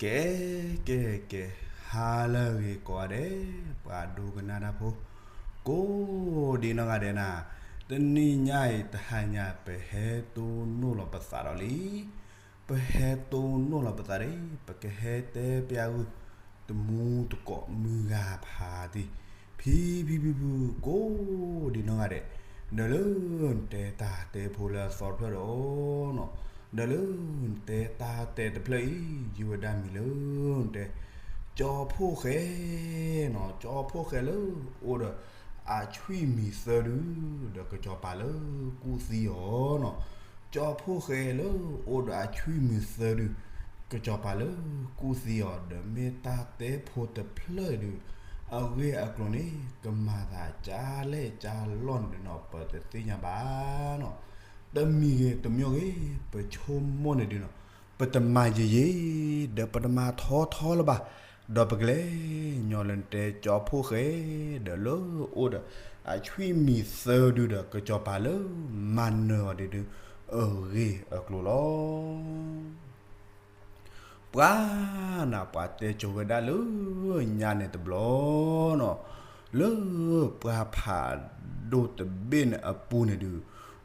ကဲ ကဲ ကဲ, ဟါလၢအဂ့ၤကိးဂၤဒဲး, ပှၤဒိကနၣ်တၢ်ဖိ ကိးဒံနီၢ်ဂၤဒဲးနၤ, တနံၤညါအံၤတဟါညါ ပဟဲတိၢ်နီၣ်လီၤပသးဒီးလံ, ပဟဲတိၢ်နီၣ်လီၤပသးဒီး ပကဟဲတဲပျးဂုၢ် တမူတကိးမုၢ်ဂၤဖးတံၢ် ဖံဖံဖုဖု ကိးဒံနီၢ်ဂၤဒဲး, ဒီးလၢနတဲတၢ်တဲဖိလၢအသီတဖျၢၣ်ဒီးနီၤ, ဒီးလၢနတဲတၢ်တဲတဖျၢၣ်အံၤ ယုၢ်ဝဲဒၣ်မံၤလၢနတဲ ကၠီဖှိၣ်ဃဲနီၤ, ကၠီဖှိၣ်ဃဲလၢအိၣ်ဒီးအဆွံမံၤသၢဒု ဒီးကစီၤပၤလၢကူၣ်သံအီၤနီၤ, ကၠီဖှိၣ်ဃဲလၢအိၣ်ဒီးအဆွံမံၤသၢဒု ကစီၤပၤလၢကူၣ်သံအီၤ ဒီးမ့ၢ်တၢ်တဲဖိတဖျၢၣ်ဒု အဂ့ၢ်အကျိၤန့ၣ် ကမၤသးကၢ်လဲၣ်ကၢ်လီၢ်န့ၣ်နီၤ ပတသ့ၣ်ညါဘၣ်နီၤ, တမံၤဂ့ၤတမံၤဂ့ၤ ပဆိကမိၣ်န့ၣ်ဒုနီၤ, ပတမၤယံာ်ယံာ် ဒီးပတမၤထီထီလၢၤဘၣ်, ဒီးပကလဲၤညီလၢနတဲကၠီဖှိၣ်ဃဲ ဒီးလၢအိၣ်ဒီးအဆွံမံၤသၢဒုဒီး ကစီၤပၤလၢမၤနၢၤအီၤဒုဒု အဂ့ၢ်အကျိၤလီၤ. ပှၤနၤ ပှၤတဲကိၤဝဲဒၣ်လၢညါန့ၣ်တဘျီနီၤ, လၢပှၢ်ဖးဒိၣ်တဘ့ၣ်န့ၣ်အပူၤန့ၣ်ဒု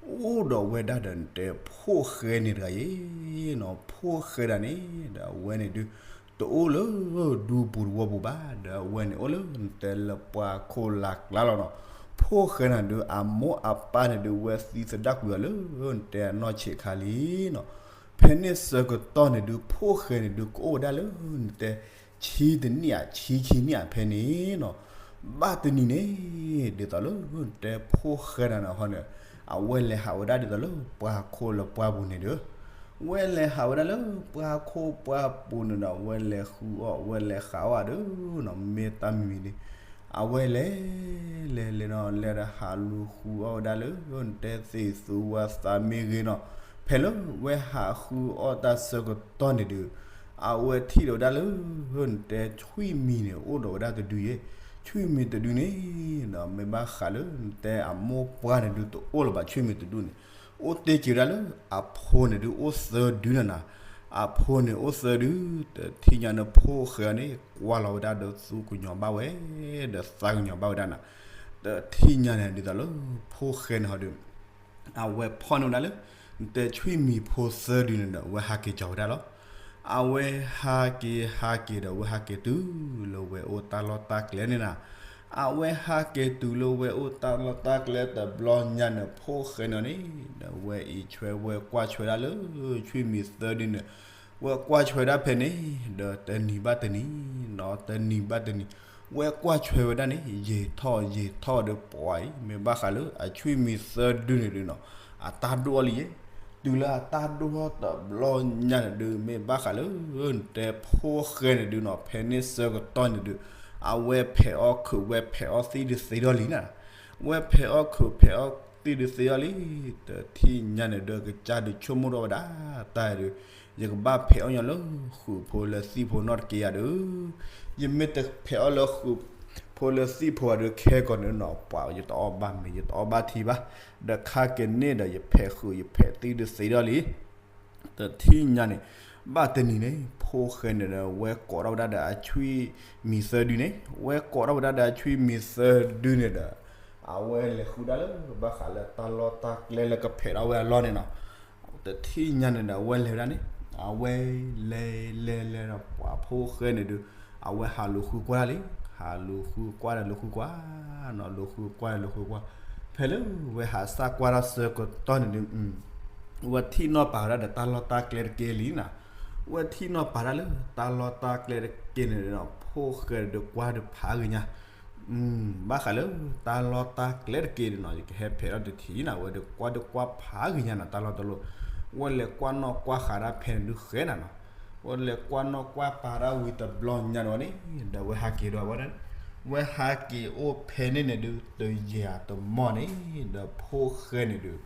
အိၣ်ဒီးဝဲဒၣ်ဒီးနတဲဖှိၣ်ဃဲန့ၣ်တဂၤအံၤနီၤ, ဖှိၣ်ဃဲဒၣ်န့ၣ် ဒီးအဝဲန့ၣ်ဒု တအိၣ်လၢဒူပူၤတဝီပူၤဘၣ်, ဒီးအဝဲန့ၣ်အိၣ်လၢနတဲလၢပှၢ်ခိၣ်လၢ်ကျါလီၤနီၤ, ဖှိၣ်ဃဲန့ၣ်ဒု အမိၢ်အပၢ်န့ၣ်ဒု ဝဲသံသဒၣ်ကွံာ်အီၤလၢနတဲအနီၢ်ဆံးခါလံနီၤ, ဖဲန့ၣ်ဆၢကတီၢ်န့ၣ်ဒု ဖှိၣ်ဃဲန့ၣ်ဒု ကအိၣ်ဝဲဒၣ်လၢနတဲ ဆံတနံၣ်ဧါ ဆံခံနံၣ်ဧါဖဲန့ၣ်နီၤ, ဘၣ်တနံၤန့ၣ် ဒ်သိးလၢနတဲဖှိၣ်ဃဲနၤန့ၣ်ဟီန့ၣ်, အဝဲလဲၤဟးဝဲဒၣ်ဒ်သိးလၢပှၢ်ခိၣ်လၢပှၢ်ပူၤန့ၣ်ဒီး ဝဲလဲၤဟးဝဲဒၣ်လၢပှၢ်ခိၣ်ပှၢ်ပူၤန့ၣ်ဒီး ဝဲလဲၤဃုအီၣ် ဝဲလဲၤဃုအီၣ်ဒီးနီၤ, မ့ၢ်တၢ်မံၤမံၤန့ၣ် အဝဲလဲၤ လဲၤလဲၤနီၤ လဲၤဒီးဟးလူၤဃုအီၣ်ဝဲဒၣ်လၢ နတဲသ့ၣ်သူဝါသးမ့ၢ်ဂ့ၤနီၤ, ဖဲလၢဝဲဟးဃုအီၣ်တၢ်ဆၢကတီၢ်န့ၣ်ဒီး အဝဲထံၣ်ဒီးဝဲဒၣ်လၢ နတဲဆွံမံၤန့ၣ် အိၣ်ဒီးဝဲဒၣ်တဒုယဲ, ဆွံမံၤတဒုန့ၣ်နီၤ မ့ၢ်ဘၣ်ဃးလၢနတဲအမိၢ်ပှၢ်န့ၣ်ဒု တအိၣ်လၢၤဘၣ် ဆွံမံၤတဒုန့ၣ်, အိၣ်တ့ၢ်က့ၤဝဲဒၣ်လၢအဖိန့ၣ်ဒု အိၣ်သၢဒုနၤနၤ, အဖိန့ၣ်အိၣ်သၢဒု, တထံၣ်ညါန့ၣ် ဖှိၣ်ဃဲန့ၣ် ကွၢ်လီၤဝဲဒၣ်ဒီးသူကညီၤဘၣ်ဝဲ, ဒီးသးကညီၤဘၣ်ဝဲဒၣ်နၤ, တထံၣ်ညါန့ၣ် ဒ်သိးလၢဖှိၣ်ဃဲန့ၣ်ဟီဒီး အဝဲဖီၣ်န့ၢ်ဝဲဒၣ်လၢ နတဲဆွံမံၤဖိသၢဒုန့ၣ်ဒီး အဝဲဟးက့ၤကီၤဝဲဒၣ်လီၤ. အဝဲဟးက့ၤဟးက့ၤဒီး အဝဲဟးက့ၤတုၤလၢဝဲအိၣ်တၢ်လီၢ်တၢ်ကျဲန့ၣ်နၤ, အဝဲဟးက့ၤတုၤလၢဝဲအိၣ်တၢ်လီၢ်တၢ်ကျဲတဘျီညါန့ၣ် ဖှိၣ်ဃဲန့ၣ်န့ၣ် ဒီးဝဲအံးဆွဲဝဲကွၢ်ဆွဲဒၣ်လၢ ဆွံမံၤသၢဒုန့ၣ်, ဝဲကွၢ်ဆွဲဒၣ်ဖဲန့ၣ် ဒီးတနံၤဘၣ်တနံၤနီၤ တနံၤဘၣ်တနံၤ ဝဲကွၢ်ဆွဲဝဲဒၣ်န့ၣ် ယံာ်ထီၣ်ယံာ်ထီၣ်ဒီးပှၤအံၤ မ့ၢ်ဘၣ်ဃးလၢအဆွံမံၤသၢဒုန့ၣ်ဒုနီၤ အတၢ်ဒိၣ်အီၤလံယဲ, တုၤလၢအတၢ်ဒိၣ်ထီၣ်တဘျီညါန့ၣ်ဒု မ့ၢ်ဘၣ်ဃးလၢ နတဲဖှိၣ်ဃဲန့ၣ်ဒုနီၤ ဖဲန့ၣ်ဆၢကတီၢ်န့ၣ်ဒု အဝဲဖဲးအီၣ်ခုး ဝဲဖဲးအီၣ်သံၣ်ဒုးသ့ထီၣ်လံနၤ, ဝဲဖဲးအီၣ်ခုးဖဲးအီၣ်သံၣ်ဒုးသ့ထီၣ်လံ, တထံၣ်ညါန့ၣ်ဒီး ကစၢ်ဒုးဆိကမိၣ်ထီၣ်ဝဲဒၣ် တၢ်ဒုး ယကဘၣ်ဖဲးအီၣ်ညီလၢဃုာ်ဖိလၢသံၣ်ဖိနီတက့ၢ်ဧါဒီး, ယမ့ၢ်တဖဲးအီၣ်လၢဃုာ်ဖိလၢသံၣ်ဖိဧါဒီး ခဲကီးန့ၣ်နီၤ ပှၤယတအီၣ်ဘၣ်မ့ၤ ယတအီၣ်ဘၣ်ထံဘၣ်, ဒီးခါက့ၤန့ၣ်ဒီး ယဖဲးဃုာ်ယဖဲးသံၣ်ဒုးသ့ထီၣ်လံ တထံၣ်ညါန့ၣ် ဘၣ်တနံၤန့ၣ် ဖှိၣ်ဃဲန့ၣ်ဒီး ဝဲကိးထီၣ်ဝဲဒၣ်ဒီးအဆွံမံၤသၢဒုန့ၣ်, ဝဲကိးထီၣ်ဝဲဒၣ်ဒီးအဆွံမံၤသၢဒုန့ၣ်ဒီး, အဝဲလဲၤဃုဒၣ်လၢ ဘၣ်ဃးလၢတၢ်လီၢ်တၢ်ကျဲလၢကဖဲးထီၣ်ဝဲအလီၢ်န့ၣ်နီၤ, တထံၣ်ညါန့ၣ်ဒီး အဝဲလဲၤဝဲဒၣ်န့ၣ်, အဝဲလဲၤလဲၤလဲၤလဲၤဒီး ပှၤဖှိၣ်ဃဲန့ၣ်ဒုး, အဝဲဟးလူၤဃုကွၢ်ဒၣ်လံ, ဟးလူၤဃုကွၢ်ဒီးလူၤဃုကွၢ်နီၤ လူၤဃုကွၢ်ဒီးလူၤဃုကွၢ်, ဖဲလၢဝဲဟးစၢ်ကွၢ်တၢ်ဆၢကတီၢ်န့ၣ်ဒုး ဝဲထံၣ်နီၣ်ပာ်ဝဲဒၣ်ဒီးတၢ်လီၢ်တၢ်ကျဲတက့ၢ်လံနၤ, ဝဲထံၣ်နီၣ်ပာ်ဒၣ်လၢတၢ်လီၢ်တၢ်ကျဲတက့ၢ်န့ၣ်ဒီး ဖှိၣ်ဃဲဒီးကွၢ်ဒီးဖးဂ့ၤညါ, ဘၣ်ဃးလၢတၢ်လီၢ်တၢ်ကျဲတက့ၢ်န့ၣ်နီၤ ယကဟဲဖဲးထီၣ်တထံၣ်နၤ ဝဲဒီးကွၢ်ဒီးကွၢ်ဖးဂ့ၤညါနၤ တၢ်လီၢ်တလီၢ်, ဝဲလဲၤကွၢ်နီၣ်ကွၢ်ဃာ်ဒၣ်ဖဲန့ၣ်ဒုးဃဲနၤနီၤ, ဝဲလဲၤကွၢ်နီၣ်ကွၢ်ဃာ်ဒၣ်ဝံၤတဘျီညါဒီးန့ၣ်, ဒီးဝဲဟးက့ၤဒီးဝဲဒၣ်, ဝဲဟးက့ၤအိၣ်ဖဲန့ၣ်န့ၣ်ဒုး တယံာ်အတမီၢ်န့ၣ်, ဒီးဖှိၣ်ဃဲန့ၣ်ဒုး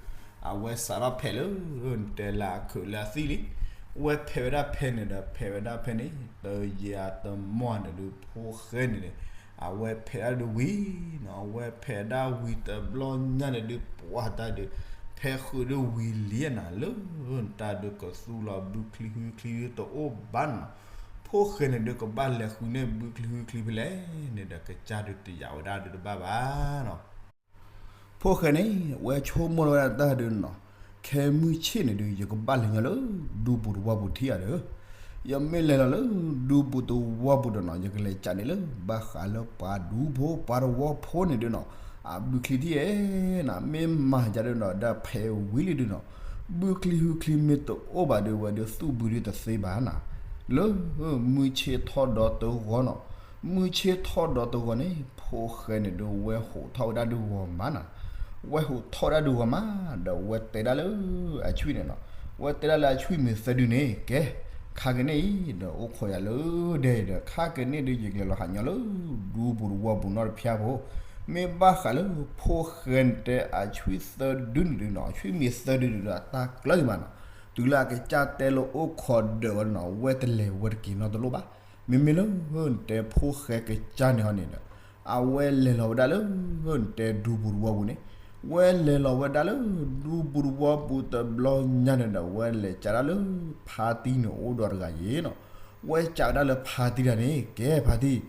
အဝဲစးထီၣ်ဖဲးလၢ နတဲလၢအခုးလၢအသံၣ်လံ, ဝဲဖဲးဝဲဒၣ်ဖဲန့ၣ်ဒီး ဖဲးဝဲဒၣ်ဖဲန့ၣ် တယံာ်အတမီၢ်န့ၣ်ဒုး ဖှိၣ်ဃဲန့ၣ်န့ၣ်, အဝဲဖဲးဒၣ်ဒုးဝံၤနီၤ အဝဲဖဲးဒၣ်ဝံၤတဘျီညါန့ၣ်ဒုး ပှၤတၢ်ဒုး ဖဲးဃုာ်ဒုးဝံၤလံနၤ လၢတၢ်ဒုးကသူလီၤဘုချံဟုချံတအိၣ်ဘၣ်နီၤ, ဖှိၣ် ဖိၣ်ဃဲန့ၣ်ဒုးကဘၣ်လဲၤဃုန့ၢ်ဘုချံဟုချံဖဲလဲၣ်န့ၣ်ဒီး ကစၢ်ဒုးတယာ်ဝဲဒၣ်ဒုးတဘၣ်ဘၣ်နီၤ. ဖိၣ်ဃဲန့ၣ် ဝဲဆိကမိၣ်လီၤဝဲဒၣ်တၢ်ဒုးနီၤ, ခဲမုၢ်ဆ့ၣ်န့ၣ်ဒုး ယကဘၣ်လဲၤညီလၢဒူပူၤတဝီပူၤထံၣ်ဧါဒီး, ယမ့ၢ်လဲၤလီၤလၢဒူပူၤတဝီပူၤဒီးနီၤ ယကလဲၤကးန့ၣ်လၢ ဘၣ်ဃးလၢပှၤဒူဖိပှၤတဝီဖိန့ၣ်ဒုးနီၤ, အဘုချံထံၣ်ဧါနီၤ, မ့ၢ်မၤယၤဒုးနီၤ ဒီးဖဲဝံၤလံဒုးနီၤ, ဘုချံဟုချံမ့ၢ်တအိၣ်ဘၣ်ဒီး ဝဲဒုးသူၣ်ဘုဒုးတသ့ဘၣ်နီၤ. လၢမုၢ်ဆ့ၣ်ထီၣ်ဒီးတဂီၤနီၤ, မုၢ်ဆ့ၣ်ထီၣ်ဒီးတဂီၤန့ၣ် ဖိၣ်ဃဲန့ၣ်ဒုး ဝဲဟိးထီၣ်ဝဲဒၣ်ဒုးဂီၤမးနီၤ. ဝဲဟိးထီၣ်ဝဲဒၣ်ဒုးဂီၤမး ဒီးဝဲတဲဒၣ်လၢအဆွံၣ်န့ၣ်နီၤ, ဝဲတဲဒၣ်လၢအဆွံၣ်မ့ၢ်သၢဒုန့ၣ် ကဲ ခါကန့ၣ်အံၤဒီး အိၣ်ခိးယၤလၢဒဲဒီး ခါကန့ၣ်ဒုး ယကလဲၤလီၤဟးညီလၢဒူပူၤတဝီပူၤနီတဖၠၣ်ဖိ, မ့ၢ်ဘၣ်ဃးလၢဖိၣ်ဃဲတဲအဆွံၣ်သၢဒုန့ၣ်ဒုးနီၤ, အဆွံၣ်မ့ၢ်သၢဒုန့ၣ်ဒီး အတၢ်ကျၢၤမးနီၤ. တုၤလၢအကစၢ်တဲလၢအိၣ်ခိးဒၢးဝဲနီၤ ဝဲတလဲၤဝဲတက့ၤနီတလိၣ်ဘၣ်. မ့မ့ၢ်လၢနတဲဖိၣ်ဃဲကစၢ်န့ၣ်ဟီန့ၣ်ဒီး အဝဲလဲၤလီၤဝဲဒၣ်လၢ နတဲဒူပူၤတဝီပူၤန့ၣ်, ဝဲလဲၤလီၤဝဲဒၣ်လၢဒူပူၤတဝီပူၤတဘျီညါန့ၣ်ဒီး ဝဲလဲၤကးဒၣ်လၢဖါတံၢ်န့ၣ်အိၣ်ဒီးတဂၤယ့ၤနီၤ. ဝဲကးဝဲဒၣ်လၢဖါတံၢ်တဂၤန့ၣ် ကဲဖါတံၢ်,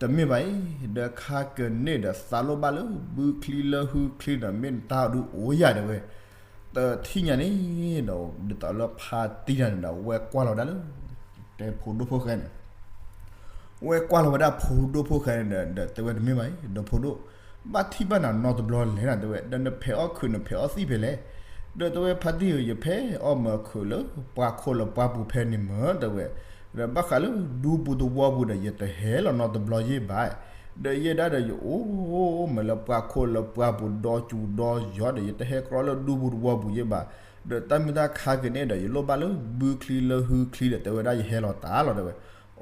တမ့ၢ်ဘၣ်အံၤ ဒီးခါကန့ၣ်ဒီး သးလိၣ်ဘၣ်လၢဘုချံလၢဟုချံဒီး မ့ၢ်နတၢ်ဒုးအိၣ်ယၤတဲဝဲ. တထံၣ်ညါန့ၣ်ဒီး ဒ်သိးလၢဖါတံၢ်တဂၤန့ၣ်ဒီး ဝဲကွၢ်လီၤဝဲဒၣ်လၢ တဲဖိဒိၣ်ဖိၣ်ဃဲန့ၣ် ဝဲကွၢ်လီၤဝဲဒၣ်ဖိဒိၣ်ဖိၣ်ဃဲန့ၣ်ဒီး ဒီးတဲဝဲတမ့ၢ်ဘၣ်အံၤ ဒီးဖိဒိၣ်, ဘၣ်ထံၣ်ဘၣ်နၤနီတဘျီလဲၣ်နၤတဲဝဲ, ဒီးနဖဲးအီၣ်ခုးနဖဲးအီၣ်သံၣ်ဖဲလဲၣ်. ဒီးတဲဝဲဖါတံၢ်ဧၢ ယဖဲးအီၣ်မၤခုးလၢပှၤခိၣ်လၢပှၤပူၤဖဲန့ၣ်မးတဲဝဲ, ဒီးဘၣ်ဃးလၢဒူပူၤတဝီပူၤဒီး ယတဟဲလီၤနီတဘျီယ့ၢ်ဘၣ်. ဒီးယဲဒၣ်ဒီးယအိၣ်မးလၢပှၤခိၣ်လၢပှၤပူၤဒီစူၤဒီယီၤဒီး ယတဟဲကြီလၢဒူပူၤတဝီပူၤယ့ၢ်ဘၣ်. ဒီးတၢ်မ့ၢ်တၢ်ခါကန့ၣ်ဒီး ယလိၣ်ဘၣ်လၢဘုချံလၢဟုချံဒီး တဲဝဲဒၣ်ယဟဲလီၤတၢ်လီၤတဲဝဲ.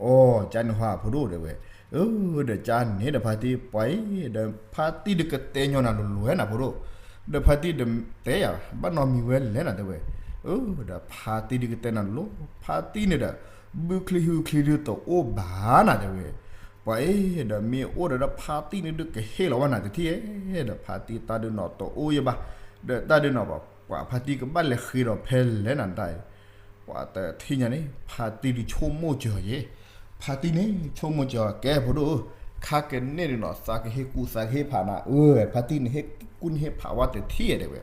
အိ ကန့ၣ်ဟီဖိဒိၣ်တဲဝဲ, ဒီးကန့ၣ်ဒီးဖါတံၢ်ပှၤအံၤ ဒီးဖါတံၢ်ဒုးကတဲညီနၤလိၤလိၤဝဲနၤဖိဒိၣ်, ဒီးဖါတံၢ်ဒုးတဲယၤ ဘၣ်နီတမံၤဝဲလဲၣ်နၤတဲဝဲ. ဒီးဖါတံၢ်ဒုးကတဲနၤလိၤ, ဖါတံၢ်န့ၣ်ဒီး ဘုချံဟုချံဒုးတအိၣ်ဘၣ်နၤတဲဝဲ. ပှၤအံၤ ဒီးမ့ၢ်အိၣ်ဒီးဖါတံၢ်န့ၣ်ဒုးကဟ့ၣ်လီၤဝဲနၤတထံၣ်ဧါ, ဒီးဖါတံၢ်တၢ်ဒုးနီၤတအိၣ်ယ့ၢ်ဘၣ်. ဒီးတၢ်ဒုးနီၤ ပှၤဖါတံၢ်ကဘၣ်လဲၤဃ့ဒီးဖဲလဲၣ်နၤတၢ်အံၤ ပှၤတထံၣ်ညါန့ၣ် ဖါတံၢ်ဒုးဆိကမိၣ်စၢၤယ့ၣ်, ဖါတံၢ်န့ၣ် ဆိကမိၣ်စၢၤ ကဲဖိဒိၣ်ဧၢ, ခါကန့ၣ်ဒုးနီၤ သးကဟ့ၣ်ကူၣ်သးကဟ့ၣ်ဖးနၤ, အၢ ဖါတံၢ်န့ၣ်ဟ့ၣ်ကူၣ်န့ၣ်ဟ့ၣ်ဖးဝဲတထံၣ်ဧါတဲဝဲ.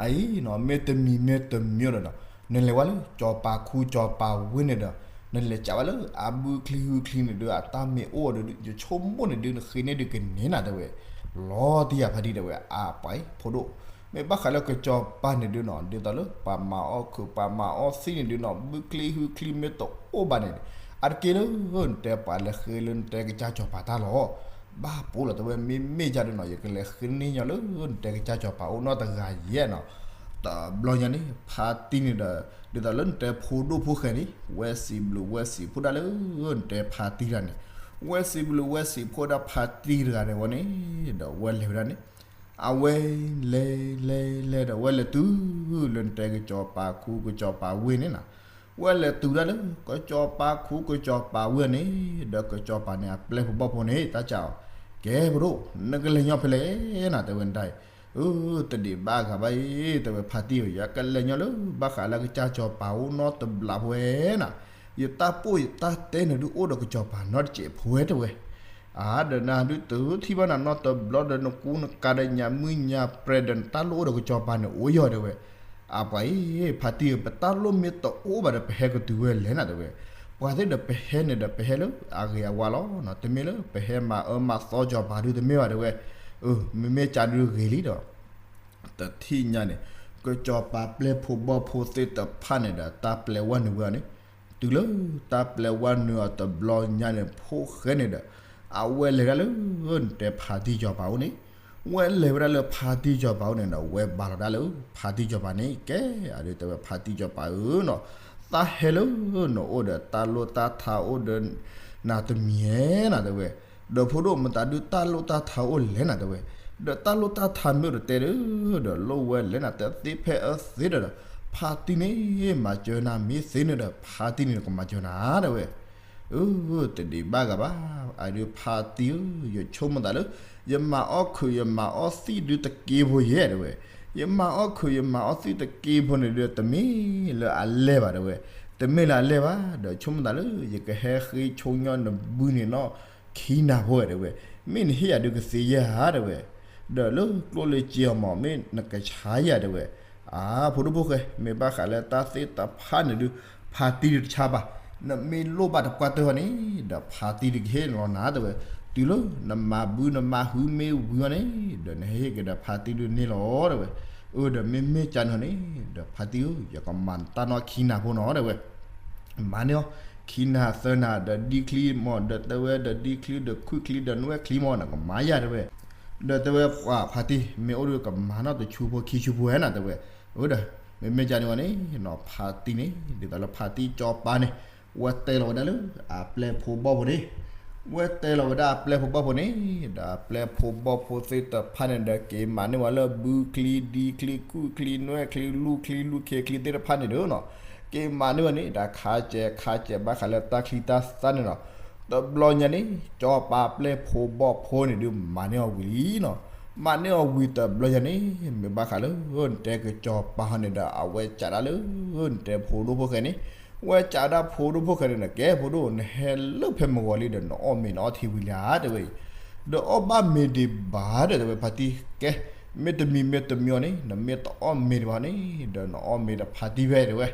အအံၤနီၤ မ့ၢ်တမံၤမ့ၢ်တမံၤဒီးနီၤ နလဲၤဝဲလၢ ကၠီၤပၤခူကၠီၤပၤဝ့ၢ်န့ၣ်ဒီး နလဲၤကးဝဲလၢအဘုချံဟုချံန့ၣ်ဒုး အတၢ်မ့ၢ်အိၣ်ဒီး ယဆိကမိၣ်န့ၣ်ဒုး နဃ့န့ၢ်ဒုးကန့ၢ်နၤတဲဝဲ. လီၤတံၢ်ဧါဖါတံၢ်တဲဝဲ အါပှၤအံၤဖိဒိၣ်, မ့ၢ်ဘၣ်ဃးလၢကၠီၤပၤန့ၣ်ဒုးနီၤ ဒ်သိးလၢပှၤမၤအီၣ်ခုး ပှၤမၤအီၣ်သံၣ်န့ၣ်ဒုးနီၤ ဘုချံဟုချံမ့ၢ်တအိၣ်ဘၣ်န့ၣ် အါတက့ၢ်လၢ နတဲပှၤလဲၤဃ့လၢနတဲကစၢ်ကၠီၤပၤတၢ်လီၤ. ဘၣ်ပိာ်လီၤတဲဝဲ မ့မ့ၢ်ယၤဒုးနီၤ ယကလဲၤဃ့န့ၢ်ညီလၢနတဲကစၢ်ကၠီၤပၤအိၣ်နီတဂၤယဲနီၤ. တဘျီညါန့ၣ် ဖါတံၢ်န့ၣ်ဒီး ဒ်သိးလၢနတဲဖိဒိၣ်ဖိၣ်ဃဲန့ၣ် ဝဲစံးဘျုးဝဲစံးဖှိၣ်ဒၣ်လၢနတဲဖါတံၢ်တဂၤန့ၣ်, ဝဲစံးဘျုးဝဲစံးဖှိၣ်ဒၣ်ဖါတံၢ်တဂၤန့ၣ်ဝဲန့ၣ် ဒီးဝဲလဲၤဝဲဒၣ်န့ၣ် အဝဲလဲၤလဲၤလဲၤဒီး ဝဲလဲၤတုၤလၢနတဲကစီၤပၤခူကစီၤပၤဝ့ၢ်န့ၣ်နီၤ, ဝဲလဲၤတုၤဒၣ်လၢ ကစီၤပၤခူကစီၤပၤဝ့ၢ်န့ၣ် ဒီးကစီၤပၤန့ၣ် အပျဲၢ်ဖိဘီၣ်ဖိန့ၣ် တၢ်စံးအီၤ, ကဲဖိဒိၣ် နကလဲၤညီဖဲလဲၣ်နၤ တဲဝဲနတၢ်အံၤ, အၢ တဒံးဘၣ်ဂၤဘၣ်အံၤ တဲဝဲ ဖါတံၢ်ဧၢ ယကလဲၤညီလၢ ဘၣ်ဃးလၢကစၢ်စီၤပၤအိၣ်နီတဘျီဖိဝဲနၤ, ယတၢ်ပိၢ်ယတၢ်တဲန့ၣ်ဒုးအိၣ်ဒီးကစီၤပၤနီတစဲးဖိဝဲတဲဝဲ အါ ဒီးနၤဒုးတုၤထံၣ်ဘၣ်နၤနီတဘျီဒီး နကူနကၤဒီးညၣ်မုၢ်ညၣ်ပြဲးဒီးနတၢ်လိၣ်အိၣ်ဒီးကစီၤပၤန့ၣ်အိၣ်ယီၤတဲဝဲ. အါ ပှၤအံၤ ဖါတံၢ်ဧၢ ပတၢ်လိၣ်မ့ၢ်တအိၣ်ဘၣ်ဒီး ပဟဲကတုၤဝဲလဲၣ်နၤတဲဝဲ. ပှၤသ့ၣ်ဒီးပဟဲန့ၣ်ဒီး ပဟဲလၢအဂ့ၤအဝါလီၤနီၤ, တမ့ၢ်လၢပဟဲမၤအၢမၤသီကစီၤပၤဒုးတမ့ၢ်ဘၣ်တဲဝဲ. အၢ မ့မ့ၢ်ကးဒုးဂ့ၤလံဒီး တထံၣ်ညါန့ၣ် ကစီၤပၤပျဲၢ်ဖိဘီၣ်ဖိသ့ၣ်တဖၣ်န့ၣ်ဒီး တၢ်ပျဲဝဲနုာ်ဝဲအီၤန့ၣ်, တုၤလၢတၢ်ပျဲဝဲနုာ်အီၤတဘျီညါန့ၣ် ဖိၣ်ဃဲန့ၣ်ဒီး အဝဲလဲၤဒၣ်လၢ နတဲဖါတံၢ်စီၤပၤအိၣ်န့ၣ်, ဝဲလဲၤဝဲဒၣ်လၢဖါတံၢ်စီၤပၤအိၣ်န့ၣ်ဒီး ဝဲဘၣ်လီၤဒၣ်လၢဖါတံၢ်စီၤပၤန့ၣ် ကဲ အဒုးတဲဝဲဖါတံၢ်စီၤပၤဧၢနီၤ, တၢ်ဟဲလၢနအိၣ်ဒီးတၢ်လိၣ်တၢ်ထးအိၣ်ဒီးနၤတမံၤဧဲနၤတဲဝဲ. ဒီးဖိဒိၣ်မတၤဒုးတၢ်လိၣ်တၢ်ထးအိၣ်လဲၣ်နၤတဲဝဲ. ဒီးတၢ်လိၣ်တၢ်ထးမ့ၢ်အိၣ်ဒီးတဲဒီး လိၣ်ဝဲလဲၣ်နၤတသ့ဖဲအၢသ့ဒီး ဖါတံၢ်န့ၣ် မၤစၢၤနၤမ့ၢ်သ့န့ၣ်ဒီး ဖါတံၢ်န့ၣ်ကမၤစၢၤနၤတဲဝဲ. အၢ တဒံးဘၣ်ဂၤဘၣ်, အဒုးဖါတံၢ်ဧၢ ယဆိကမိၣ်သးလၢ ယမၤအီၣ်ခုးယမၤအီၣ်သံၣ်ဒုးတက့ဖိယဲတဲဝဲ. ယမၤအီၣ်ခုးယမၤအီၣ်သံၣ်တက့ဖိန့ၣ်ဒီး တမ့ၢ်လၢအလဲၢ်ဘၣ်တဲဝဲ. တမ့ၢ်လၢအလဲၢ်ဘၣ်, ဒီးဆိကမိၣ်သးလၢ ယကဟဲဃ့ဆိကမိၣ်နဘုန့ၣ်နီၢ်ခံနၤဖိဝဲတဲဝဲ, မ့ၢ်နဟ့ၣ်ယၤဒုးကသ့ယဲၢ်ဧါတဲဝဲ, ဒီးလၢကျိၣ်လၢစ့အီၤမး မ့ၢ်နကဆါယၤတဲဝဲ, အါ ဖိဒိၣ်ဖိၣ်ဃဲ မ့ၢ်ဘၣ်ဃးလၢတၢ်သ့ၣ်တဖၣ်န့ၣ်ဒုး ဖါတံၢ်ဒုးတဆါဘၣ်, နမ့ၢ်လိၣ်ဘၣ်တပှၢ်တၢၢ်ဟီန့ၣ် ဒီးဖါတံၢ်ဒုးကဟ့ၣ်နလီၤနၤတဲဝဲ, တုၤလၢနမၤဘုနမၤဟုမ့ၢ်ဝံၤအီၤန့ၣ် ဒီးနဟ့ၣ်က့ၤဒီးဖါတံၢ်ဒုးန့ၣ်လီၤတဲဝဲ, အၢ ဒီးမ့မ့ၢ်ကန့ၣ်ဟီန့ၣ် ဒီးဖါတံၢ်ဧၢ ယကမၤနတၢ်နီၢ်ခံနၤဖိနီၤတဲဝဲ, မၤန့ၢ်အီၤ ခံနၤသၢနၤ ဒီးဒ်ချံမး ဒီးတဲဝဲ ဒီးဒ်ချံ ဒီးခွံချံ ဒီးနွဲၣ်ချံမး နကမၤယၤတဲဝဲ, ဒီးတဲဝဲပှၤဖါတံၢ် မ့ၢ်အိၣ်ဒီးကမၤနီၢ်တဆူဖိခံဆူဖိဟဲနၤတဲဝဲ, အၢ ဒီး မ့မ့ၢ်ကန့ၣ်ဝဲန့ၣ် ဖါတံၢ်န့ၣ် ဒ်သိးလၢဖါတံၢ်စီၤပၤန့ၣ် ဝဲတဲလီၤဝဲဒၣ်လၢ အပျဲၢ်ဖိဘီၣ်ဖိန့ၣ်, ဝဲတဲလီၤဝဲဒၣ်အပျဲၢ်ဖိဘီၣ်ဖိန့ၣ် ဒီးအပျဲၢ်ဖိဘီၣ်ဖိသ့ၣ်တဖၣ်န့ၣ်ဒီး က့ၤမၤန့ၢ်ဝဲလၢဘုချံ ဒ်ချံ ခွံချံ နွဲၣ်ချံ လွံၢ်ချံ လွံၢ်ခ့ချံသ့ၣ်တဖၣ်န့ၣ်ဒီးနီၤ, က့ၤမၤန့ၢ်ဝဲန့ၣ် ဒီးခါစဲးခါစဲးဘၣ်ဃးလၢတၢ်ချံတၢ်သၣ်န့ၣ်နီၤ, တဘျီညါန့ၣ် စီၤပၤအပျဲၢ်ဖိဘီၣ်ဖိန့ၣ်ဒုး မၤန့ၢ်အီၤဝံၤလံနီၤ, မၤန့ၢ်အီၤဝံၤတဘျီညါန့ၣ် မ့ၢ်ဘၣ်ဃးလၢ နတဲကစီၤပၤဟီန့ၣ်ဒီး အဝဲစံးဒၣ်လၢ နတဲဖိဒိၣ်ဖိၣ်ဃဲန့ၣ်, ဝဲစံးဒၣ်ဖိဒိၣ်ဖိၣ်ဃဲန့ၣ် နကဲဖိဒိၣ် နဟဲလၢဖဲမုၢ်ဂီၤလံဒီး နအီၣ်မ့ၤနအီထံဝံၤလံဧါတဲဝဲ, ဒီးအီၣ်ဘၣ်မ့ၤဒံးဘၣ်ဒီးတဲဝဲဖါတံၢ်ကဲ, မ့တမံၤမ့တမံၤအီၤန့ၣ် နမ့ၢ်တအီၣ်မ့ၤဒံးဘၣ်န့ၣ် ဒီးနအီၣ်မ့ၤဒီးဖါတံၢ်ဖဲတဲဝဲ,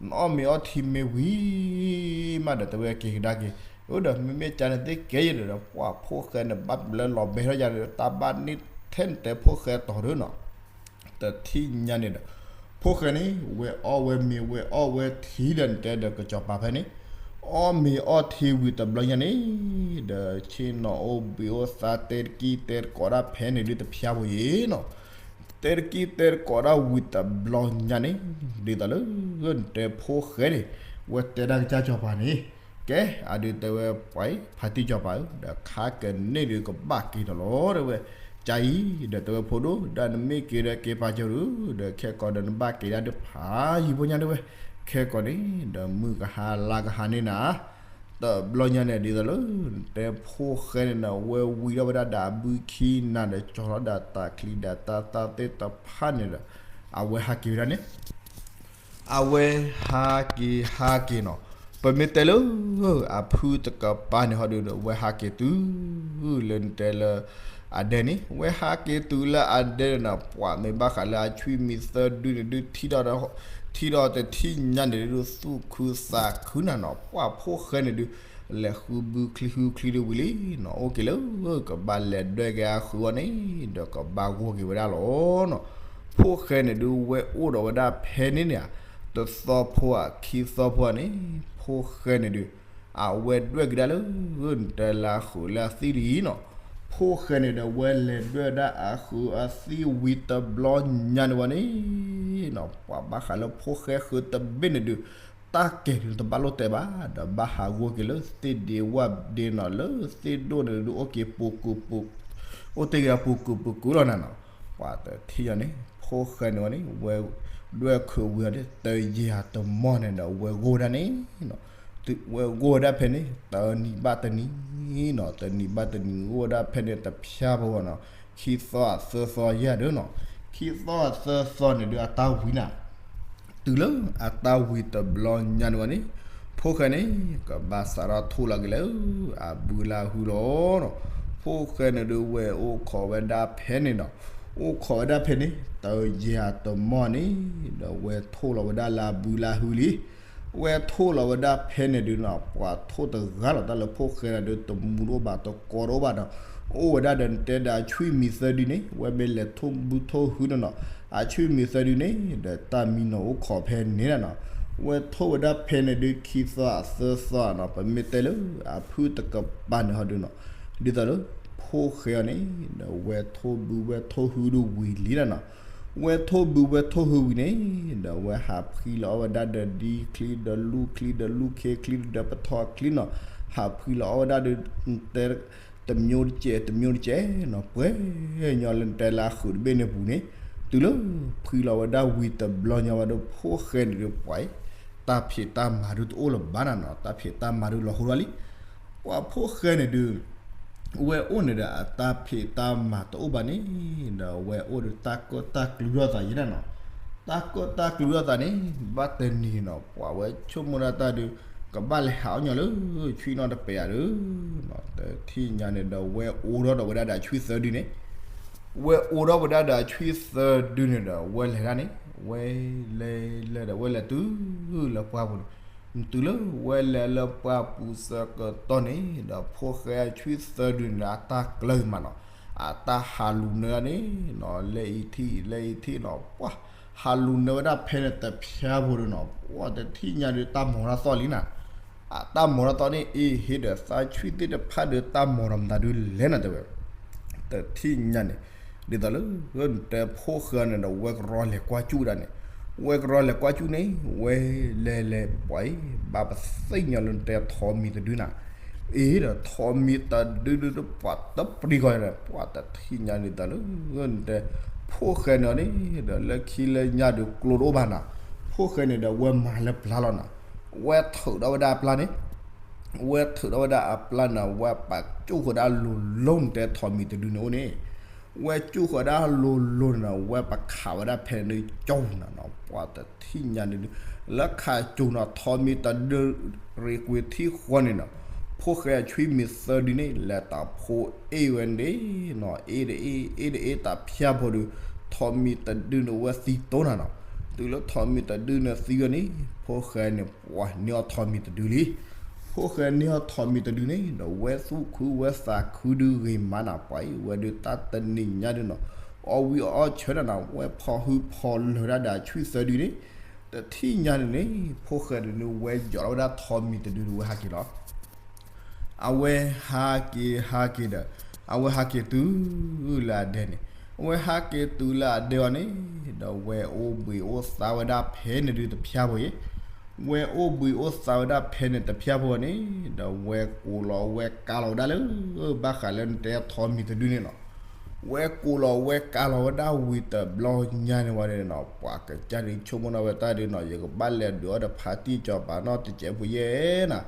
နအီၣ်မ့ၤအီထံမ့ၢ်ဝံၤမးဒီးတဲဝဲက့ၤကဒါက့ၤ, အၢ ဒီးမ့မ့ၢ်ကန့ၣ်သ့ၣ်ကဲယဲဒီး ပှၤဖိၣ်ဃဲန့ၣ် ဘၣ်ဘျၢလီၤဘဲထီၣ်ယၤဒီး တၢ်ဘၣ်န့ၢ်ထဲနတဲဖိၣ်ဃဲတီၤဒီးနီၤ တထံၣ်ညါန့ၣ်ဒီး ဖိၣ်ဃဲန့ၣ် ဝဲအီၣ်ဝဲမ့ၤ ဝဲအီၣ်ဝဲထံဒီး နတဲဒီးကစီၤပၤဖဲန့ၣ်, အီၣ်မ့ၤအီၣ်ထံဝံၤတဘျီညါန့ၣ် ဒီးဆ့ၣ်နီၤအိၣ်ဘှံးအိၣ်သါ တဲတကံၢ်တဲတကိးဒၣ်ဖဲန့ၣ်ဒုးတဖျါဖိယံၤနီၤ, တဲတကံၢ်တဲတကိးဒၣ်ဝံၤတဘျီညါန့ၣ် ဒ်သိးလၢ နတဲဖိၣ်ဃဲန့ၣ် ဝဲတဲဒၣ်ကစၢ်စီၤပၤန့ၣ် ကဲ အဒုးတဲဝဲပှၤအံၤ ဖါတံၢ်စီၤပၤဧၢ, ဒီးခါကန့ၣ်ဒုးကဘၣ်က့ၤဒီးလီၤတဲဝဲ, ကါအံၤ ဒီးတဲဝဲဖိဒိၣ် ဒီးနမ့ၢ်က့ၤဒီးက့ၤပာ်စၢၤဒုး ဒီးခဲကိာ်ဒီးနဘၣ်က့ၤဒၣ်ဒုးဖးယံၤဖိညါတဲဝဲ, ခဲကိာ်န့ၣ် ဒီးမုၢ်ကဟါလါကဟါန့ၣ်နၤ, တဘျီညါန့ၣ် ဒ်သိးလၢ နတဲဖိၣ်ဃဲန့ၣ်ဒီး ဝဲဝံၤထီၣ်ဝဲဒၣ်ဒီးအဘုခံနၤဒီး ကၠီၤထီၣ်ဒီးတၢ်ချံဒီးတၢ်သၣ်သ့ၣ်တဖၣ်န့ၣ်ဒီး အဝဲဟးက့ၤဝဲဒၣ်န့ၣ် အဝဲဟးက့ၤဟးက့ၤနီၤ, ပမ့ၢ်တဲလၢ အဖုတကပၤန့ၣ်ဟီဒုးဒီး ဝဲဟးက့ၤတုၤလၢနတဲလၢ အဒဲန့ၣ် ဝဲဟးက့ၤတုၤလၢအဒဲန့ၣ်နီၤ, ပှၤမ့ၢ်ဘၣ်ဃးလၢအဆွံမံၤသၢဒုန့ၣ်ဒုး ထံၣ်ဒီးတထံၣ်ညါန့ၣ်ဒုး သူၣ်ခုသးခုနၤနီၤ, ပှၤဖိၣ်ဃဲန့ၣ်ဒုး လဲၤဃုဘုချံဃုချံဒုးဝံၤလံနီၤ, အိၣ်က့ၤလၢ ကဘၣ်လဲၤဒွဲၣ်က့ၤအဃုအီၤန့ၣ် ဒီးကဘၣ်ဂီၢ်က့ၤဝဲဒၣ်လီၤနီၤ, ဖိၣ်ဃဲန့ၣ်ဒုး ဝဲအိၣ်ဒီးဝဲဒၣ်ဖဲန့ၣ်န့ၣ် တသီဖိဧါ ခံသီဖိဧါန့ၣ် ဖိၣ်ဃဲန့ၣ်ဒုး အဝဲဒွဲၣ်က့ၤဒၣ်လၢ နတဲလၢအဃုာ်လၢအသံၣ်လံနီၤ, ဖိၣ်ဃဲန့ၣ်ဒီး ဝဲလဲၤဒွဲၣ်ဒၣ်အဃုအသံၣ်ဝံၤတဘျီညါန့ၣ်ဝဲန့ၣ်နီၤ, ပှၤဘၣ်ဃးလၢဖိၣ်ဃဲဃုတဘ့ၣ်န့ၣ်ဒုး တၢ်ကဲၤဒုးတဘၣ်လိၣ်တဲဘၣ် ဒီးဘၣ်ဟးဂီၢ်က့ၤလၢသ့ၣ်ဒ့ဝၣ်ဒ့နီၤ, လၢသ့ၣ်ဒိၣ်န့ၣ်ဒုး အိၣ်က့ၤပူၤကုာ်ပူၤ အိၣ်တ့ၢ်က့ၤအပူၤကုာ်ပူၤကုာ်လီၤနၤနီၤ, ပှၤတထံၣ်အီၤန့ၣ် ဖိၣ်ဃဲန့ၣ်ဝဲန့ၣ် ဝဲဒွဲၣ်ခုးဝံၤအီၤန့ၣ် တယံာ်အတမီၢ်န့ၣ်ဒီး ဝဲဂီၢ်ဝဲဒၣ်န့ၣ်နီၤ, ဝဲဂီၢ်ဝဲဒၣ်ဖဲန့ၣ် တနံၤဘၣ်တနံၤနီၤ, တနံၤဘၣ်တနံၤ ဂီၢ်ဝဲဒၣ်ဖဲန့ၣ်တဖျါဖိနီၤ, ခံသီအသၢသီယဲၢ်ဒုးနီၤ, ခံသီအသၢသီန့ၣ်ဒုး အတၢ်ဝံၤနၤ တုၤလၢအတၢ်ဝံၤတဘျီညါန့ၣ်ဝဲန့ၣ် ဖိၣ်ဃဲန့ၣ် ကဘၣ်စးထီၣ်ထိၣ်လီၤက့ၤလၢ အဘုလၢဟုလီၤနီၤ, ဖိၣ်ဃဲန့ၣ်ဒုး ဝဲအိၣ်ခိးဝဲဒၣ်ဖဲန့ၣ်နီၤ, အိၣ်ခိးဝဲဒၣ်ဖဲန့ၣ် တယံာ်အတမီၢ်န့ၣ် ဒီးဝဲထိၣ်လီၤဝဲဒၣ်လၢအဘုလၢဟုလံ, ဝဲထိၣ်လီၤဝဲဒၣ်ဖဲန့ၣ်ဒုးနီၤ, ပှၤထိၣ်တဂၤလီၤ တၢ်လၢဖိၣ်ဃဲန့ၣ်ဒုး တမူတအိၣ်ဘၣ် တကိးတအိၣ်ဘၣ်ဒီး အိၣ်ဝဲဒၣ်ဒီးနတဲဒီးအဆွံမံၤသၢဒုန့ၣ် ဝဲမ့ၢ်လဲၤထိၣ်ဘုထိၣ်ဟုနီၤနီၤ, အဆွံမံၤသၢဒုန့ၣ် ဒီးတၢ်မံနီၤအိၣ်ခိးဖဲန့ၣ်နီၤနီၤ, ဝဲထိၣ်ဝဲဒၣ်ဖဲန့ၣ်ဒုး ခံသီအသၢသီနီၤ, ပမ့ၢ်တဲလၢအဖုတကပၤန့ၣ်ဟီဒုးနီၤ, ဒ်သိးလၢ ဖိၣ်ဃဲအီၤန့ၣ် ဒီးဝဲထိၣ်ဘုဝဲထိၣ်ဟုဒုးဝံၤလံနီၤနီၤ, ဝဲထိၣ်ဘုဝဲထိၣ်ဟုဝံၤန့ၣ် ဒီးဝဲဟးဖှံလီၤအီၣ်ဝဲဒၣ်ဒီးဒ်ချံဒီးလူၢ်ချံဒီးလူၢ်ခ့ချံဒီးပထီချံနီၤ, ဟးဖှံလီၤအီၣ်ဝဲဒၣ်ဒီး တမျိုးတကဲး တမျိုးတကဲးနီၤ, ပှဲၤညီလၢနတဲလၢအဃုာ်တဘ့ၣ်န့ၣ်ပူၤန့ၣ် တုၤလၢဖှံလီၤဝဲဒၣ်ဝံၤတဘျီညါဝဲဒီး ဖိၣ်ဃဲန့ၣ်ဒုးပှၤအံၤ တၢ်ဖံးတၢ်မၤဒုးတအိၣ်လၢၤဘၣ်နီၤနီၤ, တၢ်ဖံးတၢ်မၤဒုးလီၤဟိလီၤလံ. ပှၤဖိၣ်ဃဲန့ၣ်ဒုး ဝဲအိၣ်န့ၣ်ဒီးအတၢ်ဖံးတၢ်မၤတအိၣ်ဘၣ်န့ၣ် ဒီးဝဲအိၣ်ဒီးတၢ်ကၢၣ်တၢ်ကျူထီၣ်သးယဲနီၤနီၤ, တၢ်ကီတၢ်ကျူထီၣ်သးန့ၣ် ဘၣ်တနံၤနီၤ ပှၤဝဲဆိကမိၣ်ဒၣ်တၢ်ဒုး ကဘၣ်လဲၤဟးအီၣ်ညီလၢ ဆွံနီတပၤဧါဒီး တထံၣ်ညါန့ၣ်ဒီး ဝဲအိးထီၣ်ဒီးဝဲဒၣ်ဒီးအဆွံသၢဒုန့ၣ် ဝဲအိးထီၣ်ဝဲဒၣ်ဒီးအဆွံသၢဒုန့ၣ်ဒီး ဝဲလဲၤဒၣ်န့ၣ် ဝဲလဲၤလဲၤဒီး ဝဲလဲၤတုၤလၢပှၢ်ပူၤန့ၣ် တုၤလၢဝဲလဲၤလၢပှၢ်ပူၤဆၢကတီၢ်န့ၣ်ဒီး ဖိၣ်ဃဲအဆွံသၢဒုန့ၣ်ဒီး အတၢ်ကျၢၤမးနီၤ အတၢ်ဟးလူၤနၢၤန့ၣ်နီၤ လၢအံၤထံၣ် လၢအံၤထံၣ်နီၤ ပှၤ ဟးလူၤနၢၤဝဲဒၣ်ဖဲန့ၣ်တဖျါဖိဒီးနီၤ ပှၤတထံၣ်ညါဒုးတၢ်မီၤထီၣ်သီၣ်လံနၤ အတၢ်မီၤထီၣ်သီၣ်န့ၣ် အ့ဟ့ဒီးသးဆွံသ့ၣ်တဖၣ်ဒီးတၢ်မီၤဒီးမတၤဒုလဲၣ်နီၤတဲဝဲ တထံၣ်ညါန့ၣ် ဒ်သိးလၢ နတဲဖိၣ်ဃဲန့ၣ်ဒီး ဝဲကရီလဲၤကွၢ်ကၠူၣ်ဒၣ်န့ၣ် ဝဲကရီလဲၤကွၢ်ကၠူၣ်န့ၣ် ဝဲလဲၤလဲၤပှၤအံၤ ဘၣ်ပသ့ၣ်ညါလၢနတဲထိးမံၤတဒုနၤ အ့ဒီးထိးမံၤတဒုဒုးပှၤတပျံၤဃီဒီး ပှၤတထံၣ်ညါဒ်သိးလၢ နတဲ ဖိၣ်ဃဲန့ၣ်အီၤန့ၣ် ဒီးလၢခံလၢညါဒုးကျိတအိၣ်ဘၣ်နၤ ဖိၣ်ဃဲန့ၣ်ဒီးဝဲမၤလၢပျၢ်လီၤနၤ ဝဲထုးဒီးဝဲဒၣ်အပျၢ်န့ၣ် ဝဲထုးဒီးဝဲဒၣ်အပျၢ်န့ၣ် ဝဲပာ်ကၠူၣ်ဃီၤဒၣ်လိၤလိၤနတဲထိးမံၤတဒုန့ၣ်အိၣ်န့ၣ် ဝဲကၠူၣ်ဃီၤဒၣ်လိၤလိၤန့ၣ် ဝဲပခးဝဲဒၣ်ဖဲန့ၣ်ကၠိနၤနီၤ ပှၤတထံၣ်ညါန့ၣ်ဒုး လၢခးကၠိနီၤ ထိးမံၤတဒု ရ့ကွံာ်ထံဃီန့ၣ်နီၤ ဖိၣ်ဃဲအဆွံမံၤသၢဒုန့ၣ် လဲၤတၢ်ဖိအ့ၣ်ဝဲန့ၣ်နီၤ အ့ၣ်တအ့ၣ် အ့ၣ်တအ့ၣ်တၢ်ဖၠၣ်ဖိဒီး ထိးမံၤတဒုန့ၣ်ဝဲသံတိၢ်နၤနီၤ တုၤလၢထိးမံၤတဒုန့ၣ်သံဝဲန့ၣ် ဖိၣ်ဃဲန့ၣ် ပှၤန့ၢ်အီၤထိးမံၤတဒုလံ ဖိၣ်ဃဲန့ၢ်အီၤထိးမံၤတဒုန့ၣ် ဒီးဝဲသူၣ်ခုဝဲသးခုဒုဂ့ၤမးနၤ ပှၤအံၤဝဲဒုးတၢ်တနံၤညါဒုးနီၤ အီၣ်ဝံၤအီၣ်ဆၢနၤနီၤ ဝဲဖီၣ်ဟုဖီၣ်လၢၤဒၣ်ဒီးအဆွံသၢဒုန့ၣ် တထံၣ်ညါန့ၣ်န့ၣ် ဖိၣ်ဃဲန့ၣ်ဒုး ဝဲယီၤလီၤဝဲဒၣ်ထိးမံၤတဒုဒီးဝဲဟးက့ၤလီၤ အဝဲဟးက့ၤဟးက့ၤဒီး အဝဲဟးက့ၤတုၤလၢအဒဲန့ၣ် အဝဲဟးက့ၤတုၤလၢအဒဲအီၤန့ၣ် ဒီးဝဲအိၣ်ဘှံးအိၣ်သါဝဲဒၣ်ဖဲန့ၣ်ဒုးတဖၠၣ်ဖိအံၤ ဝဲအိၣ်ဘှံးအိၣ်သါဝဲဒၣ်ဖဲန့ၣ်တဖၠၣ်ဖိန့ၣ် ဒီးဝဲကိးလီၤဝဲကါလီၤဝဲဒၣ်လၢ ဘၣ်ဃးလၢနတဲထိးမံၤတဒုန့ၣ်နီၤ ဝဲကိးလီၤဝဲကါလီၤဝဲဒၣ်ဝံၤတဘျီညါန့ၣ်ဝဲန့ၣ်နီၤ ပှၤကစၢ်ဒုးဆိကမိၣ်နီၤဝဲတၢ်ဒုးနီၤ ယကဘၣ်လဲၤဒုးအီၣ်ဒီးဖါတံၢ်စီၤပၤနီတစဲးဖိယဲၢ်နၤ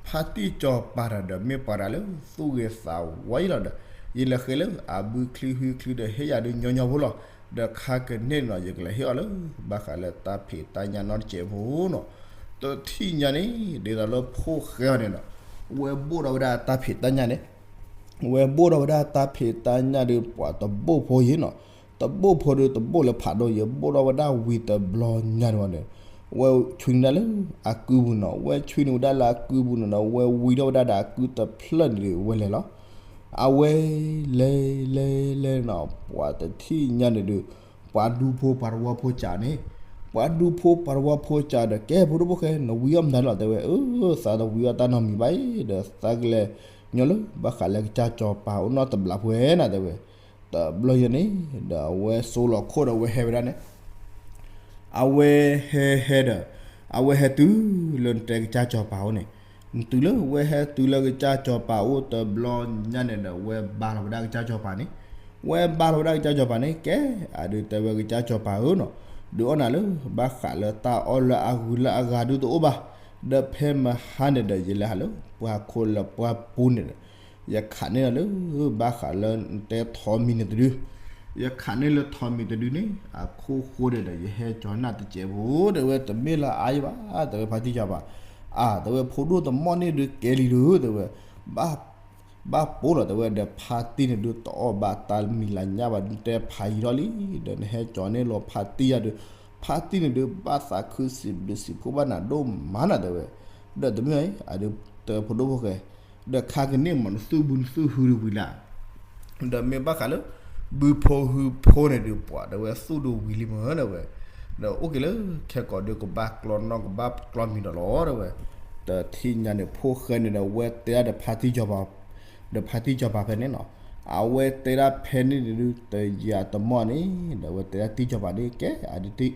ဖါတံၢ်စီၤပၤတၢ်ဒီးမ့ၢ်ပှၤတၢ်လၢသူၣ်ဂ့ၤသးဝါအံၤလီၤဒီး ယလဲၤဃ့လၢအဘုချံဟုချံဒီးဟ့ၣ်ယၤဒုးညီညီဖိလီၤ ဒီးခါကန့ၢ်နီၤ ယကလဲၤဟ့ၣ်အီၤလၢ ဘၣ်ဃးလၢတၢ်ဖံးတၢ်ညၣ်နီတစဲးဖိနီၤ တထံၣ်ညါန့ၣ် ဒ်သိးလၢဖိၣ်ဃဲအီၤန့ၣ်နီၤ ဝဲဘိၣ်ဒီးဝဲဒၣ်တၢ်ဖံးတၢ်ညၣ်န့ၣ် ဝဲဘိၣ်ဒီးဝဲဒၣ်တၢ်ဖံးတၢ်ညၣ်ဒုး ပှၤတဘိၣ်ဖိယံၤနီၤ တဘိၣ်ဖိဒုးတဘိၣ်လၢဖးဒိၣ်ယံၤ ဘိၣ်ဒီးဝဲဒၣ်ဝံၤတဘျီညါန့ၣ်ဝဲန့ၣ် ဝဲဆွံနုာ်ဒၣ်လၢအကုပူၤနီၤ ဝဲဆွံနုာ်ဝဲဒၣ်လၢအကုပူၤန့ၣ်နီၤ ဝဲဝံၤဒီးဝဲဒၣ်ဒီးအကုတဖျၢၣ်န့ၣ်ဒုး ဝဲလဲၤလီၤ အဝဲလဲၤလဲၤလဲၤနီၤ ပှၤတထံၣ်ညါန့ၣ်ဒုး ပှၤဒူဖိပှၤတဝီဖိစးန့ၣ် ပှၤဒူဖိပှၤတဝီဖိစးဒီး ကဲဖိဒိၣ်ဖိၣ်ဃဲ နဝံအီၣ်မတၤလီၤ တဲဝဲ အၢ သးတဝံအီၣ်တၢ်နီတမံၤဘၣ်အံၤ ဒီးသးကလဲၤညီလၢ ဘၣ်ဃးလၢကစၢ်စီၤပၤအိၣ်နီတဘျီပှဲၤနၤ တဲဝဲ တဘျီယဲန့ၣ် ဒီးအဝဲစိလီၤခိၣ်ဒီးအဝဲဟဲဝဲဒၣ်န့ၣ် အဝဲဟဲဟဲဒီး အဝဲဟဲတုၤလၢနတဲကစၢ်စီၤပၤအိၣ်န့ၣ် တုၤလၢဝဲဟဲတုၤလၢကစၢ်စီၤပၤအိၣ်တဘျီညါန့ၣ်ဒီး ဝဲဘါလီၤဝဲဒၣ်ကစၢ်စီၤပၤန့ၣ် ဝဲဘါလီၤဝဲဒၣ်ကစၢ်စီၤပၤန့ၣ် ကဲ အဒုးတဲဝဲကစၢ်စီၤပၤဧၢနီၤ ဒုးအီၣ်နၤလၢ ဘၣ်ဃးလၢတၢ်အီၣ်လၢအဂုၤလၢအဂၤဒုးတအိၣ်ဘၣ် ဒီးဖဲမဟါန့ၣ်ဒီး ယလဲၤဟးလၢပှၤခိၣ်လၢပှၤပူၤန့ၣ်ဒီး ယခးန့ၢ်လီၤလၢ ဘၣ်ဃးလၢနတဲထိးမံၤန့ၣ်တဒု ယခးန့ၢ်လၢထိးမံၤတဒုန့ၣ် အခိၣ်ဃိန့ၣ်ဒီး ယဟဲကၠီၤနၢ်တစဲးဖိ တဲဝဲတမ့ၢ်လၢအအါယဘၣ် တဲဝဲဖါတံၢ်စီၤပၤ အါ တဲဝဲဖိဒိၣ်တမီၢ်န့ၣ်ဒုးကဲလံဒုး တဲဝဲ ဘၣ် ဘၣ်ပိာ်လီၤ တဲဝဲဒီးဖါတံၢ်န့ၣ်ဒုးတအီၣ်ဘၣ်တၢ်မံၤလၢညါဘၣ် ဒုးတဲဖးယံၤထီၣ်လံ ဒီးနဟဲကၠီၤန့ၢ်လီၤဖါတံၢ်ယၤဒုး ဖါတံၢ်န့ၣ်ဒုး ဘၣ်သးခုစံးဘျုးစံးဖှိၣ်ဘၣ်နၤဒိၣ်မးနၤ တဲဝဲ ဒီးတမ့ၢ်အံၤ အဒုးတဲဖိဒိၣ်ဖိၣ်ဃဲ ဒီးခါကန့ၢ်မး နသူၣ်ဘုနသူၣ်ဟုဒုးဝံၤလၢ် ဒီးမ့ၢ်ဘၣ်ဃးလၢ ဘုဖိဟုဖိန့ၣ်ဒုး ပှၤတဲဝဲသူၣ်ဒုးဝံၤလံမး တဲဝဲ ဒီးအိၣ်က့ၤလၢခဲကိာ်ဒုး ကဘၣ်ကျီနီၣ် ကဘၣ်ကျီမံၤဒီးလီၤ တဲဝဲ တထံၣ်ညါန့ၣ် ဖိၣ်ဃဲန့ၣ်ဒီး ဝဲတဲဒၣ်ဒီးဖါတံၢ်စီၤပၤ ဒီးဖါတံၢ်စီၤပၤဖဲန့ၣ်နီၤ အဝဲတဲဒၣ်ဖဲန့ၣ်န့ၣ်ဒုး တယၤတမီၢ်န့ၣ် ဒီးဝဲတဲဒၣ်တံၢ်စီၤပၤန့ၣ် ကဲ အဒုးတံၢ်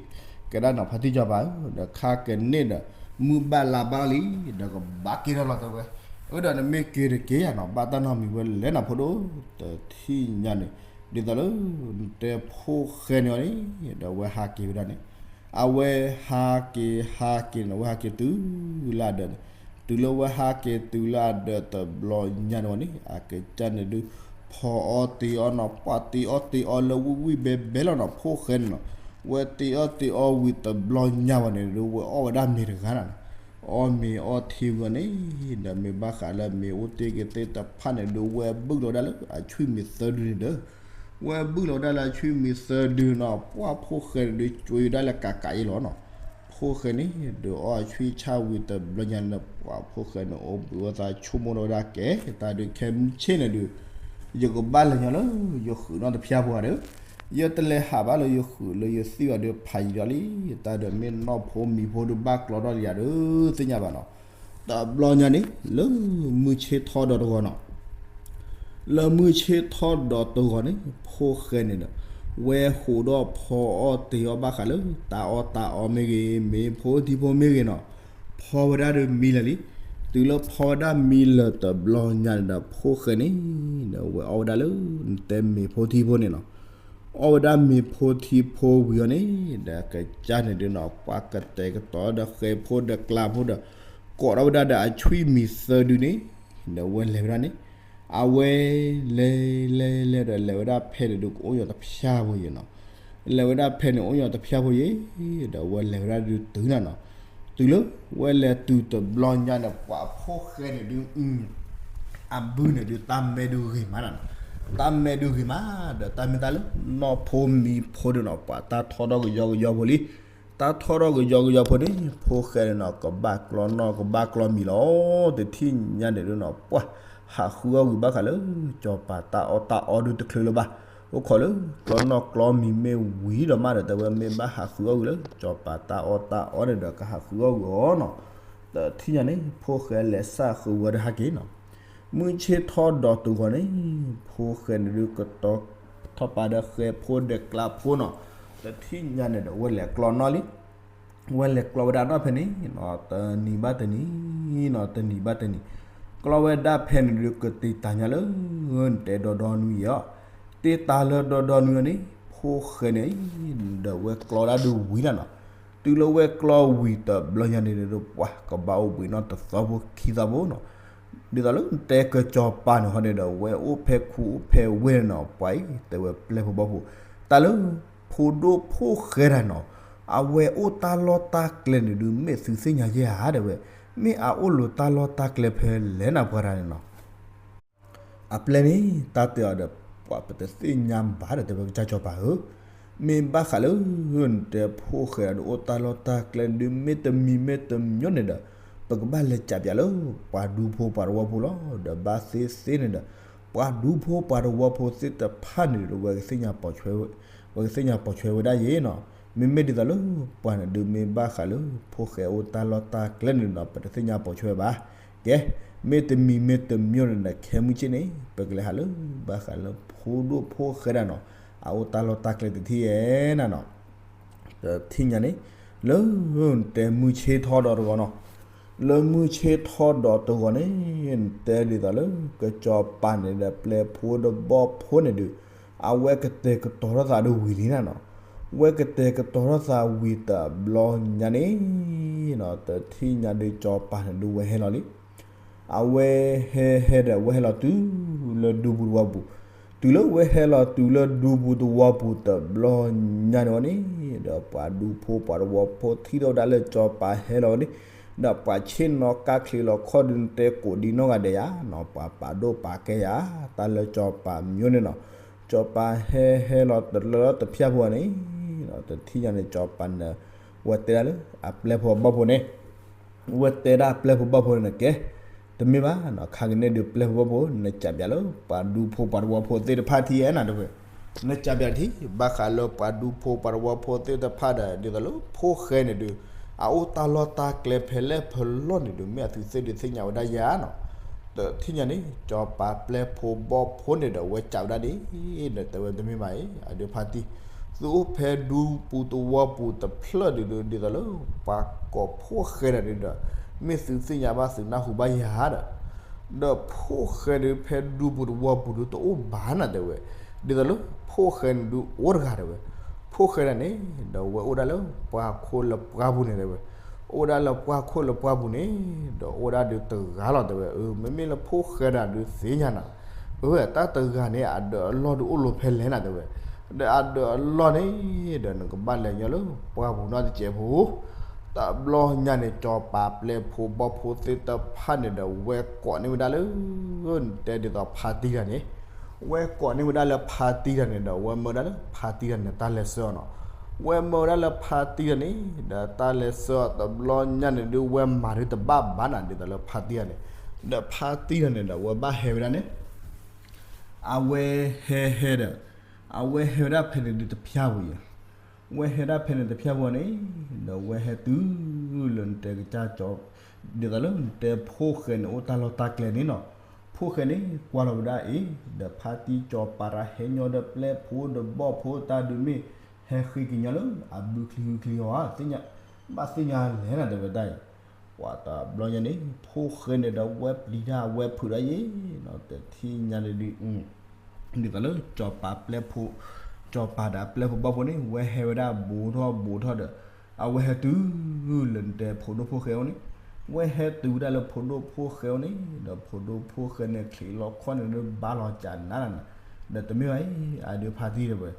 ကဲဒၣ်နီၤ ဖါတံၢ်စီၤပၤဧၢ ဒီးခါကန့ၢ်ဒီး မုၢ်ဘၣ်လါဘၣ်လံ ဒီးကဘၣ်က့ၤထီၣ်လီၤ တဲဝဲ အၢ ဒီးနမ့ၢ်က့ၤတက့ၢ်ယၤနီၤ ဘၣ်တၢ်နီတမံၤဝဲလဲၣ်နီၤ ဖိဒိၣ် တထံၣ်ညါန့ၣ် ဒ်သိးလၢ နတဲဖိၣ်ဃဲန့ၣ်အီၤန့ၣ် ဒီးဝဲဟးက့ၤဝဲဒၣ်န့ၣ် အဝဲဟးက့ၤဟးက့ၤန့ၣ် အဝဲဟးက့ၤတုၤလၢအဒၢးန့ၣ် တုၤလၢဝဲဟးက့ၤတုၤလၢအဒၢးတဘျီညါန့ၣ်ဝဲန့ၣ် အကစၢ်န့ၣ်ဒုး ဖီအီၣ်တ့အီၣ်နီၤ ပှၤတ့အီၣ်တ့အီလၢဝံၣ်ဝံၣ်ဘဲဘဲလီၤနီၤ ဖိၣ်ဃဲန့ၣ်နီၤ ဝဲတ့အီၣ်တ့အီဝံၤတဘျီညါဘၣ်န့ၣ်ဒုး ဝဲအီၣ်ဝဲဒၣ်မ့ၤတဂၤနၤ, အီၣ်မ့ၤအီထံဝံၤအီၤန့ၣ် ဒီးမ့ၢ်ဘၣ်ဃးလၢမ့ၤအိၣ်တ့ၢ်က့ၤသ့ၣ်တဖၣ်န့ၣ်ဒုး ဝဲဘုၣ်လီၤဝဲဒၣ်လၢအဆွံၣ်မံၤသၢဒုန့ၣ်ဒီး ဝဲဘုၣ်လီၤဝဲဒၣ်လၢအဆွံၣ်မံၤသၢဒုနီၤ, ပှၢ်ဖိၣ်ဃဲန့ၣ်ဒုး ကွံာ်ဝဲဒၣ်လၢကးကးအံၤလီၤနီၤ. ဖိၣ်ဃဲန့ၣ် ဒုးအီၣ်အဆွံၣ်ဆၣ်ဝံၤတဘျီညါန့ၣ် ပှၢ်ဖိၣ်ဃဲန့ၣ် အိၣ်ဘှံးဝဲသးဆိကမိၣ်ထီၣ်ဝဲဒၣ်ကဲ တၢ်ဒုးခဲမုၢ်ဆ့ၣ်န့ၣ်ဒုး ယကဘၣ်လဲၤညီလၢယဃုာ်နီၣ်တဖၠၣ်ဖိဧါဒီး ယတလဲၤဟးဘၣ်လၢယဃုာ်လၢယသံၣ်ဘၣ်ဒီး ဖးယံာ်ဒီးလံ, တၢ်ဒုးမ့ၢ်နီၢ်ဖိမံၤဖိဒုးဘၣ်ကျီထီၣ်လံယၤဒီး သ့ၣ်ညါဘၣ်နီၤ. တဘျီညါန့ၣ် လၢမုၢ်ဆ့ၣ်ထီၣ်ဒီးတဂီၤနီၤ, လၢမုၢ်ဆ့ၣ်ထီၣ်ဒီးတဂီၤန့ၣ် ဖိၣ်ဃဲန့ၣ်ဒီး ဝဲဟူးဒီးဖီအီၣ်တ့ၤအီၣ်ဘၣ်ဃးလၢ တၢ်အီၣ်တၢ်အီမ့ၢ်ဂ့ၤ မ့ၤဖိထံဖိမ့ၢ်ဂ့ၤနီၤ, ဖီဝဲဒၣ်ဒီးမံလၢာ်လံ. တုၤလၢဖီဝဲဒၣ်မံလၢာ်တဘျီညါန့ၣ်ဒီး ဖိၣ်ဃဲန့ၣ်ဒီး ဝဲအီၣ်ဝဲဒၣ်လၢ နတဲမ့ၤဖိထံဖိန့ၣ်နီၤ. အီၣ်ဝဲဒၣ်မ့ၤဖိထံဖိဝံၤအီၤန့ၣ် ဒီးကစၢ်န့ၣ်ဒုးနီၤ ပှၢ်ကတဲာ်ကတီၤဒီးဃဲၤဖိဒီးကျးဖိဒီး ကိးထီၣ်ဝဲဒၣ်ဒီးအဆွံၣ်မံၤသၢဒုန့ၣ် ဒီးဝဲလဲၤဝဲဒၣ်န့ၣ် အဝဲလဲၤလဲၤလဲၤဒီး လဲၤဝဲဒၣ်ဖဲန့ၣ်ဒုး ကအိၣ်ညီတဖၠၣ်ဖိယဲနီၤ. လဲၤဝဲဒၣ်ဖဲန့ၣ် အိၣ်ညီတဖၠၣ်ဖိယဲ, ဒီးဝဲလဲၤဝဲဒၣ်ဒုးတုၤနၤနီၤ. တုၤလၢဝဲလဲၤတုၤတဘျီညါန့ၣ် ပှၤဖိၣ်ဃဲန့ၣ်ဒုး အဘုန့ၣ်ဒုး တၢ်မဲဒုးဂ့ၤမးနၤနီၤ. တၢ်မဲဒုးဂ့ၤမး ဒီးတၢ်မ့ၢ်တၢ်လၢ နီၢ်ဖိမံၤဖိဒုးနီၤ ပှၤတၢ်ထီၣ်ထီၣ်ကယီကယီဖိလံ. တၢ်ထီၣ်ထီၣ်ကယီကယီဖိန့ၣ် ဖိၣ်ဃဲန့ၣ်နီၤ ကဘၣ်ကျီနီၣ်ကဘၣ်ကျီမံၤလီၤ. တထံၣ်ညါန့ၣ်ဒုးနီၤ ပှၢ်ဟးဃုအီၣ်ဝံၤဘၣ်ဃးလၢ စီၤပၤတၢ်အီၣ်တၢ်အီဒုးတချုးလၢၤဘၣ်. အိၣ်ခိးလၢ ကျီနီၣ်ကျီမံၤမ့ၢ်ဝံၤဒီးမးဒီး တဲဝဲမ့ၢ်ဘၣ်ဟးဃုအီၣ်ဝံၤလၢ စီၤပၤတၢ်အီၣ်တၢ်အီန့ၣ်ဒီး ကဟးဃုအီၣ်ဝံၤအီၤနီၤ. တထံၣ်ညါန့ၣ် ဖိၣ်ဃဲလဲၤစၢ်ဃုာ်ဝဲဒီးဟဲက့ၤနီၤ. မုၢ်ဆ့ၣ်ထီၣ်ဒီးတဂီၤန့ၣ် ဖိၣ်ဃဲန့ၣ်ဒုးကတီၤထီၣ်ပာ်ဒီးဃဲၤဖိဒီးကျးဖိနီၤ. တထံၣ်ညါန့ၣ်ဒီး ဝဲလဲၤကျီနီၣ်လံ. ဝဲလဲၤကျီဝဲဒၣ်နီၣ်ဖဲန့ၣ်နီၤ တနံၤဘၣ်တနံၤနီၤ တနံၤဘၣ်တနံၤ ကျီဝဲဒၣ်ဖဲန့ၣ်ဒုး ကတ့ၤတၢ်ညါလၢ နတဲဒီဒီနွံယဲၢ်အီၤ, တ့ၤတၢ်လၢဒီဒီနွံအီၤန့ၣ် ဖိၣ်ဃဲန့ၣ် ဒီးဝဲကျီဒၣ်ဒုးဝံၤနၤနီၤ. တုၤလၢဝဲကျီဝံၤတဘျီညါန့ၣ်ဒုး ပှၤကဘၣ်အိၣ်ဘှံးနီၣ်တသီဖိခံသီဖိနီၤ. ဒ်သိးလၢနတဲကစီၤပၤန့ၣ်ဟီန့ၣ်ဒီး ဝဲအိၣ်ဖဲခူအိၣ်ဖဲဝ့ၢ်န့ၣ်နီၤ ပှၤအံၤတဲဝဲပျဲၢ်ဖိဘီၣ်ဖိ တၢ်လၢ ဖိဒိၣ်ဖိၣ်ဃဲတၢ်နီၤ အဝဲအိၣ်တၢ်လီၢ်တၢ်ကျဲန့ၣ်ဒုး မ့ၢ်သုသ့ၣ်ညါယဲဧါ တဲဝဲ, မ့ၢ်အအိၣ်လိၤတၢ်လီၢ်တၢ်ကျဲဖဲလဲၣ်နၤပှၤတၢ်န့ၣ်နီၤ. အပျဲၢ်န့ၣ် တၢ်တဲအီၤဒီး ပှၤပတသ့ၣ်ညါဘၣ်ဒီး တဲဝဲကစၢ်စီၤပၤဧၢ, မ့ၢ်ဘၣ်ဃးလၢ နတဲဖိၣ်ဃဲဒီးအိၣ်တၢ်လီၢ်တၢ်ကျဲဒုး မ့တမံၤမ့တမံၤန့ၣ်ဒီး ပကဘၣ်လဲၤကးပၠးလၢ ပှၤဒူဖိပှၤတဝီဖိလီၤ. ဒီးဘၣ်သ့ၣ်သ့ၣ်န့ၣ်ဒီး ပှၤဒူဖိပှၤတဝီဖိသ့ၣ်တဖၣ်န့ၣ်ဒီး ဝဲကသ့ၣ်ညါပိာ်ဆွဲ ဝဲကသ့ၣ်ညါပိာ်ဆွဲဝဲဒၣ်ယဲနီၤ. မ့မ့ၢ်ဒ်သိးလၢ ပှၤန့ၣ်ဒုးမ့ၢ်ဘၣ်ဃးလၢ ဖိၣ်ဃဲအိၣ်တၢ်လီၢ်တၢ်ကျဲန့ၣ်ဒီး ပတသ့ၣ်ညါပိာ်ဆွဲဘၣ်. ကဲ, မ့တမံၤမ့တမံၤန့ၣ်ဒီး ခဲမုၢ်ဆ့ၣ်န့ၣ် ပကလဲၤဟးလၢ ဘၣ်ဃးလၢဖိဒိၣ်ဖိၣ်ဃဲဒၣ်နီၤ အအိၣ်တၢ်လီၢ်တၢ်ကျဲတထံၣ်ယဲနၤနီၤ. တထံၣ်ညါန့ၣ် လၢ တဲမုၢ်ဆ့ၣ်ထီၣ်ဒီးတဂီၤနီၤ, လၢမုၢ်ဆ့ၣ်ထီၣ်ဒီးတဂီၤန့ၣ် နတဲဒ်သိးလၢ ကစီၤပၤန့ၣ်ဒီးပျဲၢ်ဖိဒီးဘီၣ်ဖိန့ၣ်ဒုး အဝဲကတဲာ်ကတီၤထီၣ်သးဒီးဝံၤလံနၤနီၤ. ဝဲကတဲာ်ကတီၤထီၣ်သးဝံၤတဘျီညါန့ၣ်နီၤ တထံၣ်ညါဒုးစီၤပၤန့ၣ်ဒုးဝဲဟဲလီၤလံ. အဝဲဟဲဟဲဒီး ဝဲဟဲလီၤတုၤလၢဒူပူၤတဝီပူၤ, တုၤလၢဝဲဟဲလီၤတုၤလၢဒူပူၤတဝီပူၤတဘျီညါန့ၣ်ဝဲန့ၣ် ဒီးပှၤဒူဖိပှၤတဝီဖိထံၣ်ထီၣ်ဝဲဒၣ်လၢစီၤပၤဟဲလီၤဝဲန့ၣ်, ဒီးပှၤဆ့ၣ်နီၤကါချံးလီၤခီၣ်ဒုး နတဲကိးဒံနီၢ်ဂၤဒဲးယၤနီၤ ပှၤပာ်ဒိၣ်ပာ်ကဲယၤ တၢ်လၢစီၤပၤမၠိန့ၣ်နီၤ. စီၤပၤဟဲဟဲလီၤတလၢတဖၠၣ်ဖိန့ၣ် တထံၣ်ညါန့ၣ် စီၤပၤန့ၣ် ဝဲတဲဒၣ်လၢအပျဲၢ်ဖိဘီၣ်ဖိန့ၣ် ဝဲတဲဒၣ်ပျဲၢ်ဖိဘီၣ်ဖိန့ၣ် ကဲ, တမ့ၢ်ဘၣ်နီၤ ခါကန့ၣ်ဒုးပျဲၢ်ဖိဘီၣ်ဖိ နကးပၠးလၢ ပှၤဒူဖိပှၤတဝီဖိသ့ၣ်တဖၣ်ထံၣ်ဧါနၤတဲဝဲ, နကးပၠးထံၣ် ဘၣ်ဃးလၢပှၤဒူဖိပှၤတဝီဖိသ့ၣ်တဖၣ်ဒီး ဒ်သိးလၢဖိၣ်ဃဲန့ၣ်ဒုး အအိၣ်တၢ်လီၢ်တၢ်ကျဲဖဲလဲၣ်ဖဲလဲၣ်န့ၣ်ဒုး မ့ၢ်အသုသ့ၣ်ဒုးသ့ၣ်ညါဝဲဒၣ်ယၤနီၤ. တထံၣ်ညါန့ၣ် စီၤပၤပျဲၢ်ဖိဘီၣ်ဖိန့ၣ်ဒီး ဝဲကးဝဲဒၣ်ဒ် ဒီးတဲဝဲတမ့ၢ်ဘၣ်အံၤ အဒုးဖါတံၢ် သုအိၣ်ဖဲဒူပူၤတဝီပူၤတဖျၢၣ်ဒုး ဒ်သိးလၢ ပှၤကိးဖိၣ်ဃဲတၢ်ဒုးဒီး မ့ၢ်သုသ့ၣ်ညါဘၣ်သုနၢ်ဟူဘၣ်ယၤဒီး ဒီးဖိၣ်ဃဲဒုးဖဲဒူပူၤတဝီပူၤဒုးတအိၣ်ဘၣ်နၤတဲဝဲ, ဒ်သိးလၢဖိၣ်ဃဲန့ၣ်ဒုးအိၣ်တဂၤတဲဝဲ, ဖိၣ်ဃဲဒၣ်န့ၣ် ဒီးဝဲအိၣ်ဒၣ်လၢပှၤခိၣ်လၢပှၢ်ပူၤန့ၣ်တဲဝဲ, အိၣ်ဒၣ်လၢပှၤခိၣ်လၢပှၢ်ပူၤန့ၣ် ဒီးအိၣ်ဒၣ်ဒုးတဂၤလီၤတဲဝဲ, အမ့မ့ၢ်လၢဖိၣ်ဃဲဒၣ်ဒုးသ့ၣ်ညါနၤ, အတၢ်တဂၤန့ၣ် အဒၢးအလီၢ်ဒုးအိၣ်လီၤဖဲလဲၣ်နၤတဲဝဲ, ဒီးအဒၢးအလီၢ်န့ၣ် ဒီးနကဘၣ်လဲၤညီလၢပှၢ်ပူၤနီတစဲးဖိ, တဘျီညါန့ၣ် စီၤပၤပျဲၢ်ဖိဘီၣ်ဖိသ့ၣ်တဖၣ်န့ၣ်ဒီး ဝဲကိးန့ၢ်ဝဲဒၣ်လၢ နတဲဒ်သိးဖါတံၢ်တၢ်န့ၣ်, ဝဲကိးန့ၢ်ဝဲဒၣ်လၢဖါတံၢ်တၢ်န့ၣ်ဒီး ဝဲမၢဝဲဒၣ်လၢဖါတံၢ်တၢ်န့ၣ် တၢ်လဲၤဆှၢအီၤနီၤ. ဝဲမၢဝဲဒၣ်လၢဖါတံၢ်တၢ်န့ၣ် ဒီးတၢ်လဲၤဆှၢအီၤတဘျီညါန့ၣ်ဒုး ဝဲမၤဒုးတဘၣ်ဘၣ်နၤ ဒ်သိးလၢဖါတံၢ်တၢ်န့ၣ်, ဒီးဖါတံၢ်တၢ်န့ၣ်ဒီး ဝဲဘၣ်ဟဲဝဲဒၣ်န့ၣ် အဝဲဟဲဟဲဒီး အဝဲဟဲဝဲဒၣ်ဖဲန့ၣ်ဒုးတဖၠၣ်ပူၤယဲ, ဝဲဟဲဒၣ်ဖဲန့ၣ်တဖၠၣ်ပူၤန့ၣ် ဒီးဝဲဟဲတုၤလၢနတဲကစၢ်ကၠီၤ, ဒ်သိးလၢနတဲဖိၣ်ဃဲန့ၣ်အိၣ်တၢ်လီၢ်တၢ်ကျဲန့ၣ်နီၤ, ဖိၣ်ဃဲန့ၣ် ကွၢ်လီၤဝဲဒၣ်အ့ၣ် ဒီးဖါတံၢ်စီၤပၤတၢ်ဟဲညီဒီးပျဲၢ်ဖိဒီးဘီၣ်ဖိတၢ်ဒုးမ့ၢ် ဟဲဃ့က့ၤညီလၢအဘုချံဟုချံအီၤဧါ, ဘၣ်သ့ၣ်ညါလဲၣ်နၤ တဲဝဲဒၣ်အံၤ, ပှၤတဘျီညါန့ၣ် ဖိၣ်ဃဲန့ၣ်ဒီးဝဲပျံၤတၢ်ဝဲဖုးတၢ်ယဲနီၤ, တထံၣ်ညါန့ၣ်ဒုး ဒ်သိးလၢစီၤပၤပျဲၢ်ဖိ, စီၤပၤဒီးအပျဲၢ်ဖိဘီၣ်ဖိန့ၣ် ဝဲဟဲဝဲဒၣ်ဘူးထီၣ်ဘူးထီၣ်ဒီး အဝဲဟဲတုၤလၢနတဲဖိဒိၣ်ဖိၣ်ဃဲအအိၣ်န့ၣ်, ဝဲဟဲတုၤဝဲဒၣ်လၢဖိဒိၣ်ဖိၣ်ဃဲအအိၣ်န့ၣ် ဒီးဖိဒိၣ်ဖိၣ်ဃဲန့ၣ် ချံးလီၤခီၣ်န့ၣ်လၢဘါလီၤကးနးနး, ဒီးတမ့ၢ်ဘၣ်အံၤ အဒုးဖါတံၢ်တဲဝဲ,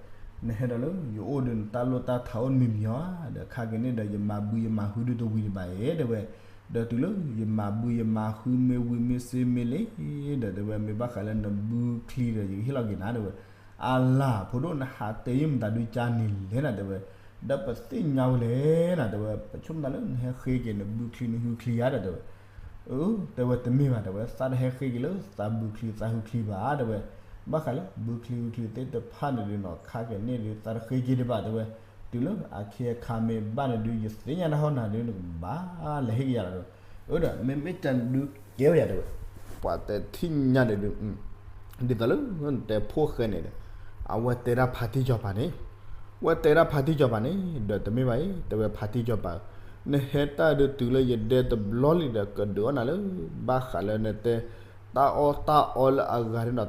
နဟဲဒီးလၢယအိၣ်ဒီးနတၢ်လိၣ်တၢ်ထးအိၣ်မံၤမံၤဧါ, ဒီးခါက့ၤန့ၣ်ဒီး ယမၤဘုယမၤဟုဒုးတဝံၤဒံးဘၣ်အံၤ တဲဝဲ, ဒီးတုၤလၢယမၤဘုယမၤဟုမ့ၢ်ဝံၤမ့ၢ်စ့မ့ၢ်လံ, ဒီးတဲဝဲမ့ၢ်ဘၣ်ဃးလၢနဘုချံဒီး ယကဟ့ၣ်လီၤက့ၤနၤ တဲဝဲ, အလၤ ဖိဒိၣ်နဟးတဲယံာ်မတၤဒုးကါန့ၣ်လဲၣ်နၤ တဲဝဲ, ဒီးပသ့ၣ်ညါဝဲလဲၣ်နၤ တဲဝဲ, ပဆိကမိၣ်သးလၢနဟဲဃ့က့ၤနဘုချံနဟုချံဧါဒီး တဲဝဲ အၢ တဲဝဲတမ့ၢ်ဘၣ် တဲဝဲ သးတဟဲဃ့က့ၤလၢသးဘုချံသးဟုချံဘၣ် တဲဝဲ, ဘၣ်ဃးလၢဘုချံဟုချံသ့ၣ်တဖၣ်န့ၣ်ဒုးနီၤ ခါက့ၤန့ၣ်ဒုး သးတဃ့က့ၤဒံးဘၣ် တဲဝဲ, တုၤလၢအခ့အခါမ့ၢ်ဘၣ်န့ၣ်ဒုး ယသ့ၣ်ညါတၢ်ဟီၣ်နၤဒုး နကဘၣ်လဲၤဟ့ၣ်က့ၤယၤလီၤ တဲဝဲ, အၢ ဒီးမ့မ့ၢ်တၢ်ဒုးကဲဝဲယၤ တဲဝဲ, ပှၤတထံၣ်ညါန့ၣ်ဒုး ဒ်သိးလၢနတဲဖိၣ်ဃဲန့ၣ်ဒီး အဝဲတဲဒၣ်ဖါတံၢ်စီၤပၤန့ၣ်, ဝဲတဲဒၣ်ဖါတံၢ်စီၤပၤန့ၣ် ဒီးတမ့ၢ်ဘၣ်အံၤ တဲဝဲဖါတံၢ်စီၤပၤဧၢ, နဟဲတၢ်ဒုးတုၤလၢယဒဲတဘျီလံဒီး ကဒုးအီၣ်နၤလၢ ဘၣ်ဃးလၢနတဲ တၢ်အီၣ်တၢ်အီလၢအဂၤဒုးနီၤ တ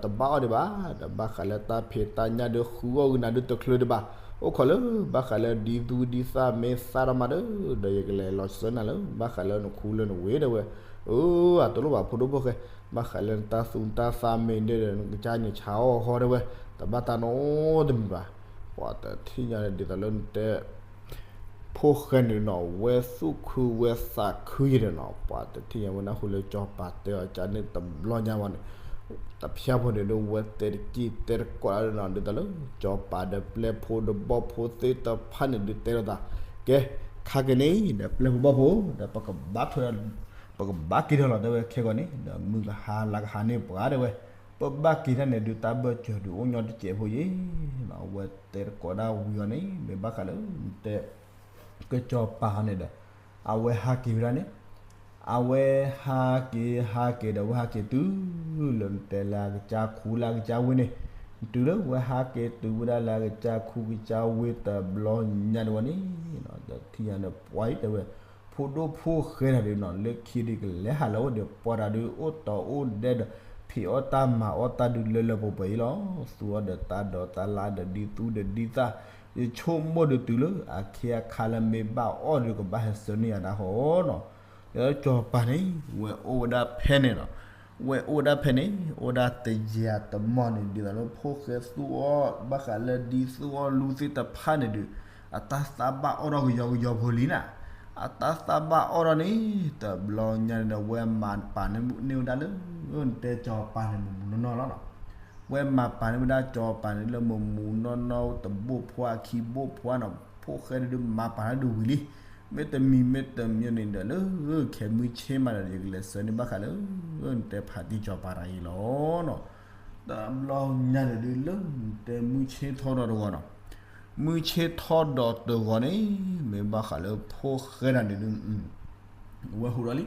ဘၣ်အီၣ်ဒံးဘၣ်, ဒီးဘၣ်ဃးလၢတၢ်ဖံးတၢ်ညၣ်ဒုး ဃုအီၣ်ဂုာ်နၤဒုးတချုးဒံးဘၣ်, အိၣ်ခိးလၢ ဘၣ်ဃးလၢဒ်သူဒ်သၣ်မ့ၢ်သၣ်ထီၣ်မးဒီး ဒီးယကလဲၤလီၤစၢၤနၤလၢ ဘၣ်ဃးလၢနခူလၢနဝ့ၢ် တဲဝဲ, အၢ အတလိၣ်ဘၣ်ဖိဒိၣ်ဖိၣ်ဃဲ, ဘၣ်ဃးလၢနတၢ်သူတၢ်သၣ်မ့ၢ်ဒဲဒီး နကစၢ်န့ၣ်ဆါအီၣ်ဟီ တဲဝဲ, တဘၣ်တၢ်နီတမံၤဘၣ်, ပှၤတထံၣ်ညါန့ၣ် ဒ်သိးလၢနတဲ ဖိၣ်ဃဲန့ၣ်နီၤ ဝဲသူၣ်ခုဝဲသးခုယဲဒီးနီၤ ပှၤတထံၣ်ညါဝဲနၢ်ဟူလၢစီၤပၤတဲအီၤ ကန့ၣ်တဘျီညါဝဲန့ၣ်, တဖၠၣ်ဖိန့ၣ်ဒုး ဝဲတဲတက့ၢ်တဲတကိးဒၣ်နီၤ ဒ်သိးလၢ စီၤပၤဒီးပျဲၢ်ဖိဒီးဘီၣ်ဖိသ့ၣ်တဖၣ်န့ၣ်ဒုးတဲလိာ်သး, ကဲ ခါက့ၤန့ၣ်ဒီးပျဲၢ်ဖိဘီၣ်ဖိဒီး ပကဘၣ်ထွဲ ပကဘၣ်က့ၤထီၣ်လီၤ တဲဝဲ, ခဲကီးန့ၣ် ဒီးမုၢ်ကဟါလါကဟါန့ၢ်ပှၤ တဲဝဲ, ပဘၣ်က့ၤတၢ်န့ၣ်ဒုး တၢ်ဘၢၣ်စၢၤဒုးအိၣ်ညီတစဲးဖိယဲ အဝဲတဲတကိးဒၣ်ဝံၤအီၤန့ၣ် မ့ၢ်ဘၣ်ဃးလၢ တဲ ကစီၤပၤန့ၣ်ဒီး အဝဲဟးက့ၤဝဲဒၣ်န့ၣ်, အဝဲဟးက့ၤဟးက့ၤဒီး အဝဲဟးက့ၤတုၤလၢနတဲလၢအကစၢ်ခူလၢအကစၢ်ဝ့ၢ်န့ၣ်, တုၤလၢအဝဲဟးက့ၤတုၤဝဲဒၣ်လၢအကစၢ်ခူကစၢ်ဝ့ၢ်တဘျီညါဒံးဝဲန့ၣ်, ဒီးထံၣ်ညါန့ၣ် ပှၤအံၤတဲဝဲ, ဖိဒိၣ်ဖိၣ်ဃဲတၢ်ဒုးနီၤ လၢခံဒုးကလဲၤဟးလၢအအိၣ်ဒီး ပှၤတၢ်ဒုးအိၣ်တီၤအိၣ်ဒဲဒီး ဖံးအီၣ်တၢ်မၤအီၣ်တၢ်ဒုးလၢလၢပှဲၤပှဲၤအံၤလီၤ. သူအီၤဒီးတၢ်ဒိးတၢ်လၢဒီးဒ်သူဒီးဒ်သၣ်, ယဆိကမိၣ်ဒုးတုၤလၢအခ့အခါလၢမ့ၢ်ဘၣ်အီၣ်ဒီးကဘၣ်ဟဲဆှၢန့ၢ်ယၤဒၣ်ဟီနီၤ. ဒီးစီၤပၤန့ၣ် ဝဲအိၣ်ဝဲဒၣ်ဖဲန့ၣ်လီၤ. ဝဲအိၣ်ဝဲဒၣ်ဖဲန့ၣ် အိၣ်ဒၣ်တယံာ်တမီၢ်န့ၣ် ဒ်သိးလၢဖိၣ်ဃဲသူၣ်အီၣ် ဘၣ်ဃးလၢဒ်သူၣ်အီၣ်လူသ့ၣ်တဖၣ်န့ၣ်ဒုး အတၢ်သးဘၣ်အီၣ်ထီၣ်ကယီကယီဖိလံနၤ. အတၢ်သးဘၣ်အီၣ်ထီၣ်န့ၣ် တဘျီညါန့ၣ်ဒီး ဝဲမၤပာ်န့ၢ်ဝဲဒၣ်လၢ တဲစီၤပၤန့ၣ် မူးမူးနီၢ်နီၢ်လီၤနီၤ. ဝဲမၤပာ်န့ၢ်ဝဲဒၣ်စီၤပၤန့ၣ်လၢမူးမူးနီၢ်နီၢ်တဘိၣ်ဖိအခံဘိၣ်ဖိနီၤ. ဖိၣ်ဃဲဒုးမၤပာ်တၢ်ဒုးဝံၤလံ. မ့တမံၤမ့တမံၤန့ၣ်ဒီး လၢခဲမုၢ်ဆ့ၣ်မးဒီး ယကလဲၤဆှၢန့ၢ်ဘၣ်ဃးလၢ နတဲဖါတံၢ်စီၤပၤတၢ်အံၤလီၤနီၤ. တဘျီညါန့ၣ်ဒုး လၢနတဲမုၢ်ဆ့ၣ်ထီၣ်ဒီးတဂီၤနီၤ. မုၢ်ဆ့ၣ်ထီၣ်ဒီးတဂီၤန့ၣ် မ့ၢ်ဘၣ်ဃးလၢဖိၣ်ဃဲတၢ်န့ၣ်ဒုး ဝဲဟူးထီၣ်လံ.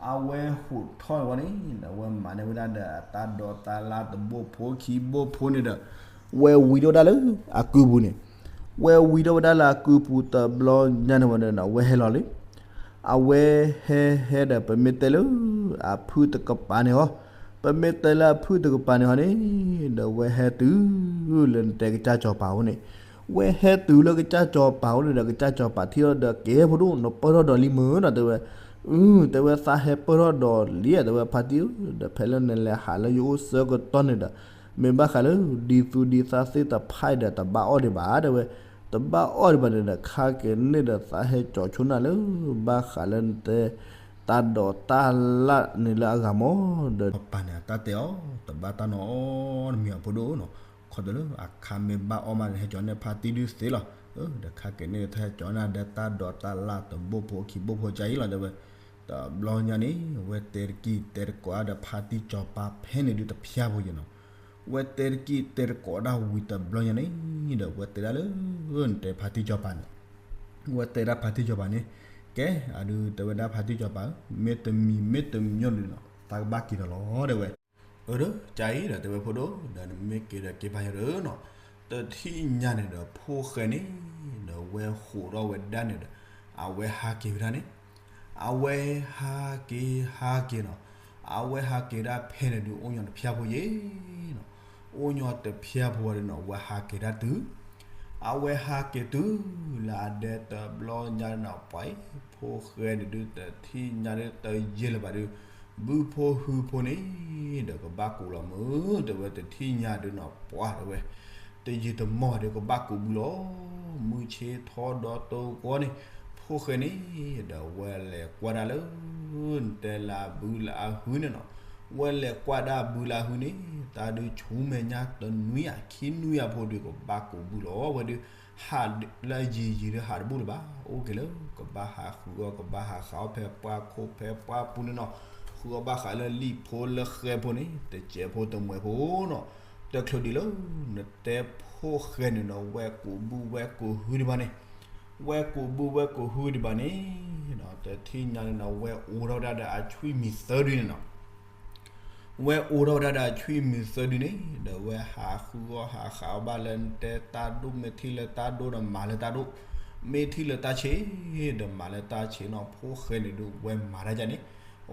အဝဲဟူးထီၣ်ဝဲန့ၣ်ဒီး ဝဲမၤန့ၢ်ဝဲဒၣ်ဒီးအတၢ်ဒိးတၢ်လၢတဘိၣ်ဖိခံဘိၣ်ဖိန့ၣ်ဒီး ဝဲဝံၤထီၣ်ဝဲဒၣ်လၢအကုပူၤန့ၣ်, ဝဲဝံၤထီၣ်ဝဲဒၣ်လၢအကုပူၤတဘျီညါန့ၣ်ဝဲဒီး ဝဲဟဲလီၤလံ. အဝဲဟဲဟဲဒီး ပမ့ၢ်တဲလၢ အဖုၣ်တကပၤန့ၣ်ဟီ, ပမ့ၢ်တဲလၢအဖုၣ်တကပၤန့ၣ်ဟီန့ၣ် ဒီးဝဲဟဲတုၤလၢနတဲကစၢ်စီၤပၤအအိၣ်န့ၣ်, ဝဲဟဲတုၤလၢကစၢ်စီၤပၤအအိၣ်န့ၣ်ဒီး ကစၢ်စီၤပၤထံၣ်အီၤဒီး ကဲဖိဒိၣ် နပၢၢ်ထီၣ်ဒီးလံမ့ၢ်နီၤ တဲဝဲ. အၢ တဲဝဲ သးဟဲပၢၢ်ထီၣ်ဒီးလံဧါ တဲဝဲ ဖါတံၢ်ဧၢ, ဒီးဖဲလၢနလဲၤဟးလၢယအိၣ်ဆၢကတီၢ်န့ၣ်ဒီး မ့ၢ်ဘၣ်ဃးလၢ ဒ်သူၣ်ဒ်သးသ့ၣ်တဖၣ်အံၤဒီး တဘၣ်အီၣ်ဒံးဘၣ် တဲဝဲ, တဘၣ်အီၣ်ဒံးဘၣ်န့ၣ်ဒီး ခါက့ၤန့ၣ်ဒီး သးဟဲကၠီၤဆိနၢ်လၢ ဘၣ်ဃးလၢနတဲ တၢ်ဒိးတၢ်လၣ်န့ၣ်လၢအဂၤမးဒီး ပၢ်န့ၣ်အတၢ်တဲအီၤ တဘၣ်တၢ်နီတမံၤအဖိဒိၣ်နီၤ, ခီဖျိလၢအခါမ့ၢ်ဘၣ်အီၣ်မးန့ၣ် ဟဲကၠီၤန့ၢ်ဖါတံၢ်ဒုးသ့လီၤ, ဒီးခါက့ၤန့ၣ် တၢ်ဟဲကၠီၤန့ၢ်ဒီး တၢ်ဒိးတၢ်လၣ်တဘိဖိခံဘိဖိကအံၤလီၤ တဲဝဲ, တဘျီညါန့ၣ် အဝဲတဲတကံၢ်တဲတကိးဒီး ဖါတံၢ်ကၠီၤပၤဖဲန့ၣ်ဒုးတဖၠၣ်ဖိယဲနီၤ, ဝဲတဲတကံၢ်တဲတကိးဒၣ်ဝံၤတဘျီညါန့ၣ်ဒီး ဝဲတဲဒၣ်လၢ နတဲဖါတံၢ်ကၠီၤပၤန့ၣ်, ဝဲတဲဒၣ်ဖါတံၢ်ကၠီၤပၤန့ၣ်, ကဲ အဒုးတဲဝဲဒၣ်ဖါတံၢ်ကၠီၤပၤဧၢ, မ့ၢ်တမံၤမ့ၢ်တမံၤန့ၣ်နီၤ သးကဘၣ်က့ၤဒီးလီၤ တဲဝဲ, အၢ ဒီး ကအံၤဒီးတဲဝဲဖိဒိၣ် ဒီးနမ့ၢ်က့ၤဒီးက့ၤဖးယီၤဒီးနီၤ, တထံၣ်ညါန့ၣ်ဒီး ဖိၣ်ဃဲန့ၣ် ဒီးဝဲဟးထီၣ်ဝဲဒၣ်န့ၣ်ဒီး အဝဲဟးက့ၤဝဲဒၣ်န့ၣ် အဝဲဟးက့ၤဟးက့ၤနီၤ, အဝဲဟးက့ၤဒၣ်ဖဲန့ၣ်ဒုး အိၣ်ညီတဖၠၣ်ဖိယဲနီၤ, အိၣ်ညီတဖၠၣ်ဖိဝဲဒၣ်နီၤ အဝဲဟးက့ၤဒၣ်တုၤ, အဝဲဟးက့ၤတုၤလၢအဒဲတဘျီညါနီၤ ပှၤအံၤ ဖိၣ်ဃဲန့ၣ်ဒုး တထံၣ်ညါဒုး တယဲၢ်လၢၤဘၣ်ဒုး ဘုဖိဟုဖိန့ၣ် ဒီးကဘၣ်ကူးလီၤမုၢ် တဲဝဲ တထံၣ်ညါဒုးနီၤ ပှၤတဲဝဲ တယံာ်တမီၢ်ဒုး ကဘၣ်ကူးဘုလီၤ, မုၢ်ဆ့ၣ်ထီၣ်ဒီတဂီၢ်န့ၣ် ဖိၣ်ဃဲန့ၣ် ဒီးဝဲလဲၤကွၢ်ဒၣ်လၢ နတဲလၢအဘုလၢအဟုန့ၣ်နီၤ, ဝဲလဲၤကွၢ်ဒၣ်ဘုလၢအဟုန့ၣ် တၢ်ဒုးဆူမဲာ်ညါတနွံဧါ ခံနွံဧါဖိဒုး ကဘၣ်ကူးဘုလီၤ ဝဲဒုး ဟးလၢယံာ်ယံာ်ဒုး ဟးတဘူၣ်လၢၤဘၣ်, အိၣ်က့ၤလၢ ကဘၣ်ဟးဃုအီၣ် ကဘၣ်ဟးဃးအီၣ်ဖဲပှၢ်ခိၣ်ဖဲပှၢ်ပူၤန့ၣ်နီၤ, ဃုအီၣ်ဘၣ်ဃးလၢလံာ်ဖိလၢဃဲဖိန့ၣ် တစဲးဖိတမှဲးဖိနီၤ, တချုးဒံးလၢ နတဲဖိၣ်ဃဲန့ၣ်နီၤ ဝဲကူးဘု ဝဲကူးဟုဒံးဘၣ်န့ၣ်, ဝဲကူးဘု ဝဲကူးဟုဒံးဘၣ်န့ၣ်နီၤ တထံၣ်ညါန့ၣ်နီၤ ဝဲအိးထီၣ်ဝဲဒၣ်ဒီးအဆွံမံၤသၢဒုန့ၣ်နီၤ ဝဲအိးထီၣ်ဝဲဒၣ်ဒီးအဆွံမံၤသၢဒုန့ၣ် ဒီးဝဲဟးဃုအီၣ်ဟးဃးအီၣ်ဘၣ်လၢ နတဲတၢ်ဒိၣ် မ့ၢ်ထံၣ်လၢတၢ်ဒိၣ်ဒီးမၤလၢတၢ်ဒိၣ်, မ့ၢ်ထံၣ်လၢတၢ်ဆံး ဒီးမၤလၢတၢ်ဆံးနီၤ, ဖိၣ်ဃဲန့ၣ်ဒုး ဝဲမၤတၢ်ဒ်န့ၣ်,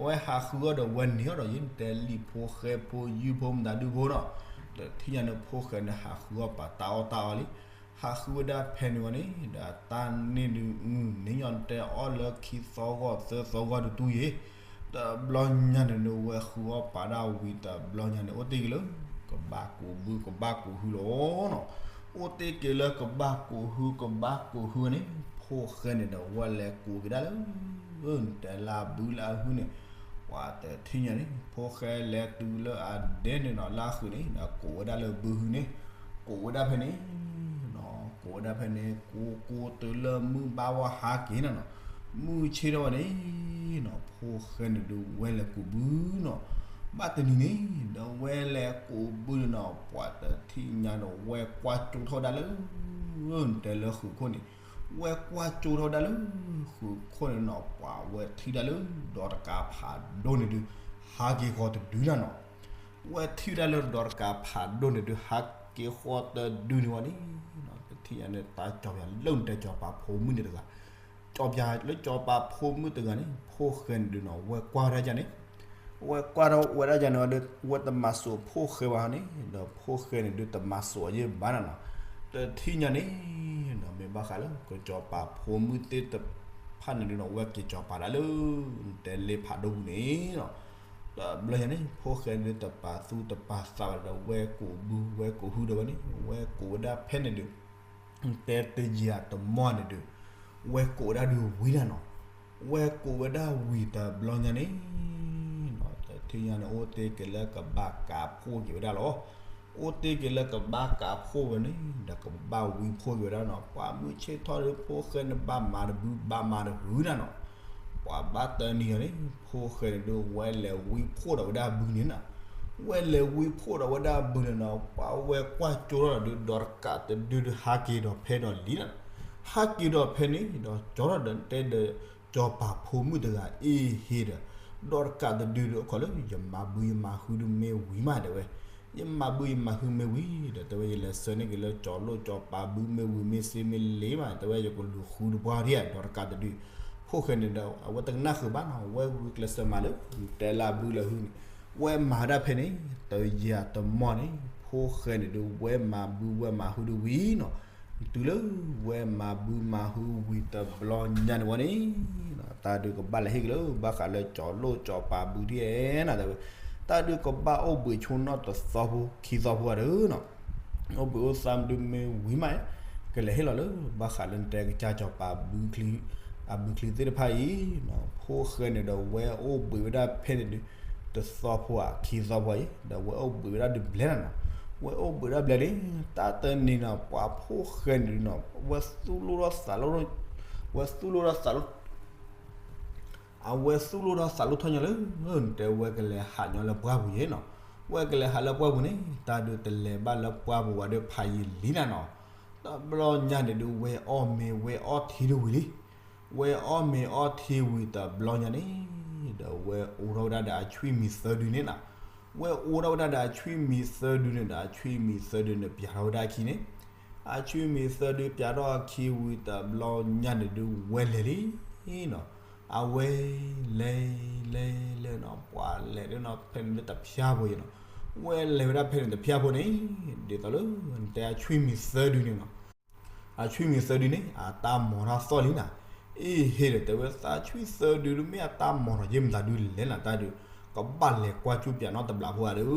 ဝဲဟးဃုအီၣ်ဒီးဝဲန့ၢ်အီၣ်ဒီး ယဲ နတဲလံာ်ဖိဃဲဖိယုၢ်ဖိမတၤဒုဖိနီၤ, တထံၣ်ညါန့ၣ် ဖိၣ်ဃဲန့ၣ် ဟးဃုအီၣ်ပာ်တၢ်အီၣ်တၢ်အီလံ ဟးဃုဝဲဒၣ်ဖဲန့ၣ်ဝဲန့ၣ် ဒီးတၢ်န့ၣ်ဒုး န့ၢ်ညီနတဲအီၣ်လၢခံသီဂီၢ်သၢသီဂီၢ်တတူၢ်ယဲ, တဘျီညါန့ၣ်ဒုး ဝဲဃုအီၣ်ပာ်ဒၣ်ဝံၤတဘျီညါန့ၣ် အိၣ်တ့ၢ်က့ၤလၢ ကဘၣ်ကူးဘု ကဘၣ်ကူးဟုလီၤနီၤ, အိၣ်တ့ၢ်က့ၤလၢကဘၣ်ကူးဟု ကဘၣ်ကူးဟုန့ၣ် ဖိၣ်ဃဲန့ၣ်ဒီး ဝဲလဲၤကူးက့ၤဒၣ်လၢ နတဲလၢအဘုလၢအဟုန့ၣ်, ပှၤတထံၣ်ညါန့ၣ် ဖိၣ်ဃဲလဲၤတုၤလၢအဒဲန့ၣ်နီၤ လၢအဃုာ်န့ၣ် ဒီးကူးဝဲဒၣ်လၢဘုဟုန့ၣ်, ကူးဝဲဒၣ်ဖဲန့ၣ် ကူးဝဲဒၣ်ဖဲန့ၣ် ကူးကူးတုၤလၢမုၢ်ဘၣ်ဝဲဟါက့ၤနီၤနီၤ, မုၢ်ဆ့ၣ်ထီၣ်ဝဲန့ၣ်နီၤ ဖိၣ်ဃဲန့ၣ်ဒုး ဝဲလဲၤကူးဘုနီၤ, ဘၣ်တနံၤန့ၣ် ဒီးဝဲလဲၤကူးဘုန့ၣ်နီၤ ပှၤတထံၣ်ညါဒီး ဝဲကွၢ်ကၠိထီၣ်ဝဲဒၣ်လၢ နတဲလၢဃုာ်ခိၣ်န့ၣ်, ဝဲကွၢ်ကၠိထီၣ်ဝဲဒၣ်လၢ ဃုာ်ခိၣ်န့ၣ်နီၤ ပှၤဝဲထံၣ်ဒၣ်လၢ ဒီးတကးဖးဒိၣ်န့ၣ်ဒုး ဟးက့ၤဃီၤတဒုနၤနီၤ, ဝဲထံၣ်ဝဲဒၣ်လၢဒီးတကးဖးဒိၣ်န့ၣ်ဒုး ဟးက့ၤဃီၤတဒုန့ၣ်ဝဲန့ၣ်နီၤ, တထံၣ်ညါန့ၣ် တၢ်ကၠီၤပၠးလၢနတဲကၠီၤပၤဖိမုၣ်န့ၣ်တဂၤ ကၠီၤပၠးလၢကၠီၤပၤဖိမုၣ်တဂၤန့ၣ် ဖိၣ်ဃဲန့ၣ်ဒုးနီၤ ဝဲကွၢ်ဝဲဒၣ်ယၤန့ၣ်, ဝဲကွၢ်ထီၣ်ဝဲဒၣ်ယၤန့ၣ်ဒီး ဝဲတမၤစိာ်ဖိၣ်ဃဲဘၣ်န့ၣ်ဒီး ဖိၣ်ဃဲန့ၣ်ဒုး တမၤစိာ်အီၤယဲၢ်ဘၣ်နၤနီၤ, တထံၣ်ညါန့ၣ်နီၤ မ့ၢ်ဘၣ်ဃးလၢ ကၠီၤပၤဖိမုၣ်သ့ၣ်တဖၣ်န့ၣ်ဒုးနီၤ ဝဲက့ၤကၠီၤပၤဒၣ်လၢ နတဲလ့ဖးဒိၣ်ပူၤန့ၣ်နီၤ, တဘျီညါန့ၣ် ဖိၣ်ဃဲန့ၣ်ဒုး တပာ်သူၣ်တပာ်သးဘၣ်ဒီး ဝဲကူးဘု ဝဲကူးဟုဒီးဝဲန့ၣ် ဝဲကူးဝဲဒၣ်ဖဲန့ၣ်ဒုး တဲတယံာ်တမီၢ်န့ၣ်ဒုး ဝဲကူးဝဲဒၣ်ဒုးဝံၤနၤနီၤ, ဝဲကူးဝဲဒၣ်ဝံၤတဘျီညါန့ၣ်နီၤ တထံၣ်ညါန့ၣ် အိၣ်တ့ၢ်က့ၤလၢကဘၣ်ကးဖှိၣ်က့ၤဝဲဒၣ်လီၤ, အိၣ်တ့ၢ်က့ၤလၢကဘၣ်ကးဖှိၣ်ဝဲန့ၣ် ဒီးကဘၣ်ဝံဖှိၣ်က့ၤဝဲဒၣ်နီၤ, ပှၤမုၢ်ဆ့ၣ်ထီၣ်ဒီး ဖိၣ်ဃဲန့ၣ် ဘၣ်မၤတဘု ဘၣ်မၤတဘုနၤနီၤ, ပှၤဘၣ်တနံၤအီၤန့ၣ် ဖိၣ်ဃဲန့ၣ်ဒုး ဝဲလဲၤဝံဖှိၣ်ဒီးဝဲဒၣ်ဘုန့ၣ်နီၤ, ဝဲလဲၤဝံဖှိၣ်ဒီးဝဲဒၣ်ဘုန့ၣ်နီၤ ပှၤဝဲကွၢ်ကၠိထီၣ်ဒီး ဒီးတကးတဒုဒုး ဟးက့ၤဒီးဖဲဒီးလံနၤ, ဟးက့ၤဒီးဖဲန့ၣ်ဒီး ကၠီထီၣ်ဒီးတဲဒီး ကၠီၤပၤဖိမုၣ်တဂၤအ့ၣ်ဟ့ဒီး ဒီးတကးတဒုဒုး အခီလၢ ယမၤဘုယမၤဟုဒုးမ့ၢ်ဝံၤမးတဲဝဲ, ယမၤဘုယမၤဟုမ့ၢ်ဝံၤဒီး တဲဝဲ ယလဲၤဆှၢန့ၢ်က့ၤလၢကၠီၤလိၣ်ကၠီၤပၤဘုမ့ၢ်ဝံၤမ့ၢ်စ့မ့ၢ်လ့မး တဲဝဲ ယကလူၤဃုတပှၢ်ဒံး ဒီးတကးတဒု, ဖိၣ်ဃဲန့ၣ်ဒီး အဝဲတကနၣ်ဃုာ်ဘၣ်နီၤ ဝဲဂုာ်ကျဲးစၢးမၤလၢ တဲလၢဘုလၢဟုန့ၣ်, ဝဲမၤဒၣ်ဖဲန့ၣ် တယံာ်တမီၢ်န့ၣ် ဖိၣ်ဃဲန့ၣ်ဒုး ဝဲမၤဘုဝဲမၤဟုဒုးဝံၤနီၤ, တုၤလၢဝဲမၤဘုမၤဟုဝံၤတဘျီညါန့ၣ်ဝဲန့ၣ် တၢ်ဒုးကဘၣ်လဲၤဟ့ၣ်က့ၤလၢ ဘၣ်ဃးလၢကၠီၤလိၣ်ကၠီၤပၤဘုဒ်အဲၣ်နၤတဲဝဲ, တၢ်ဒုးကဘၣ်အိၣ်ဘှံးဆိနီၣ်တသီဖိခံသီဖိဧါဒုးနီၤ. အိၣ်ဘှံးအိၣ်သါမနုၤမ့ၢ်ဝံၤမး ကလဲၤဟ့ၣ်လီၤလၢ ဘၣ်ဃးလၢနတဲကစၢ်စီၤပၤဘုချံ, အဘုချံသ့ၣ်တဖၣ်အံၤနီၤ, ဖိၣ်ဃဲန့ၣ်ဒီးဝဲအိၣ်ဘှံးဝဲဒၣ်ဖဲန့ၣ်ဒုး တသီဖိဧါခံသီဖိအံၤ ဒီးဝဲအိၣ်ဘှံးဝဲဒၣ်ဒုးဘျဲၣ်နီၤနီၤ. ဝဲအိၣ်ဘှံးဝဲဒၣ်ဘျဲၣ်န့ၣ် တၢ်တနံၤနီၤ ပှၤဖိၣ်ဃဲန့ၣ်ဒုးနီၤ ဝဲသူၣ်လိၣ်ထီၣ်သးလိၣ်, ဝဲသူၣ်လိၣ်ထီၣ်သးလိၣ် အဝဲသူၣ်လိၣ်ထီၣ်သးလိၣ်ထီၣ်ညီလၢ နတဲဝဲကလဲၤဟးညီလၢပှၢ်ပူၤယဲနီၤ. ဝဲကလဲၤဟးလၢပှၢ်ပူၤန့ၣ် တၢ်ဒုးတလဲၤဘၣ်လၢပှၢ်ပူၤဝဲဒီးဖးယံာ်လံနၤနီၤ. တဘျီညါန့ၣ်ဒုး ဝဲအီၣ်မ့ၤဝဲအီထံတဝံၤလံ. ဝဲအီၣ်မ့ၤအီထံဝံၤတဘျီညါန့ၣ် ဒီးဝဲအိးထီၣ်ဝဲဒၣ်ဒီးအဆွံမံၤသၢဒုန့ၣ်နီၤ. ဝဲအိးထီၣ်ဝဲဒၣ်ဒီးအဆွံမံၤသၢဒုန့ၣ်ဒီး အဆွံမံၤသၢဒုန့ၣ်ပၠးထီၣ်ဝဲဒၣ်အခံန့ၣ်, အဆွံမံၤသၢဒုပၠးထီၣ်အခံဝံၤတဘျီညါန့ၣ်ဒုး ဝဲလဲၤလံနီၤ. အဝဲလဲၤလဲၤလဲၤနီၤ ပှၤလဲၤဒုးနီၤ ဖဲန့ၣ်လၢတဖျၢၣ်ဖိယဲနီၤ. ဝဲလဲၤဝဲဒၣ်ဖဲန့ၣ်တဖျၢၣ်ဖိန့ၣ် ဒ်သိးလၢ နတဲအဆွံမံၤသၢဒုန့ၣ်နီၤ အဆွံမံၤသၢဒုန့ၣ် အတၢ်မီၤထီၣ်သီၣ်လံနၤ. အ့ဟ့ၣ်ဒီးတဲဝဲသးဆွံသၢဒုဒုမ့ၢ်အတၢ်မီၤထီၣ်ယဲမတၤဒုလဲၣ်နၤ တၢ်ဒုး ကဘၣ်လဲၤကွၢ်ကၠူပၠးနီတဘျီဖိဧါဒုး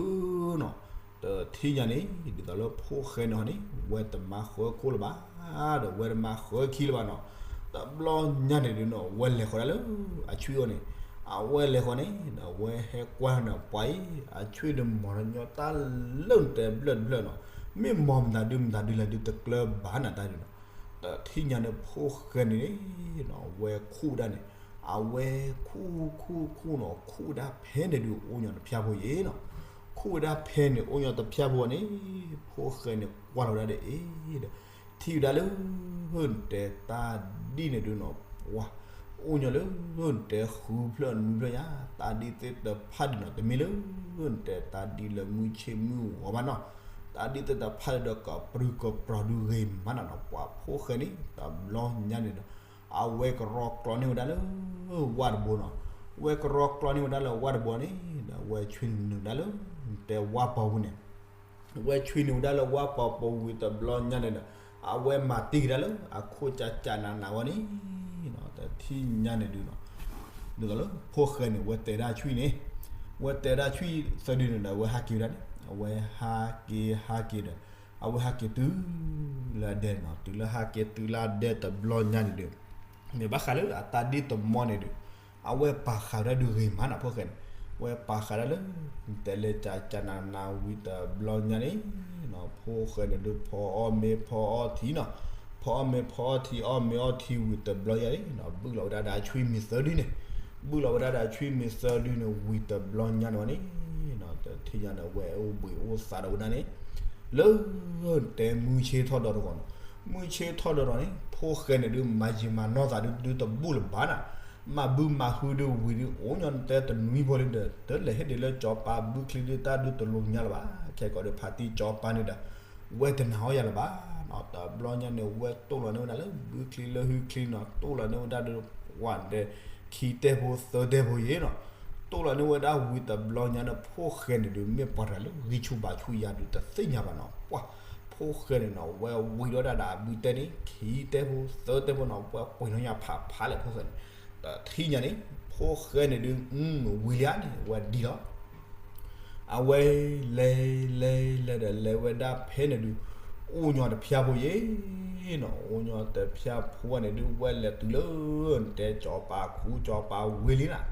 နီၤ. တထံၣ်ညါန့ၣ် ဒ်သိးလၢဖိၣ်ဃဲန့ၣ်ဟီန့ၣ် ဝဲတမၤဃၢခိၣ်လၢၤဘၣ် ဒီးဝဲတမၤဃၢခံလၢၤဘၣ်နီၤ. တဘျီညါန့ၣ်ဒုးနီၤ ဝဲလဲၤဃီၤဒၣ်လၢ အဆွံအအိၣ်န့ၣ်, အဝဲလဲၤဃီၤန့ၣ် ဒီးဝဲဟဲကွၢ်န့ၣ်ပှၤအံၤ အဆွံန့ၣ်မီၤထီၣ်ညီတၢ်လၢနတဲဘျၢၣ်တဘျၢၣ်နီၤ. မ့ၢ်မီၤမတၤဒုမတၤဒုလဲၣ်ဒုးတကျၢၤဘၣ်နၤတၢ်ဒုးနီၤ. တထံၣ်ညါန့ၣ်ဖိၣ်ဃဲန့ၣ်နီၤ ဝဲခူၣ်ဝဲဒၣ်န့ၣ်, အဝဲခူၣ်ခူၣ်ခူၣ်နီၤ ခူၣ်ဝဲဒၣ်ဖဲန့ၣ်ဒုးအိၣ်ညီတဖျၢၣ်ဖိယဲနီၤ. ခူၣ်ဝဲဒၣ်ဖဲန့ၣ်အိၣ်ညီတဖျၢၣ်ဖိန့ၣ် ဖိၣ်ဃဲန့ၣ်ကွၢ်လီၤဝဲဒၣ်ဒီးအ့ဒီး ထံၣ်ဝဲဒၣ်လၢ နတဲတၢ်ဒ်န့ၣ်ဒုးနီၤ ပှၤ အိၣ်ညီလၢ နတဲဃုဖျၢၣ်နွံဖျၢၣ်ညါ တၢ်ဒ်သ့ၣ်တဖၣ်ဒုးနီၤ တမ့ၢ်လၢ နတဲတၢ်ဒ်လၢမုၢ်ဆ့ၣ်မုၢ်ဂီၤဘၣ်နီၤ. တၢ်ဒ်သ့ၣ်တဖၣ်ဒုးဒီးကပြုၢ်ကပြီၤဒုးဂ့ၤမးနီၤနီၤ ပှၤဖိၣ်ဃဲန့ၣ် တဘျီညါန့ၣ်ဒီး အဝဲကရီကျီန့ၢ်ဝဲဒၣ်လၢ ဝၣ်တဘိနီၤ. ဝဲကရီကျီန့ၢ်ဝဲဒၣ်လၢဝၣ်တဘိန့ၣ် ဒီးဝဲဆွံနုာ်ဝဲဒၣ်လၢ နတဲဝၣ်ပီၤပူၤန့ၣ် ဝဲဆွံနုာ်ဝဲဒၣ်လၢဝၣ်ပီၤပူၤဝံၤတဘျီညါန့ၣ်ဒီး အဝဲမၤတံၢ်က့ၤဒၣ်လၢ အခိၣ်ကၠးကၠးနးနးဝဲန့ၣ် တထံၣ်ညါန့ၣ်ဒုးနီၤ ဒ်သိးလၢဖိၣ်ဃဲန့ၣ် ဝဲတဲဒၣ်ဆွံန့ၣ်, ဝဲတဲဒၣ်ဆွံသၢဒုန့ၣ်ဒီး အဝဲဟးက့ၤဝဲဒၣ်န့ၣ် အဝဲဟးက့ၤဟးက့ၤဒီး အဝဲဟးက့ၤတုၤလၢအဒဲနီၤ, တုၤလၢဟးက့ၤတုၤလၢအဒဲတဘျီညါန့ၣ်ဒုး မ့ၢ်ဘၣ်ဃးလၢအတၢ်ဒ်တမီန့ၣ်ဒုး အဝဲပာ်ဃာ်ဝဲဒၣ်ဒုးဂ့ၤမးနီၤ ဖိၣ်ဃဲန့ၣ်, အဝဲပာ်ဃာ်ဒၣ်လၢ နတဲလဲၤကၠးကၠးနးနးဝံၤတဘျီညါန့ၣ် ဖိၣ်ဃဲန့ၣ်ဒုး ဖီအီၣ်မ့ၤဖီအီထံနီၤ, ဖီအီၣ်မ့ၤဖီအီထံ အီၣ်မ့ၤအီထံဝံၤတဘျီညါန့ၣ် ဘုၣ်လီၤဝဲဒၣ်ဒီးအဆွံမံၤသၢဒုန့ၣ်, ဘုၣ်လီၤဝဲဒၣ်ဒီးအဆွံမံၤသၢဒုန့ၣ်ဝံၤတဘျီညါန့ၣ်ဝဲန့ၣ် တထံၣ်ညါန့ၣ် အဝဲအိၣ်ဘှံးအိၣ်သါဒီးဝဲဒၣ်န့ၣ် လၢ တဲမုၢ်ဆ့ၣ်ထီၣ်ဒီးတဂီၤနီၤ, မုၢ်ဆ့ၣ်ထီၣ်ဒီးတဂီၤန့ၣ် ဖိၣ်ဃဲန့ၣ်ဒုး မၤယံာ်မၤနီၢ်သးဒုးတဘူၣ်လၢၤဘၣ်နီၤ, မၤဘုမၤဟုဒုးဝံၤဒုး အိၣ်ညီနတဲတနွံဖိလံဒီး တလဲၤဟ့ၣ်ဒုးလၢစီၤပၤဘုချံဒုး တၢ်ဒုးတလိၤညါလၢၤဘၣ်, ခဲကိးဒီးဖါတံၢ်စီၤပၤန့ၣ်ဒီး ဝဲတနာ်အီၤယၤလၢၤဘၣ်နီၤ, တဘျီညါန့ၣ် ဝဲတိၢ်လီၤန့ၢ်ဝဲဒၣ်လၢဘုချံလၢဟုချံနီၤ, တိၢ်လီၤန့ၢ်ဝဲဒၣ်ဒီး ဝဲဒဲ ခံတဲဖိသၢတဲဖိယဲနီၤ, တိၢ်လီၤန့ၢ်ဝဲဒၣ်ဝံၤတဘျီညါန့ၣ် ဖိၣ်ဃဲန့ၣ်ဒုး မ့ၢ်ပှၤတဂၤလၢဂံၢ်ဆူၣ်ဘါဆူၣ်ယၤဒုးတသ့ၣ်ညါဘၣ်နီၤ, ပှၤ ဖိၣ်ဃဲန့ၣ်နီၤ ဝဲဝံၤဒီးဒၣ်ဒီးအဘုတဲန့ၣ် ခံတဲဖိသၢတဲဖိနီၤ, ဝဲပှ့ၤနီၣ်ညါဖးဖးလဲၣ်ဖိၣ်ဃဲန့ၣ်, တထံၣ်ညါန့ၣ် ဖိၣ်ဃဲန့ၣ်ဒုး ဝံၤလံဧါန့ၣ် ဝဲဒံလီၤ အဝဲလဲၤလဲၤလဲၤဒီး လဲၤဝဲဒၣ်ဖဲန့ၣ်ဒုး အိၣ်ညီတဖျၢၣ်ဖိယဲနီၤ, အိၣ်ညီတဖျၢၣ်ဖိန့ၣ်ဒုး ဝဲလဲၤတုၤလၢ နတဲစီၤပၤခူစီၤပၤဝ့ၢ်လံနီၤ,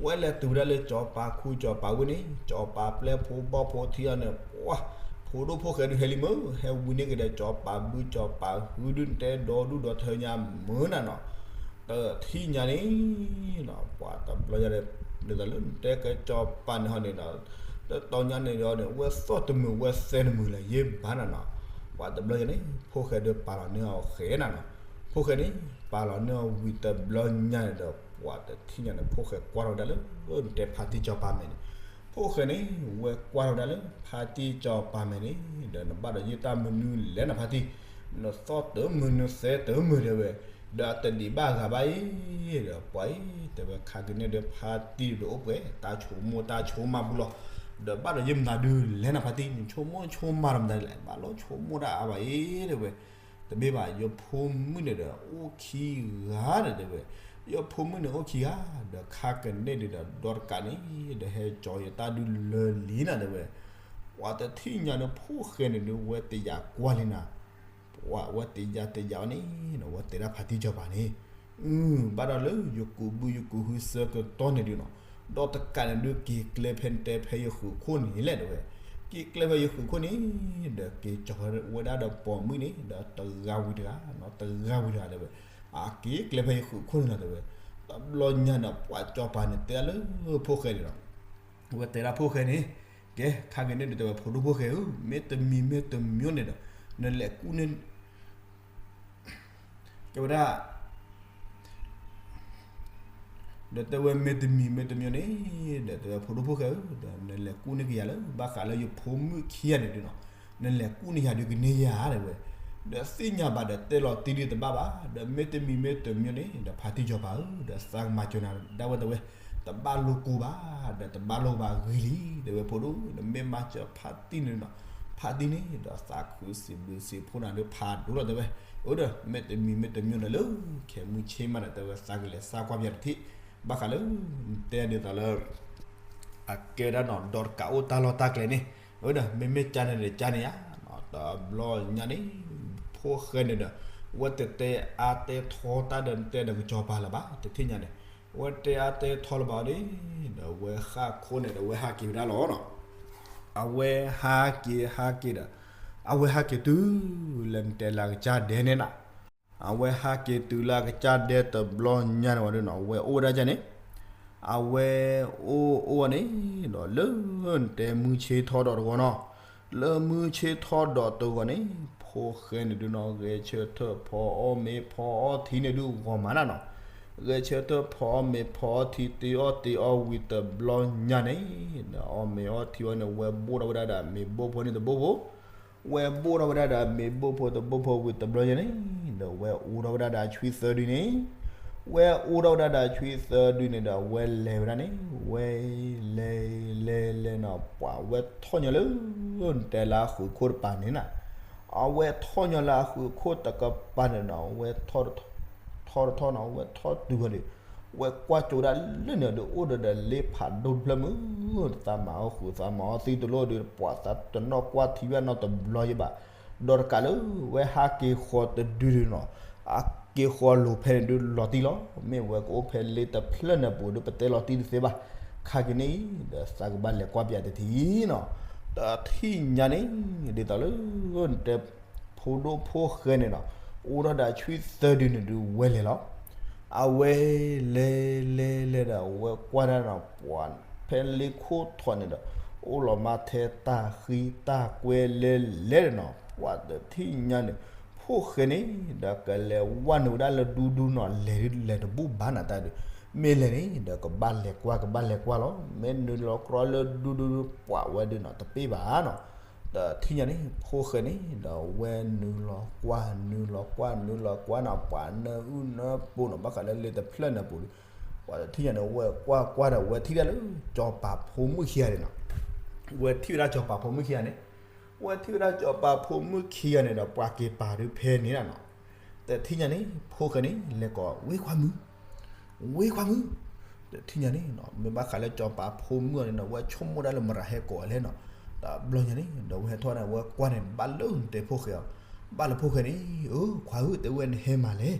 ဝဲလဲၤတုၤဝဲဒၣ်လၢစီၤပၤခူစီၤပၤဝ့ၢ်န့ၣ် စီၤပၤပျဲၢ်ဖိဘီၣ်ဖိထံအီၤန့ၣ် ပှၤ ဖိဒိၣ်ဖိၣ်ဃဲဒုးဟဲလံမုၢ် ဟဲဝံၤန့ၢ်က့ၤဒီးစီၤပၤဘုစီၤပၤဟုဒုး နတဲဒီဒူၣ်ဒီထၢညါမုၢ်နၤနီၤ တထံၣ်ညါန့ၣ် ပှၤတဘျီညါဒီး ဒ်သိးလၢနတဲကဲစီၤပၤန့ၣ်ဟီန့ၣ်ဒီး တတီၤညါန့ၣ်ဒီးန့ၣ် ဝဲသီၣ်တမုာ်ဝဲသဲတမုာ်လၢၤယဲဘၣ်နၤနီၤ, ပှၤတဘျီညါန့ၣ် ဖိၣ်ဃဲဒုးပာ်လီၤန့ၢ်အီၤဃဲနၤနီၤ, ဖိၣ်ဃဲန့ၣ် ပာ်လီၤန့ၢ်အီၤဝံၤတဘျီညါန့ၣ်ဒီး ပှၤတထံၣ်ညါန့ၣ် ဖိၣ်ဃဲကွၢ်ထီၣ်ဝဲဒၣ်လၢ နတဲဖါတံၢ်စီၤပၤမဲာ်န့ၣ်, ဖိၣ်ဃဲန့ၣ် ဝဲကွၢ်ထီၣ်ဝဲဒၣ်လၢ ဖါတံၢ်စီၤပၤမဲာ်န့ၣ် ဒီးနဘၣ်ဒီးယတၢ်မနုၤလဲၣ်နဖါတံၢ်, နသီၣ်တမုာ်နသဲတမုာ်တဲဝဲ ဒီးအတဒံးဘၣ်အဂၤဘၣ်အံၤ ဒီးပှၤအံၤ တဲဝဲခါကန့ၣ်ဒီးဖါတံၢ်ဒီးအိၣ်ပှဲၤ တၢ်ဆိကမိၣ်တၢ်ဆိကမးပူၤလီၤ, ဒီးဘၣ်ဒီးယမတၤဒုးလဲၣ်နဖါတံၢ် နဆိကမိၣ်ဆိကမးဒီးမတၤလဲၣ် ဘၣ်လီၤဆိကမိၣ်တၢ်အါဘၣ်အံၤ တဲဝဲ, တမ့ၢ်ဘၣ် ယဖိမုၣ်န့ၣ်ဒီး အိၣ်ခံဂၤဒီးတဲဝဲ, ယဖိမုၣ်န့ၣ်အိၣ်ခံဂၤ, ဒီးခါကန့ၢ်ဒုးဒီး ဒီတကးန့ၣ် ဒီးဟဲကၠီယတၢ်ဒုးလၢလံနၤတဲဝဲ, ပှၤတထံၣ်ညါန့ၣ် ဖိၣ်ဃဲန့ၣ်ဒုး ဝဲတယာ်ကွၢ်လံနၤ, ပှၤဝဲတယာ်တယာ်အီၤန့ၣ် ဝဲတဲဒၣ်ဖါတံၢ်စီၤပၤန့ၣ်, အု ဘၣ်ဒီးလၢယကူးဘုယကူးဟုဆၢကတီၢ်န့ၣ်ဒုးနီၤ, ဒီတကးန့ၣ်ဒုး က့ၤကျဲဖဲနတဲဖဲယဃုာ်ခိၣ်န့ၣ်လဲၣ်တဲဝဲ, က့ၤကျဲဖဲယဃုာ်ခိၣ်န့ၣ် ဒီးက့ၤကၠီဝဲဒၣ်ဒီးပိာ်မုၣ်န့ၣ် ဒီးတဂၤဝံၤတဂၤ, တဂၤဝံၤတဂၤတဲဝဲ, အက့ၤကျဲဖဲယဃုာ်ခိၣ်န့ၣ်လီၤတဲဝဲ, တဘျီညါန့ၣ် ပှၤစီၤပၤန့ၣ်တဲဒၣ်လၢဖိၣ်ဃဲန့ၣ်လီၤ, ဝဲတဲဒၣ်ဖိၣ်ဃဲန့ၣ်, ကဲ ခါက့ၤန့ၣ်ဒုးတဲဝဲ ဖိဒိၣ်ဖိၣ်ဃဲဧၢ, မ့တမံၤမ့တမံၤန့ၣ်ဒီး နလဲၤကူၣ်န့ၢ် ကဲဝဲဒၣ် ဒီးတဲဝဲမ့တမံၤမ့တမံၤန့ၣ် ဒီးတဲဝဲဖိဒိၣ်ဖိၣ်ဃဲဧၢ, ဒီးနလဲၤကူၣ်န့ၢ်က့ၤယၤလၢ ဘၣ်ဃးလၢယဖိမုၣ်ခံဂၤန့ၣ်ဒုးနီၤ, နလဲၤကူၣ်န့ၢ်ယၤဒုးကန့ၢ်ယၤတဲဝဲ, ဒီးသ့ၣ်ညါဘၣ်ဒီးတဲလီၤတံၢ်ဒုးတဘၣ်ဘၣ်, ဒီးမ့တမံၤမ့တမံၤန့ၣ် ဒီးဖါတံၢ်စီၤပၤဧၢ, ဒီးသးကမၤစၢၤနၤဒၣ်ဝဲတဲဝဲ, တဘၣ်လိာ်ကိၢ်ဘၣ်, ဒီးတဘၣ်လိာ်ဘၣ်ဂ့ၤလံ, တဲဝဲဖိဒိၣ် နမ့ၢ်မၤစၢၤဖါတံၢ်န့ၣ်နီၤ, ဖါတံၢ်န့ၣ် ဒီးသးခုစံးဘျုးစံးဖှိၣ်နၤဒုးဖးဒိၣ်လီၤတဲဝဲ, အၢဒီး မ့တမံၤမ့တမံၤဒီးလၢ ခဲမုၢ်ဆ့ၣ်မးဒီးတဲဝဲ သးကလဲၤစးကွၢ်ပယီၤတထံၣ်, ဘၣ်ဃးလၢ တဲဒ်သိးလၢ အကဲဒၣ်နီၤ ဒီးတကးအိၣ်တၢ်လီၢ်တၢ်ကျဲန့ၣ်, အၢဒီး မ့မ့ၢ်ကန့ၣ်ဒီးကန့ၣ်ဧါ, တဘျီညါန့ၣ် ဖိၣ်ဃဲန့ၣ်ဒီး ဝဲတတဲအါတဲထီတၢ်ဒီးတဲဒီးကစီၤပၤလၢၤဘၣ်, တထံၣ်ညါန့ၣ်, ဝဲတဲအါတဲထီလၢၤဘၣ်ဒီး ဒီးဝဲဃၣ်ခိၣ်န့ၣ်ဒီးဝဲဟးက့ၤဝဲဒၣ်လီၤနီၤ, အဝဲဟးက့ၤဟးက့ၤဒီး အဝဲဟးက့ၤတုၤလၢနတဲလၢအကစၢ်ဒဲန့ၣ်နၤ, အဝဲဟးက့ၤတုၤလၢအကစၢ်ဒဲတဘျီညါန့ၣ်ဝံၤဒီးနီၤ အဝဲအိၣ်ဝဲဒၣ်ကန့ၣ်, အဝဲအိၣ်အိၣ်န့ၣ် ဒီးလၢနတဲမုၢ်ဆ့ၣ်ထီၣ်ဒီးတဂီၤနီၤ, လၢမုၢ်ဆ့ၣ်ထီၣ်ဒီးတဂီၤန့ၣ် ဖိၣ်ဃဲန့ၣ်ဒုးနီၤ ဂဲၤဆၢထၢၣ်ဖီအီၣ်မ့ၤဖီအီထံန့ၣ်ဒုးဂီၤမးနၤနီၤ, ဂဲၤဆၢထၢၣ်ဖီအီၣ်မ့ၤဖီအီထံ တ့အီၣ်တ့အီဝံၤတဘျီညါန့ၣ်, ဒီးအီၣ်မ့ၤအီထံအီန့ၣ် ဝဲဘိၣ်ထီၣ်ဝဲဒၣ်ဒီးမ့ၤဘိၣ်ဖိန့ၣ်တဘိၣ်ဖိ ဝဲဘိၣ်ထီၣ်ဝဲဒၣ်ဒီးမ့ၤဘိၣ်ဖိတဘိၣ်ဖိဝံၤတဘျီညါန့ၣ်, ဒီးဝဲအူထီၣ်ဝဲဒၣ်ဒီးအဆွံသၢဒုန့ၣ်, ဝဲအူထီၣ်ဝဲဒၣ်ဒီးအဆွံသၢဒုန့ၣ်ဒီး ဝဲလဲၤဝဲဒၣ်န့ၣ်, ဝဲလဲၤလဲၤလဲၤလဲၤနီၤ ပှၤဝဲထီၣ်ညီလၢ နတဲလၢအဃုာ်ခိၣ်တပၤန့ၣ်နၤ, အဝဲထီၣ်ညီလၢအဃုာ်ခိၣ်တကပၤန့ၣ်နီၤ ဝဲထီၣ်တထီၣ်နီၤ ဝဲထီၣ်တုၤဝဲဒီး ဝဲကွၢ်ကၠိဒၣ်လၢန့ၣ်ဒီး အိၣ်ဒီးဒီးလ့ဖးဒိၣ်တဖျၢၣ်မုၢ်, သးမၤအီၣ်ဃုာ်သးမၤအီၣ်သံတလိၣ်ဒီး ပှၤသးတနီၣ်ကွၢ်ထံဘၣ်နီတဘျီယဘၣ်, ဒီးတကးလၢ ဝဲဟးက့ၤဃီၤတဒုဒုနီၤ, အက့ၤဃီၤလိၤဖဲန့ၣ်ဒုးလီၤတံၢ်လီၤ, မ့ၢ်ဝဲကအိၣ်ဖဲလ့တဖျၢၣ်န့ၣ်ပူၤဒုး ပတဲလီၤတံၢ်တသ့ဘၣ်, ခါက့ၤန့ၣ် ဒီးသးကဘၣ်လဲၤကွၢ်ပယီၤတထံၣ်နီၤ, တထံၣ်ညါန့ၣ် ဒ်သိးလၢ နတဲ ဖိဒိၣ်ဖိၣ်ဃဲန့ၣ်နီၤ, အိၣ်ထီၣ်ဒီးအဆွံသၢဒုန့ၣ်ဒုးဝဲလဲၤလီၤ, အဝဲလဲၤလဲၤလဲၤဒီး အဝဲကွၢ်ဒၣ်နီၤ ပှၤဖဲလ့ခိၣ်ထီၣ်န့ၣ်ဒီး အိၣ်လီၤမးထဲတၢ်ဃံတၢ်ကွဲလဲၤလဲၤဒီးနီၤ, ပှၤတထံၣ်ညါန့ၣ် ဖိၣ်ဃဲန့ၣ် ဒီးကလဲၤဝဲနုာ်ဝဲဒၣ်လၢဒူဒူနီၤ, လဲၤဒုးလဲၤတဘူၣ်ဘၣ်နၤတၢ်ဒုး, မ့ၢ်လဲၤန့ၣ် ဒီးကဘၣ်လဲၤကွၢ် ကဘၣ်လဲၤကွၢ်လီၤ, မ့ၢ်နုာ်လီၤကြီလၢဒူဒူဒုး ပှၤဝဲဒုးနီၤ တပ့ၢ်ဘၣ်နီၤ, ဒီးထံၣ်ညါန့ၣ် ဖိၣ်ဃဲန့ၣ် ဒီးဝဲနုာ်လီၤကွၢ် နုာ်လီၤကွၢ် နုာ်လီၤကွၢ်နီၤ ပှၤနၢအုၣ်နၢပူၤနီၤ ဘၣ်ဃးလၢလ့တဖျၢၣ်န့ၣ်ပူၤဒုး, ပှၤတထံၣ်ညါန့ၣ် ဝဲကွၢ်ကွၢ်ဒီး ဝဲထံၣ်ဒၣ်လၢ စီၤပၤဖိမုၣ်ခံဂၤန့ၣ်နီၤ, ဝဲထံၣ်ဝဲဒၣ်စီၤပၤဖိမုၣ်ခံဂၤန့ၣ်, ဝဲထံၣ်ဝဲဒၣ်စီၤပၤဖိမုၣ်ခံဂၤန့ၣ်ဒီး ပှၤက့ၤပာ်ဒုးဖဲန့ၣ်လီၤနီၤ, တထံၣ်ညါန့ၣ် ဖိၣ်ဃဲန့ၣ် လဲၤကိး ဝ့ခွါမုၣ် ဝ့ခွါမုၣ်, တထံၣ်ညါန့ၣ်နီၤ မ့ၢ်ဘၣ်ဃးလၢစီၤပၤဖိမုၣ်အီၤန့ၣ်နီၤ ဝဲဆိကမိၣ်ဒၣ်လၢမတၤဟဲကိးလဲၣ်နီၤ, တဘျီညါန့ၣ် ဒီးဝဲဟဲထီၣ်န့ၣ် ဝဲကွၢ်န့ၣ် ဘၣ်လၢနတဲဖိၣ်ဃဲအီၤ, ဘၣ်လၢဖိၣ်ဃဲန့ၣ်, အၢ ခွါဧၢ တဲဝဲနဟဲမၤလဲၣ်,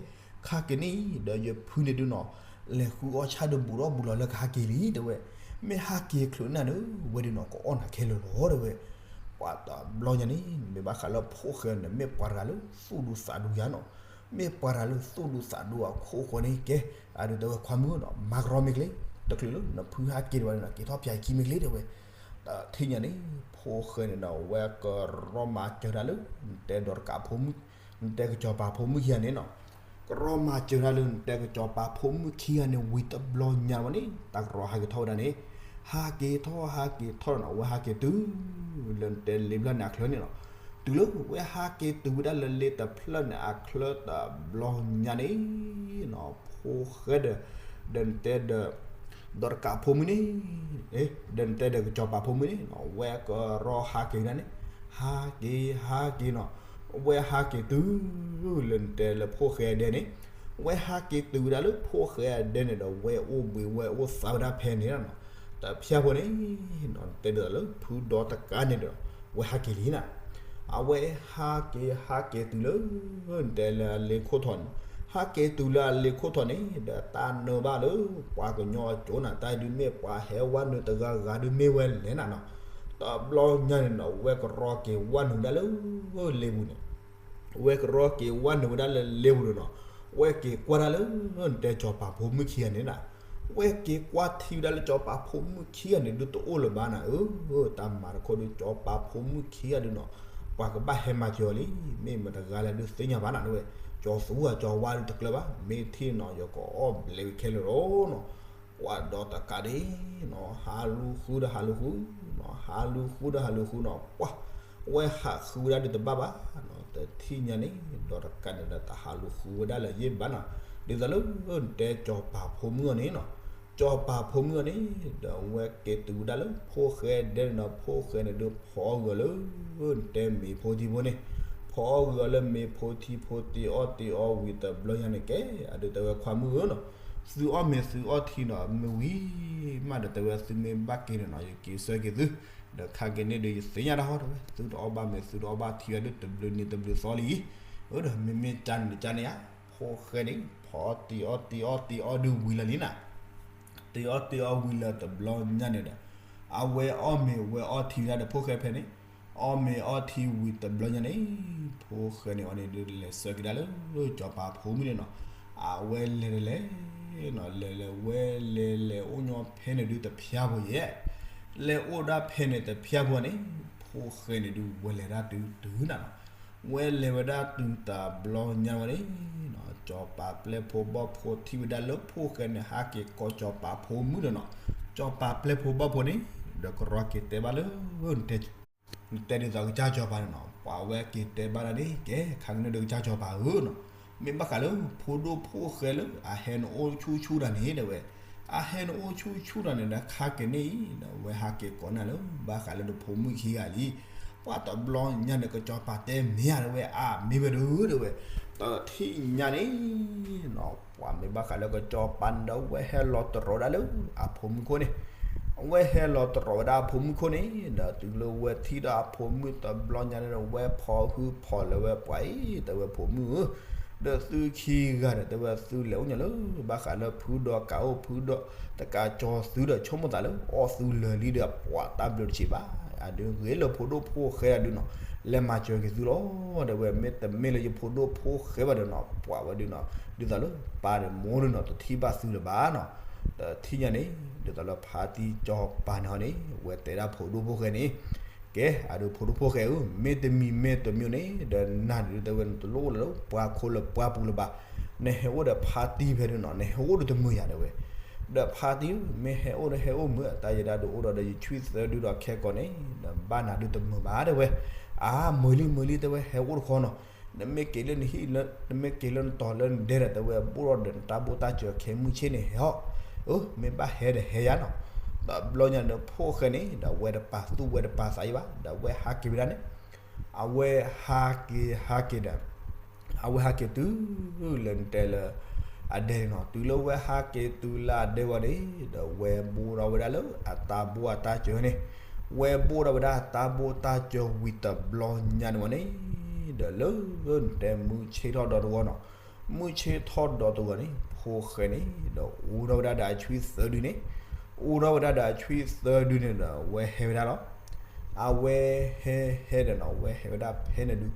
ခါက့ၤန့ၣ် ဒီးယဖုန့ၣ်ဒုးနီၤ လဲၤဃုအီၣ်ဆၣ်ဒီးဘူးဒီးဘူးလီၤလၢကဟးက့ၤလံ တဲဝဲ, မ့ၢ်ဟးက့ၤချုးနၢ်န့ၣ် ဝဲဒုးနီၤ ကအီၣ်နၤခဲလၢာ်လီၤ တဲဝဲ, ပှၤတဘျီညါန့ၣ် မ့ၢ်ဘၣ်ဃးလၢဖိၣ်ဃဲန့ၣ် မ့ၢ်ပှၤတဂၤလၢသူၣ်ဒူသးဒူယါနီၤ, မ့ၢ်ပှၤတဂၤလၢသူၣ်ဒူသးဒူအခိၣ်ဃိန့ၣ် ကဲ, အဒုးတဲဝဲခွါမုၣ်နီၤ မၤကရီမ့ၢ်ကျဲ, တချုးလၢနဖုဟးက့ၤဒံးဘၣ်န့ၣ်နီၤ က့ၤထီၣ်ဖၠးခံမ့ၢ်ကျဲ တဲဝဲ, တထံၣ်ညါန့ၣ် ဖိၣ်ဃဲန့ၣ်ဒီး ဝဲကရီမၤစၢၤတၢ်လၢ နတဲဒီးတကးဖိမုၣ်, နတဲကစီၤပၤဖိမုၣ်ခံဂၤန့ၣ်နီၤ, ကရီမၤစၢၤတၢ်လၢနတဲကစီၤပၤဖိမုၣ်ခံဂၤန့ၣ် ဝံၤတဘျီညါဝဲန့ၣ် တၢ်ကရီဟးက့ၤထီၣ်ဝဲဒၣ်န့ၣ်, ဟးက့ၤထီၣ် ဟးက့ၤထီၣ်နီၤ ဝဲဟးက့ၤတုၤ လၢနတဲလ့ဘျၢၣ်န့ၣ်အချၢန့ၣ်နီၤ, တုၤလၢဝဲဟးက့ၤတုၤဝဲဒၣ်လၢလ့တဖျၢၣ်န့ၣ်အချၢတဘျီညါန့ၣ်နီၤ ဖိၣ်ဃဲဒီး ဒီးနတဲဒီး ဒီးတကးဖိမုၣ်န့ၣ်, ဒီးနတဲဒီးကစီၤပၤဖိမုၣ်န့ၣ်နီၤ ဝဲကရီဟးက့ၤဒၣ်န့ၣ်, ဟးက့ၤ ဟးက့ၤနီၤ, ဝဲဟးက့ၤတုၤ လၢနတဲလၢဖိၣ်ဃဲဒဲန့ၣ်, ဝဲဟးက့ၤတုၤဝဲဒၣ်လၢဖိၣ်ဃဲအဒဲန့ၣ်ဒီး ဝဲအိၣ်ဘှံးဝဲအိၣ်သးဝဲဒၣ်ဖဲန့ၣ်လီၤနီၤ. တဖၣ်ဖိန့ၣ် တဲဒ်သိးလၢဖုဒီတကးန့ၣ်ဒီး ဝဲဟးက့ၤလံနီၤ. အဝဲဟးက့ၤ ဟးက့ၤတုၤလၢ တဲလၢအလ့ခိၣ်ထီၣ်န့ၣ်, ဟးက့ၤတုၤလၢအလ့ခိၣ်ထီၣ်န့ၣ် ဒီးတၢ်နၢဘၣ်လၢ ပှၤကညီအကၠိနၤ တၢ်ဒုးမ့ၢ်ပှၤဟဲဝဲနုာ်တဂၤဂၤဒုးမ့ၢ်ဝဲလဲၣ်နၤနီၤ. တဘျီညါန့ၣ်နီၤ ဝဲကရီက့ၤဝဲနုာ်ဝဲဒၣ်လၢ လ့ပူၤန့ၣ် ဝဲကရီက့ၤဝဲနုာ်ဝဲဒၣ်လၢလ့ပူၤန့ၣ်နီၤ. ဝဲက့ၤကွၢ်ဒၣ်လၢ တဲစီၤပၤဖိမုၣ်ခံဂၤန့ၣ်နၤ. ဝဲက့ၤကွၢ်ထံဝဲဒၣ်လၢစီၤပၤဖိမုၣ်ခံဂၤန့ၣ် ဒုးတအိၣ်လၢၤဘၣ်နၤဧၢ, တၢ်မၤတခီဒုး စီၤပၤဖိမုၣ်ခံဂၤဒုးနီၤ ပှၤကဘၣ်ဟဲမၤစၢၤအီၤလံ, မ့ၢ်မတၤတဂၤလဲၣ်ဒုးသ့ၣ်ညါဘၣ်နၤဝဲ, ကၠီၤသူဧါ ကၠီၤဝါဒုးတကျၢၤဘၣ်, မ့ၢ်ထံၣ်နီၤ ယကအီၣ်ဘျဲးဝဲခဲလၢာ်လီၤနီၤ. ကွၢ်ဒီတကးဒ်နီၤ ဟးလူၤဃုဒီးဟးလူၤဃုနီၤ, ဟးလူၤဃုဒီးဟးလူၤဃုနီၤ, ပှၤ ဝဲဟးဃုဝဲဒၣ်ဒုးတဘၣ်ဘၣ်နီၤ. တထံၣ်ညါန့ၣ် ဒီတကးန့ၣ်ဒီး တဟးလူၤဃုဝဲဒၣ်လၢၤယဲၢ်ဘၣ်နီၤ. ဒ်သိးလၢ တဲစီၤပၤဖိမုၣ်အီၤန့ၣ်နီၤ, စီၤပၤဖိမုၣ်အီၤန့ၣ် ဒီးဝဲက့ၤတုၤဝဲဒၣ်လၢဖိၣ်ဃဲဒဲန့ၣ်ဒီး ဖိၣ်ဃဲန့ၣ်ဒုးဖီအီၣ်ဂုာ်အီၤလၢ တဲမ့ၤဖိထံဖိန့ၣ်, ဖီအီၣ်ဂုာ်အီၤလၢမ့ၤဖိထံဖိ တ့အီၣ်တ့အီဝံၤတဘျီညါန့ၣ်ကဲ အဒုးတဲဝဲခွါမုၣ်ဧၢနီၤ, သုအီၣ်မ့ၤသုအီၣ်ထံနီၤ မ့ၢ်ဝံၤမးဒီးတဲဝဲ သုမ့ၢ်ဘၣ်က့ၤန့ၣ်နီၤ ယက့ၤဆှၢက့ၤသု, ဒီးခါက့ၤန့ၣ်ဒီးယသ့ၣ်ညါတၢ်ဟီတဲဝဲ, သုတအီၣ်ဘၣ်မ့ၤ သုတအီၣ်ဘၣ်ထံဝဲဒုး တဘျုးနံၤတဘျုးသီလံ, အၢ ဒီးမ့မ့ၢ်ကန့ၣ်တကန့ၣ်ဧါ, ဖိၣ်ဃဲန့ၣ် ဖီအီၣ်တ့အီၣ်တ့အီၣ်တ့အီၣ်ဒုးဝံၤလၢာ်လံနၤ, တ့အီၣ်တ့အီၣ်ဝံၤလၢာ်တဘျီညါန့ၣ်ဒီး အဝဲအီၣ်မ့ၤဝဲအီၣ်ထံဝဲဒၣ်ဒီးဖိၣ်ဃဲဖဲန့ၣ်, အီၣ်မ့ၤအီၣ်ထံဝံၤတဘျီညါန့ၣ်, ဖိၣ်ဃဲန့ၣ်အီၤန့ၣ်ဒုးလဲၤဆှၢက့ၤဒၣ်လၢ စီၤပၤဖိမုၣ်န့ၣ်နီၤ, အဝဲလဲၤတလဲၤနီၤ လဲၤလဲၤဝဲလဲၤလဲၤအိၣ်ညီဖဲန့ၣ်ဒုး တဖၣ်ဖိယဲၢ်, လဲၤအိၣ်ဒၣ်ဖဲန့ၣ်တဖၣ်ဖိန့ၣ်, ဖိၣ်ဃဲန့ၣ်ဒုးဝဲလဲၤဒၣ်တုၤတုၤနၤနီၤ, ဝဲလဲၤဝဲဒၣ်တုၤတဘျီညါဝဲန့ၣ်နီၤ, စီၤပၤပျဲၢ်ဖိဘီၣ်ဖိထံၣ်ဝဲဒၣ်လၢဖိၣ်ဃဲန့ၣ် ဟးက့ၤကိးစီၤပၤဖိမုၣ်န့ၣ်နီၤ, စီၤပၤပျဲၢ်ဖိဘီၣ်ဖိန့ၣ် ဒီးကရီက့ၤတဲဘၣ်လၢ နတဲဒ်သိးကစၢ်စီၤပၤန့ၣ်နီၤ, ပှၤဝဲက့ၤတဲဘၣ်ဒၣ်န့ၣ် ကဲ ခါကန့ၣ်ဒီးကစၢ်စီၤပၤဧၢနီၤ, မ့ၢ်ဘၣ်ဃးလၢဖိဒိၣ်ဖိၣ်ဃဲလၢအဟဲနအိၣ်ဆူၣ်ဆူၣ်တၢ်န့ၣ်တဲဝဲ, အဟဲနအိၣ်ဆူၣ်ဆူၣ်တၢ်န့ၣ်ဒီး ခါကန့ၣ်အံၤဒီး ဝဲဟးက့ၤကိးနၤလၢ ဘၣ်ဃးလၢနဖိမုၣ်ခံဂၤလံ, ပှၤတဘျီညါန့ၣ် ကစီၤပၤတဲမ့ၢ်ဧါတဲဝဲ, အါ မ့ၢ်ဝဲဒၣ်တဲဝဲ, တထံၣ်ညါန့ၣ်နီၤ ပှၤမ့ၢ်ဘၣ်ဃးလၢကစီၤပၤန့ၣ်ဒီး ဝဲဟဲလီၤတရီၤဝဲဒၣ်လၢအဖိမုၣ်ခိၣ်န့ၣ်, ဝဲဟဲလီၤတရီၤဝဲဒၣ်အဖိမုၣ်ခိၣ်န့ၣ်ဒီး တုၤလၢဝဲထံၣ်ဒီးအဖိမုၣ်တဘျီညါန့ၣ်ဒီး ဝဲဖီဟုဖီလၢၤဝဲပှၤအံၤ တဲဝဲဖိမုၣ်ဧၢ, ဒီးသုခံဂၤဒီး တဲဝဲသုလဲၤအိၣ်ညီလၢ ဘၣ်ဃးလၢဖုဒီးကးအိၣ် ဖုဒီးတကးကၠီၤသုဒီး ဆိကမိၣ်သးလၢအီၣ်သုလၢာ်လံဒီး ပှၤတၢ်ဘျုးတဆံးဘၣ်, အဒုးဂ့ၤလၢဖိဒိၣ်ဖိၣ်ဃဲဒၣ်ဒုးနီၤ, လဲၤမၤစၢၤက့ၤသုလီၤ, တဲဝဲ မ့တမ့ၢ်လၢယဖိဒိၣ်ဖိၣ်ဃဲဘၣ်ဒီးနီၤ ပှၤဝဲဒုးနီၤ, ဒ်သိးလၢပၢ်ဒီးမိၢ်ဒုးနီၤ တထံၣ်ဘၣ်သုလၢၤဘၣ်နီၤ, တထံၣ်ညါန့ၣ် ဒ်သိးလၢဖါတံၢ်စီၤပၤန့ၣ်ဟီန့ၣ် ဝဲတဲဒၣ်ဖိဒိၣ်ဖိၣ်ဃဲန့ၣ်, ကဲ အဒုးဖိဒိၣ်ဖိၣ်ဃဲဧၢ, မ့တမံၤမ့တမံၤန့ၣ် ဒီးနၤန့ၣ်ဒုးတဲဝဲ နတလိၣ်လၢပှၤခိၣ်လၢပှၤပူၤလၢၤဘၣ်, နဟဲအိၣ်ဒီးဖါတံၢ်ဖဲဒုးနီၤ နဟဲအိၣ်ဒီးတမုာ်ယၤတဲဝဲ, ဒီးဖါတံၢ် မ့ၢ်ဟဲအိၣ်ဒီးဟဲအိၣ်မုာ် တၢ်ယဲဒၣ်ဒုးအိၣ်ဒီးဒီးယဆွံသၢဒုးဒီးခဲကိာ်န့ၣ် နဘၣ်နၤဒုးတမုာ်ဘၣ်တဲဝဲ, အါ မုာ်လံမုာ်လံတဲဝဲ ဟဲအိၣ်တခီနီၤ, နမ့ၢ်က့ၤလၢနဟံၣ်လၢ နမ့ၢ်က့ၤလၢနတီၤလၢနဒဲဒီးတဲဝဲ ဘိၣ်ထီၣ်ဒီးနတၢ်ဘိၣ်တၢ်စၢၤခဲမုၢ်ဆ့ၣ်န့ၣ်ဟဲဟီၣ်, အၢ မ့ၢ်ဘၣ်ဟဲဒီးဟဲယၤနီၤ, တဘျီညါဒီးဖိၣ်ဃဲန့ၣ် ဒီးဝဲတပာ်သူၣ်ဝဲတပာ်သးအံၤဘၣ် ဒီးဝဲဟးက့ၤဝဲဒၣ်န့ၣ် အဝဲဟးက့ၤဟးက့ၤဒီး အဝဲဟးက့ၤတုၤလၢနတဲလၢ အဒဲန့ၣ်နီၤ, တုၤလၢဝဲဟးက့ၤတုၤလၢအဒဲဝဲန့ၣ် ဒီးဝဲဘိၣ်ထီၣ်ဝဲဒၣ်လၢအတၢ်ဘိၣ်အတၢ်စၢၤန့ၣ်, ဝဲဘိၣ်ထီၣ်ဝဲဒၣ်အတၢ်ဘိၣ်တၢ်စၢၤဝံၤတဘျီညါန့ၣ်ဝဲန့ၣ်, ဒီးလၢနတဲမုၢ်ဆ့ၣ်ထီၣ်ဒီးတဂီၤနီၤ, မုၢ်ဆ့ၣ်ထီၣ်ဒီးတဂီၤန့ၣ် ဖိၣ်ဃဲန့ၣ် ဒီးအိၣ်ထီၣ်ဝဲဒၣ်ဒီးအဆွံသၢဒုန့ၣ်, အိၣ်ထီၣ်ဝဲဒၣ်ဒီးအဆွံသၢဒုန့ၣ်ဒီး ဝဲဟဲဝဲဒၣ်လီၤ. အဝဲဟဲဟဲဒီးနီၤ ဝဲဟဲဝဲဒၣ်ဖဲန့ၣ်ဒုး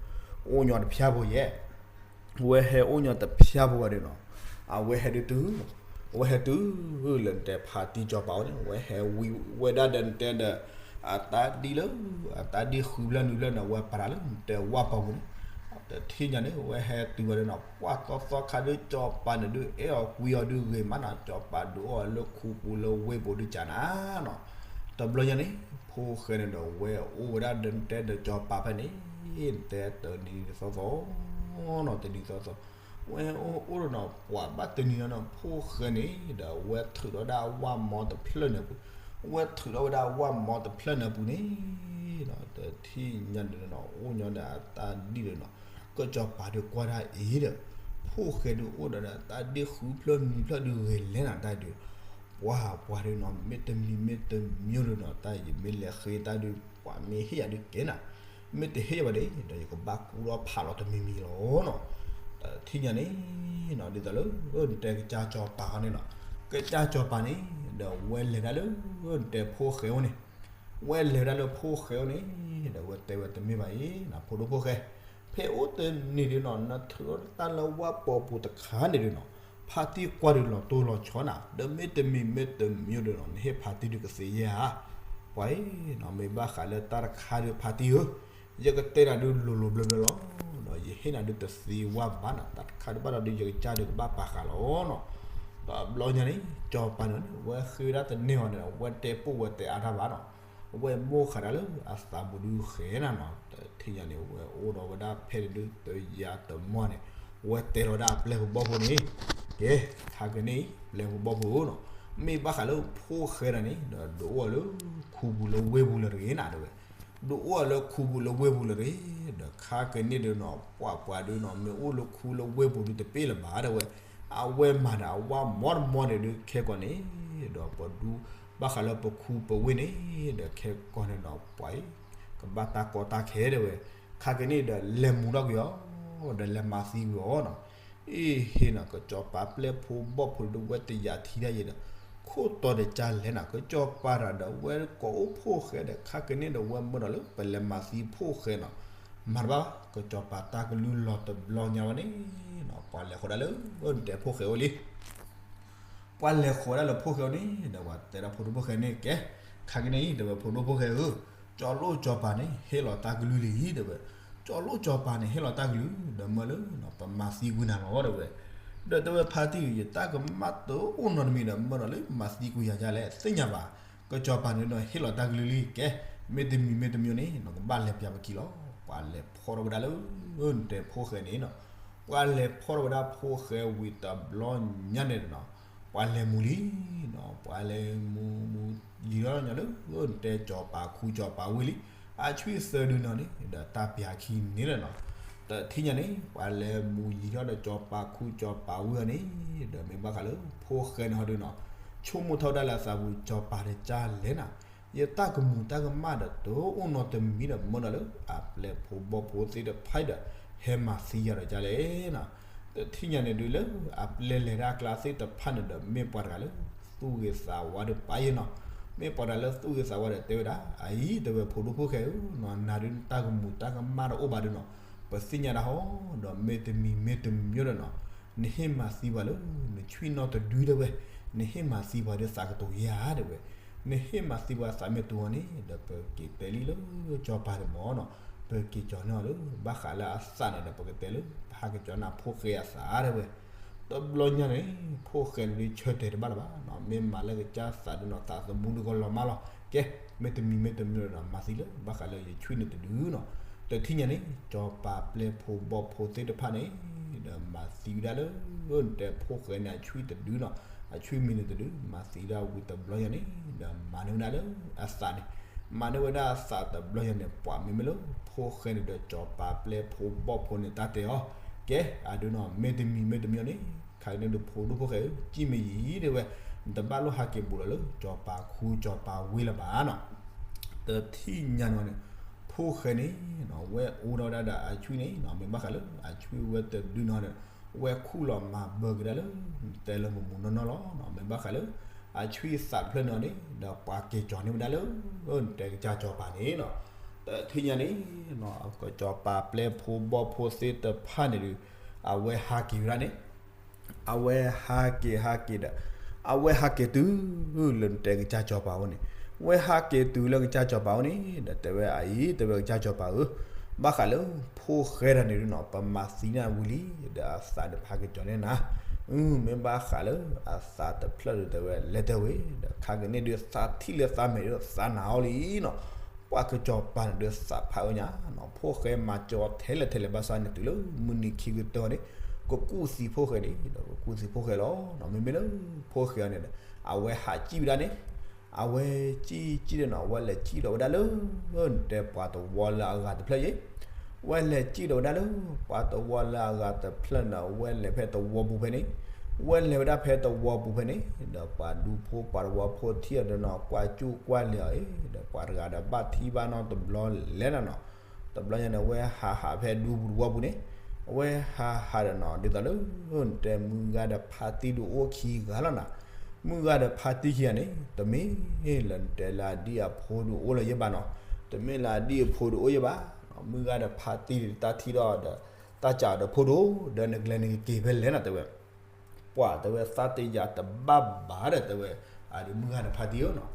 အိၣ်ညီတဖၣ်ဖိယဲၢ်, ဝဲဟဲအိၣ်ညီတဖၣ်ဖိဝဲဒၣ်နီၤ, အဝဲဟဲဒုးတုၤ အဝဲဟဲတုၤလၢနတဲဖါတံၢ်စီၤပၤဝဲန့ၣ် ဝဲဟဲဝံၤဝဲဒၣ်ဒီးနတဲဒီး အတၢ်ဒံၣ်လၢ အတၢ်ဒံၣ်ဃုဖျၢၣ်နွံဖျၢၣ်န့ၣ် ဝဲပာ်တၢ်လၢနတဲဝၣ်ပီပူၤန့ၣ်, တထံၣ်ညါန့ၣ် ဝဲဟဲတုၤဝဲဒၣ်နီၤ ပှၢ်သီသီခါဒုးစီၤပၤန့ၣ်ဒုးအဲၣ်အီၤကွံအီၤဒုးဂ့ၤမးနီၤ, စီၤပၤဒုးအိၣ်အီၤလၢခူပူၤလၢဝ့ၢ်ပူၤဒုးကနၤနီၤ, တဘျီညါန့ၣ် ဖိၣ်ဃဲန့ၣ်ဒီး ဝဲအိၣ်ဝဲဒၣ်ဒီးနတဲဒီးစီၤပၤဖဲန့ၣ် နတဲတနံၤသီသီ နီၤ တနံၤသီသီ, ဝဲအိၣ်အိၣ်ဒီးနီၤ ပှၤဘၣ်တနံၤနီၤ ဖိၣ်ဃဲန့ၣ်ဒီး ဝဲထုးထီၣ်ဝဲဒၣ်အဝၣ်မီတဖျၢၣ်န့ၣ်ပူၤ, ဝဲထုးထီၣ်ဝဲဒၣ်အဝၣ်မီတဖျၢၣ်န့ၣ်ပူၤန့ၣ်နီၤ, တထံၣ်ညါန့ၣ်နီၤ အိၣ်ညီဒီးအတၢ်ဒံၣ်ဒီးနီၤ, ကစီၤပၤဒုးကွၢ်ဒၣ်အံၤဒီး ဖိၣ်ဃဲဒုးအိၣ်ဒီးတၢ်ဒ့ၣ်ဃုဖျၢၣ်နွံဖျၢၣ်ဒုးဂဲၤလဲၤနၤတၢ်ဒုး, ပှၤပှၤဒုးနီၤ မ့တမံၤမ့တမံၤဒုးနီၤ တၢ်ယမ့ၢ်လဲၤဃ့တၢ်ဒုး ပှၤမ့ၢ်ဟ့ၣ်ယၤဒုးကဲနၤ, မ့ၢ်တဟ့ၣ်ယၤဘၣ်ဒီး ဒီးယကဘၣ်ကူထီၣ်ဖးလီၤတမံၤမံၤလီၤနီၤ. တထံၣ်ညါန့ၣ်နီၤ ဒ်သိးလၢ တဲကစၢ်စီၤပၤဃီန့ၣ်နီၤ, ကစၢ်စီၤပၤန့ၣ် ဒီးဝဲလဲၤဒၣ်လၢ တဲဖိၣ်ဃဲအိၣ်န့ၣ် ဝဲလဲၤဒၣ်လၢဖိၣ်ဃဲအိၣ်န့ၣ် ဒီးဝဲတဲဝဲတမ့ၢ်ဘၣ်အံၤနီၤ ဖိဒိၣ်ဖိၣ်ဃဲ, ဖဲအိၣ်တနံၤဒုးနီၤ နထုးထီၣ်တၢ်လၢဝၣ်ပိာ်ပူၤတခါန့ၣ်ဒုးနီၤ ဖါတံၢ်ကွၢ်ဒုးလီၤတိၢ်လီၤဆီနၤ ဒီးမ့တမံၤမ့တမံၤဒုးနီၤ နဟ့ၣ်ဖါတံၢ်ဒုးကသ့ယဲဧါ, ပှၤအံၤနီၤ မ့ၢ်ဘၣ်ဃးလၢတၢ်တခါဒုးဖါတံၢ်ဧၢ, ယကတဲနၤဒုးလိၤလိၤဘျၢဘျၢလီၤ, ဒီးယဟ့ၣ်နၤဒုးတသ့ဝၣ်ဘၣ်နီၤ တၢ်တခါဒုးဘၣ်ဒီးဒုး ယကစၢ်ဒုးကဘၣ်ပာ်ဃာ်လီၤနီၤ. ဒီးဘျီညါန့ၣ် စီၤပၤန့ၣ် ဝဲဃ့ဝဲဒၣ်တန့ၢ်အီၤန့ၣ် ဝဲတဲပိၢ်ဝဲတဲအါတၢ်ဘၣ်နီၤ, ဝဲမိၢ်ဃးဒၣ်လၢအသးပူၤဒုးဃဲနၤနီၤ တထံၣ်ညါန့ၣ် ဝဲအိၣ်ဒီးဝဲဒၣ်ဖဲန့ၣ်ဒုး တယၤတမီၢ်န့ၣ် ဝဲတဲလီၤဝဲဒၣ်အပျဲၢ်ဖိဘီၣ်ဖိန့ၣ်, ကဲ, ခါကန့ၣ် ပျဲၢ်ဖိဘီၣ်ဖိနီၤ, မ့ၢ်ဘၣ်ဃးလၢဖိၣ်ဃဲတဂၤန့ၣ် ဒီးဒုးအိၣ်အီၤလၢခူပူၤလၢဝ့ၢ်ပူၤလၢၤတဂ့ၤနၤတဲဝဲ, ဒုးအိၣ်အီၤလၢခူပူၤလၢဝ့ၢ်ပူၤလၢၤတဂ့ၤ, ဒီးခါကန့ၣ်ဒုးနီၤ ပှၤပှၤဒုးနီၤ မ့ၢ်အိၣ်လၢခူလၢဝ့ၢ်ပူၤဒုးတပ့ၢ်လၢၤဘၣ်တဲဝဲ, အဝဲမၤဒီးအဝၣ်မီတမီန့ၣ်ဒုးခဲကိာ်န့ၣ်, ဒီးပဒူ ဘၣ်ဃးလၢပခူပဝ့ၢ်န့ၣ် ဒီးခဲကိာ်န့ၣ်ဒီးပှၤအံၤ ကဘၣ်တၢ်ကီတၢ်ခဲတဲဝဲ, ခါကန့ၣ်ဒီးလဲၤမူထီၣ်ကွံာ်အီၤ, ဒီးလဲၤမၤသံကွံာ်အီၤနီၤ, အ့ဟ့နီၤ ကစီၤပၤပျဲၢ်ဖိဘီၣ်ဖိဒုးဝဲတယာ်ထံတၢ်ယဲဒီး, ခိၣ်တီဒီးကၢ်လဲၣ်နၤ ကစီၤပၤတဂၤဒီးဝဲကိးအိၣ်ဖိၣ်ဃဲဒီး ခါကန့ၣ်ဒီးဝဲမၢဒီးလၢပလဲၤမၤသံဖိၣ်ဃဲနီၤ, မၤတဘၣ် ကစီၤပၤတၢ်ကလုၢ်လီၤတဘျီညါဝဲန့ၣ်နီၤ ပှၤလဲၤဃီၤဒၣ်လၢ တဲဖိၣ်ဃဲအိၣ်လံ ပှၤလဲၤဃီၤဒၣ်လၢဖိၣ်ဃဲအိၣ်န့ၣ် ဒီးပှၤတဲဒၣ်ဖိဒိၣ်ဖိၣ်ဃဲန့ၣ်ကဲ, ခါကန့ၣ်အံၤ တဲဝဲဖိဒိၣ်ဖိၣ်ဃဲဧၢ, ကၠီလိၣ်ကၠီၤပၤန့ၣ် ဟ့ၣ်လီၤတၢ်ကလုၢ်လံ တဲဝဲ, ကၠီလိၣ်ကၠီၤပၤန့ၣ် ဟ့ၣ်လီၤတၢ်ကလုၢ် ဒီးမၢလၢ ပမၤသံကွံာ်နၤလီၤ တဲဝဲ, ဒီးတဲဝဲဖါတံၢ် ယတၢ်ကမၣ်တအိၣ်နီတမံၤဒီး မၢဒီးလၢမၤသံကွံာ်ယၤဒ်လဲၣ် သ့ၣ်ညါဘၣ်, ကၠီၤပၤန့ၣ်ဒီးဟ့ၣ်လီၤတၢ်ကလုၢ်လံ ကဲ, မ့တမံၤမ့တမံၤန့ၣ် နကဘၣ်လဲၤပျးပကံလီၤ, ပှၤလဲၤဖီၣ်ထီၣ်ဝဲဒၣ်လၢ တဲဖိၣ်ဃဲန့ၣ်နီၤ ပှၤလဲၤဖီၣ်ထီၣ်ဝဲဒၣ်ဖိၣ်ဃဲဝံၤတဘျီညါန့ၣ်နီၤ, ပှၤလဲၤမူလံနီၤ, ပှၤလဲၤမူမူယံၤထီၣ်ညီလၢ တဲကၠီၤပၤခူကၠီၤပၤဝ့ၢ်လံ, အဆွံၣ်သၢဒုနီၤန့ၣ် ဒီးတၢ်ပျးခံန့ၣ်လီၤနီၤ, တထံၣ်ညါန့ၣ် ပှၤလဲၤမူယံၤထီၣ်ဒီးကၠီၤပၤခူကၠီၤပၤဝ့ၢ်အီၤန့ၣ် ဒီးမ့ၢ်ဘၣ်ဃးလၢဖိၣ်ဃဲန့ၣ်ဟီဒုနီၤ, ဆိကမိၣ်ထီၣ်ဝဲဒၣ်လၢအသးပူၤ ကၠီၤပၤတကၢ်လဲၣ်နၤ ယတၢ်ကမူၤတၢ်ကမၣ်ဒီးတအိၣ်နီတမံၤဒီးမၢဒီးလၢအပျဲၢ်ဖိဘီၣ်ဖိသ့ၣ်တဖၣ်ဒီး ဟဲမၤသံယၤဒီးကၢ်လဲၣ်နီၤ, တထံၣ်ညါန့ၣ်ဒုးလၢအပျဲၢ်လဲၤတၢ်အကျါသ့ၣ်တဖၣ်န့ၣ်ဒီး မ့ၢ်ပှၤတဂၤလၢ သူၣ်ဂ့ၤသးဝါဒုးပာ်ယဲနီၤ, မ့ၢ်ပှၤတဂၤလၢသူၣ်ဂ့ၤသးဝါဒီးတဲဝဲဒၣ် အအံၤတဲဝဲဖိဒိၣ်ဖိၣ်ဃဲဧၢနီၤ, နၤဒုးတၢ်ကမူၤတၢ်ကမၣ်တအိၣ်ဘၣ်ဒုနီၤ, ပသ့ၣ်ညါဒၣ်ဟီ ဒီးမ့တမံၤမ့တမံၤဒီးနီၤ နဟ့ၣ်မၤသံပှၤလၢ နဆွံၣ်နီၣ်တဒုတဲဝဲ, နဟ့ၣ်မၤသံပှၤဒီးသးကတိၤယၤတဲဝဲ, နဟ့ၣ်မၤသံပှၤသးမ့ၢ်တအိၣ်န့ၣ် ဒီးပက့ၤတဲလံလၢကၠီၤပၤတမီၤနီၤ, ပက့ၤကၠီၤန့ၢ်အီၤလၢ ဘၣ်ဃးလၢအသးန့ၣ်ဒီး ပကတဲလၢ ပဟးက့ၤကၠီၤန့ၢ်ဖိၣ်ဃဲအသးတဲဝဲ, တဘျီညါန့ၣ် ဖိၣ်ဃဲန့ၣ်ဒုးဆၢတဲာ်တဘၣ်လၢၤဘၣ်နီၤ, မ့ၢ်မၤလၢကစၢ်သးဒုနီၤ သးသမူဒုကလီၤမၢ်လီၤ, ကဲ, မ့တမံၤမ့တမံၤဒီးနီၤ မၤသံလၢ ဘၣ်ဃးလၢယဆွံၣ်န့ၢ်တဒုနီၤ, တထံၣ်ညါန့ၣ် ကၠီၤပၤပျဲၢ်ဖိဘီၣ်ဖိသ့ၣ်တဖၣ်န့ၣ် ဒီးမၤသံဝဲဒၣ်လၢ တဲဖိၣ်ဃဲန့ၣ် အဆွံၣ်တဒုနီၤ, အဆွံၣ်မံၤန့ၣ်တဒု မၤသံဒၣ်ဝံၤတဘျီညါန့ၣ် ဒီးမၤန့ၢ်ဝဲဒၣ်လၢအသးန့ၣ်, မၤန့ၢ်ဝဲဒၣ်အသးတဘျီညါန့ၣ် ပှၤမ့မ့ၢ်လၢ ဖိၣ်ဃဲန့ၣ်ဒီးကၠီၤပၤပျဲၢ်ဖိဘီၣ်ဖိန့ၣ် တၢ်တဲအီၤ, ကဲ, အဒုနီၤ မ့တမံၤမ့တမံၤန့ၣ် ခါန့ၣ်ဒုးဖိဒိၣ်ဖိၣ်ဃဲဧၢ, ကံၣ်မ့ၢ်ယံၤတဲဝဲ, နတဘၣ်လိၣ်ဟးက့ၤဘူးလီၤလၢ ကၠီၤပၤခူကၠီၤပၤဝ့ၢ်လၢၤဘၣ်နီၤ, တထံၣ်ညါန့ၣ် ဖိၣ်ဃဲန့ၣ် ဝဲအိၣ်ထီၣ်ဝဲဒၣ်ဒီးအဆွံၣ်န့ၣ် မ့ၢ်ဘၣ်ဃးလၢအဆွံၣ်ဝဲတဒုနီၤဒီး ဝဲခူၣ်လီၤမၤဘၢက့ၤဒၣ်လၢ တဲလၢမူးမူးနီၢ်နီၢ်လီၤ, မ့ၢ်ဘၣ်ဃးလၢ အဆွံၣ်သးတဖျၢၣ်န့ၣ်န့ၣ် ဒီးပှၤက့ၤကၠီၤန့ၢ်ဝဲဒၣ်လၢ တဲကစၢ်ကၠီၤပၤန့ၣ်နီၤ, တထံၣ်ညါန့ၣ် ကၠီၤပၤပျဲၢ်ဖိဘီၣ်ဖိသ့ၣ်တဖၣ်န့ၣ်ဒီး အဝဲဟးက့ၤဝဲဒၣ်န့ၣ် အဝဲဟးက့ၤဟးက့ၤဒီး အဝဲဟးက့ၤတုၤလၢနတဲကစၢ်ကၠီၤပၤအိၣ်န့ၣ်, ဝဲဟးက့ၤတုၤလၢကစၢ်ကၠီၤပၤအိၣ်န့ၣ် ဒီးတဲဝဲအအံၤ တဲဝဲကစၢ်ကၠီၤပၤဧၢ, ဘၣ်ဃးလၢ ဖိၣ်ဃဲတဂၤန့ၣ်ဒုနီၤ ပမၤသံန့ၢ်ဝံၤလံ, ဒီးအသးန့ၣ်ပဟးက့ၤကၠီၤန့ၢ်နၤ, မ့ၢ်ဘၣ်ဃးလၢ အသးတဖျၢၣ်ဒုတဲဝဲ လဲၤတဲဝဲ, ဒီးခါကန့ၣ်ဒုးသးထံၣ်လၢသးမဲာ်ဒုးသးနာ်အီၤလံနီၤ, ပှၤကစၢ်ကၠီၤပၤန့ၣ်ဒုးသးဖးအၢညါနီၤ, ဖိၣ်ဃဲမၤစၢၤအီၤထဲလဲၣ်ထဲလဲၣ်ဘၣ်ဆၣ်န့ၣ် တုၤလၢမုၢ်နံၤခံကတၢၢ်န့ၣ် ကကူၣ်သံဖိၣ်ဃဲန့ၣ် ဒီးကကူၣ်သံဖိၣ်ဃဲလီၤ, မ့မ့ၢ်လၢ ဖိၣ်ဃဲအီၤန့ၣ်ဒီး အဝဲဟးကံၣ်ဝဲဒၣ်န့ၣ်, အဝဲကံၣ်ကံၣ်ဒီးနီၤ အဝဲလဲၤကံၣ်ဒီးဝဲဒၣ်လၢ တဲပှၤတဝီလၢအဂၤတဖျၢၣ်ယဲၢ် ဝဲလဲၤစံၣ်ဒီးဝဲဒၣ်လၢ ပှၤသဝီလၢအဂၤတဖျၢၣ်န့ၣ် ဝဲလဲၤဖဲသဝီပူၤဖဲန့ၣ်, ဝဲလဲၤဝဲဒၣ်ဖဲသဝီပူၤဖဲန့ၣ် ဒီးပှၤဒူဖိပှၤသဝီဖိထံၣ်အီၤဒီးနီၤ ကွၢ်စူၣ်ကွၢ်လဲၤအီၤအံၤ ဒီးပှၤတဂၤဒီးဘၣ်ထံၣ်ဘၣ်နီတဘျီလဲၣ်နီၤနီၤ. တဘျီညါန့ၣ် အဝဲဟးဟးဖဲဒူပူၤသဝီပူၤန့ၣ်, အဝဲဟးဟးဒီးနီၤ ဒ်သိးလၢ နတဲမုၢ်ဂၤဒီးဖါတံၢ်ဒုးအိၣ်ခံဂၤလီၤနီၤ. မုၢ်ဂၤဒီးဖါတံၢ်ခံဂၤန့ၣ် တမ့ၢ်လၢနတဲလၢအဒံၣ်အဖိဒုးအိၣ်လၢၤယဲဘၣ်နီၤ, တမ့ၢ်လၢအဒံၣ်အဖိဒုးအိၣ်ယဲဘၣ်. မုၢ်ဂၤဒီးဖါတံၢ်န့ၣ် တၢ်ထံၣ်ဒီး တၢ်စးဒီးဖိဒိၣ် ဒီးနကလဲၤနကက့ၤဖဲလဲၣ်နီၤ တဲဝဲ. ပှၤတဲဝဲသးတယာ်တဘၣ်ဘၣ်ဒီးတဲဝဲ, အဒုးမုၢ်ဂၤဒီးဖါတံၢ်ဧၢနီၤ,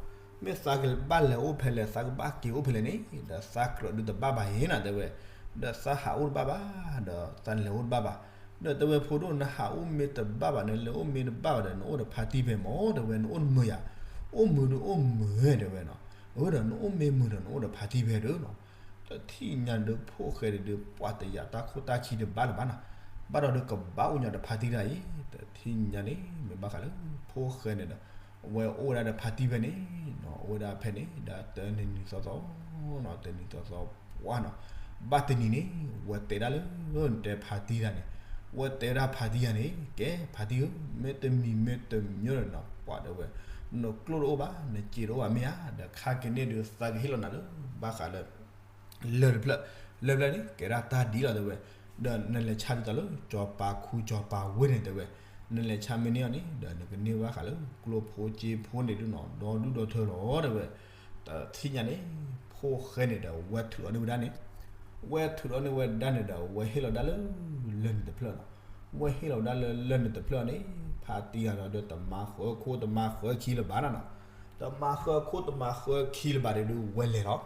မ့ၢ်သးကဘၣ်လဲၤအိၣ်ဖဲလဲၣ် သးကဘၣ်က့ၤအိၣ်ဖဲလဲၣ်န့ၣ် ဒီးသးကျၢးဒုးတဘၣ်ဘၣ်အံၤနီၤ တဲဝဲ, ဒီးသးဟးအိၣ်တဘၣ်ဘၣ် ဒီးသးလဲၤအိၣ်တဘၣ်ဘၣ်. ဒီးတဲဝဲဖိဒိၣ် နဟးအိၣ်မ့ၢ်တဘၣ်ဘၣ် နလဲၤအိၣ်မ့ၢ်တဘၣ်ဘၣ်ဒီး နအိၣ်ဒီးဖါတံၢ်ဖဲမၢ် တဲဝဲ နအိၣ်မုာ်ယၤ, အိၣ်မုာ်ဒုးအိၣ်မုာ်တဲဝဲနီၤ, အၢဒီးနအိၣ်မ့ၢ်မုာ်ဒီးနအိၣ်ဒီးဖါတံၢ်ဖဲဒီးနီၤ. တထံၣ်ညါဒုးဖိၣ်ဃဲန့ၣ်ဒုး ပှၤတယာ်တၢ်ခိၣ်တၢ်ခံတဘၣ်လၢၤဘၣ်နီၤ, ဘၣ်ဒီးဒုးကဘၣ်အိၣ်ညီဒီးဖါတံၢ်တၢ်အံၤ တထံၣ်ညါန့ၣ် မ့ၢ်ဘၣ်ဃးလၢ ဖိၣ်ဃဲန့ၣ်ဒီး အဝဲအိၣ်ဝဲဒၣ်ဒီးဖါတံၢ်ဖဲန့ၣ်, အိၣ်ဝဲဒၣ်ဖဲန့ၣ် ဒီးတနံၤနံၤသီသီနီၤ တနံၤသီသီပှၢ်နီၤ, ဘၣ်တနံၤန့ၣ် ဝဲတဲဒၣ်လၢ နတဲဖါတံၢ်တၢ်န့ၣ်, ဝဲတဲဝဲဒၣ်ဖါတံၢ်တၢ်န့ၣ် ကဲ ဖါတံၢ်ဧၢ မ့တမံၤမ့တမံၤဒီးနီၤ ပှၤတဲဝဲ နကျိၣ်တအိၣ်ဘၣ် နစ့တအိၣ်ဘၣ်မ့ၢ်ဧါ, ဒီးခါက့ၤန့ၣ်ဒုးသးကဟ့ၣ်လီၤနၤလၢ ဘၣ်ဃးလၢ လၢၢ်တဖျၢၣ်, လၢၢ်ဖျၢၣ်န့ၣ် ကဲဒၣ်တၢ်ဒ်လီၤတဲဝဲ, ဒီးနလဲၤဆါဒ်သိးလၢ ကၠီၤပၤခူကၠီၤပၤဝ့ၢ်န့ၣ်တဲဝဲ, နလဲၤဆါမ့ၢ်န့ၢ်အီၤန့ၣ် ဒီးနကန့ၢ်ဘၣ်ဃးလၢ ကျိဖိစ့ဖိန့ၣ်ဒုးနီၤ ဒီဒူၣ်ဒီထၢလီၤတဲဝဲ. တထံၣ်ညါန့ၣ် ဖိၣ်ဃဲန့ၣ်ဒီး ဝဲထုးအီၤန့ၢ်ဝဲဒၣ်န့ၣ်, ဝဲထုးအီၤန့ၢ်ဝဲဒၣ်န့ၣ်ဒီး ဝဲဟ့ၣ်လီၤဒၣ်လၢ လၢၢ်န့ၣ်တဖျၢၣ်နီၤ, ဝဲဟ့ၣ်လီၤဝဲဒၣ်လၢလၢၢ်န့ၣ်တဖျၢၣ်န့ၣ် ဖါတံၢ်တၢ်ဒီး တမၤဃၢၤခိၣ်တမၤဃၢၤခံလၢၤဘၣ်နီၤနီၤ, တမၤဃၢၤခိၣ်တမၤဃၢၤခံလၢၤဘၣ်ဒီး ဝဲလဲၤလီၤ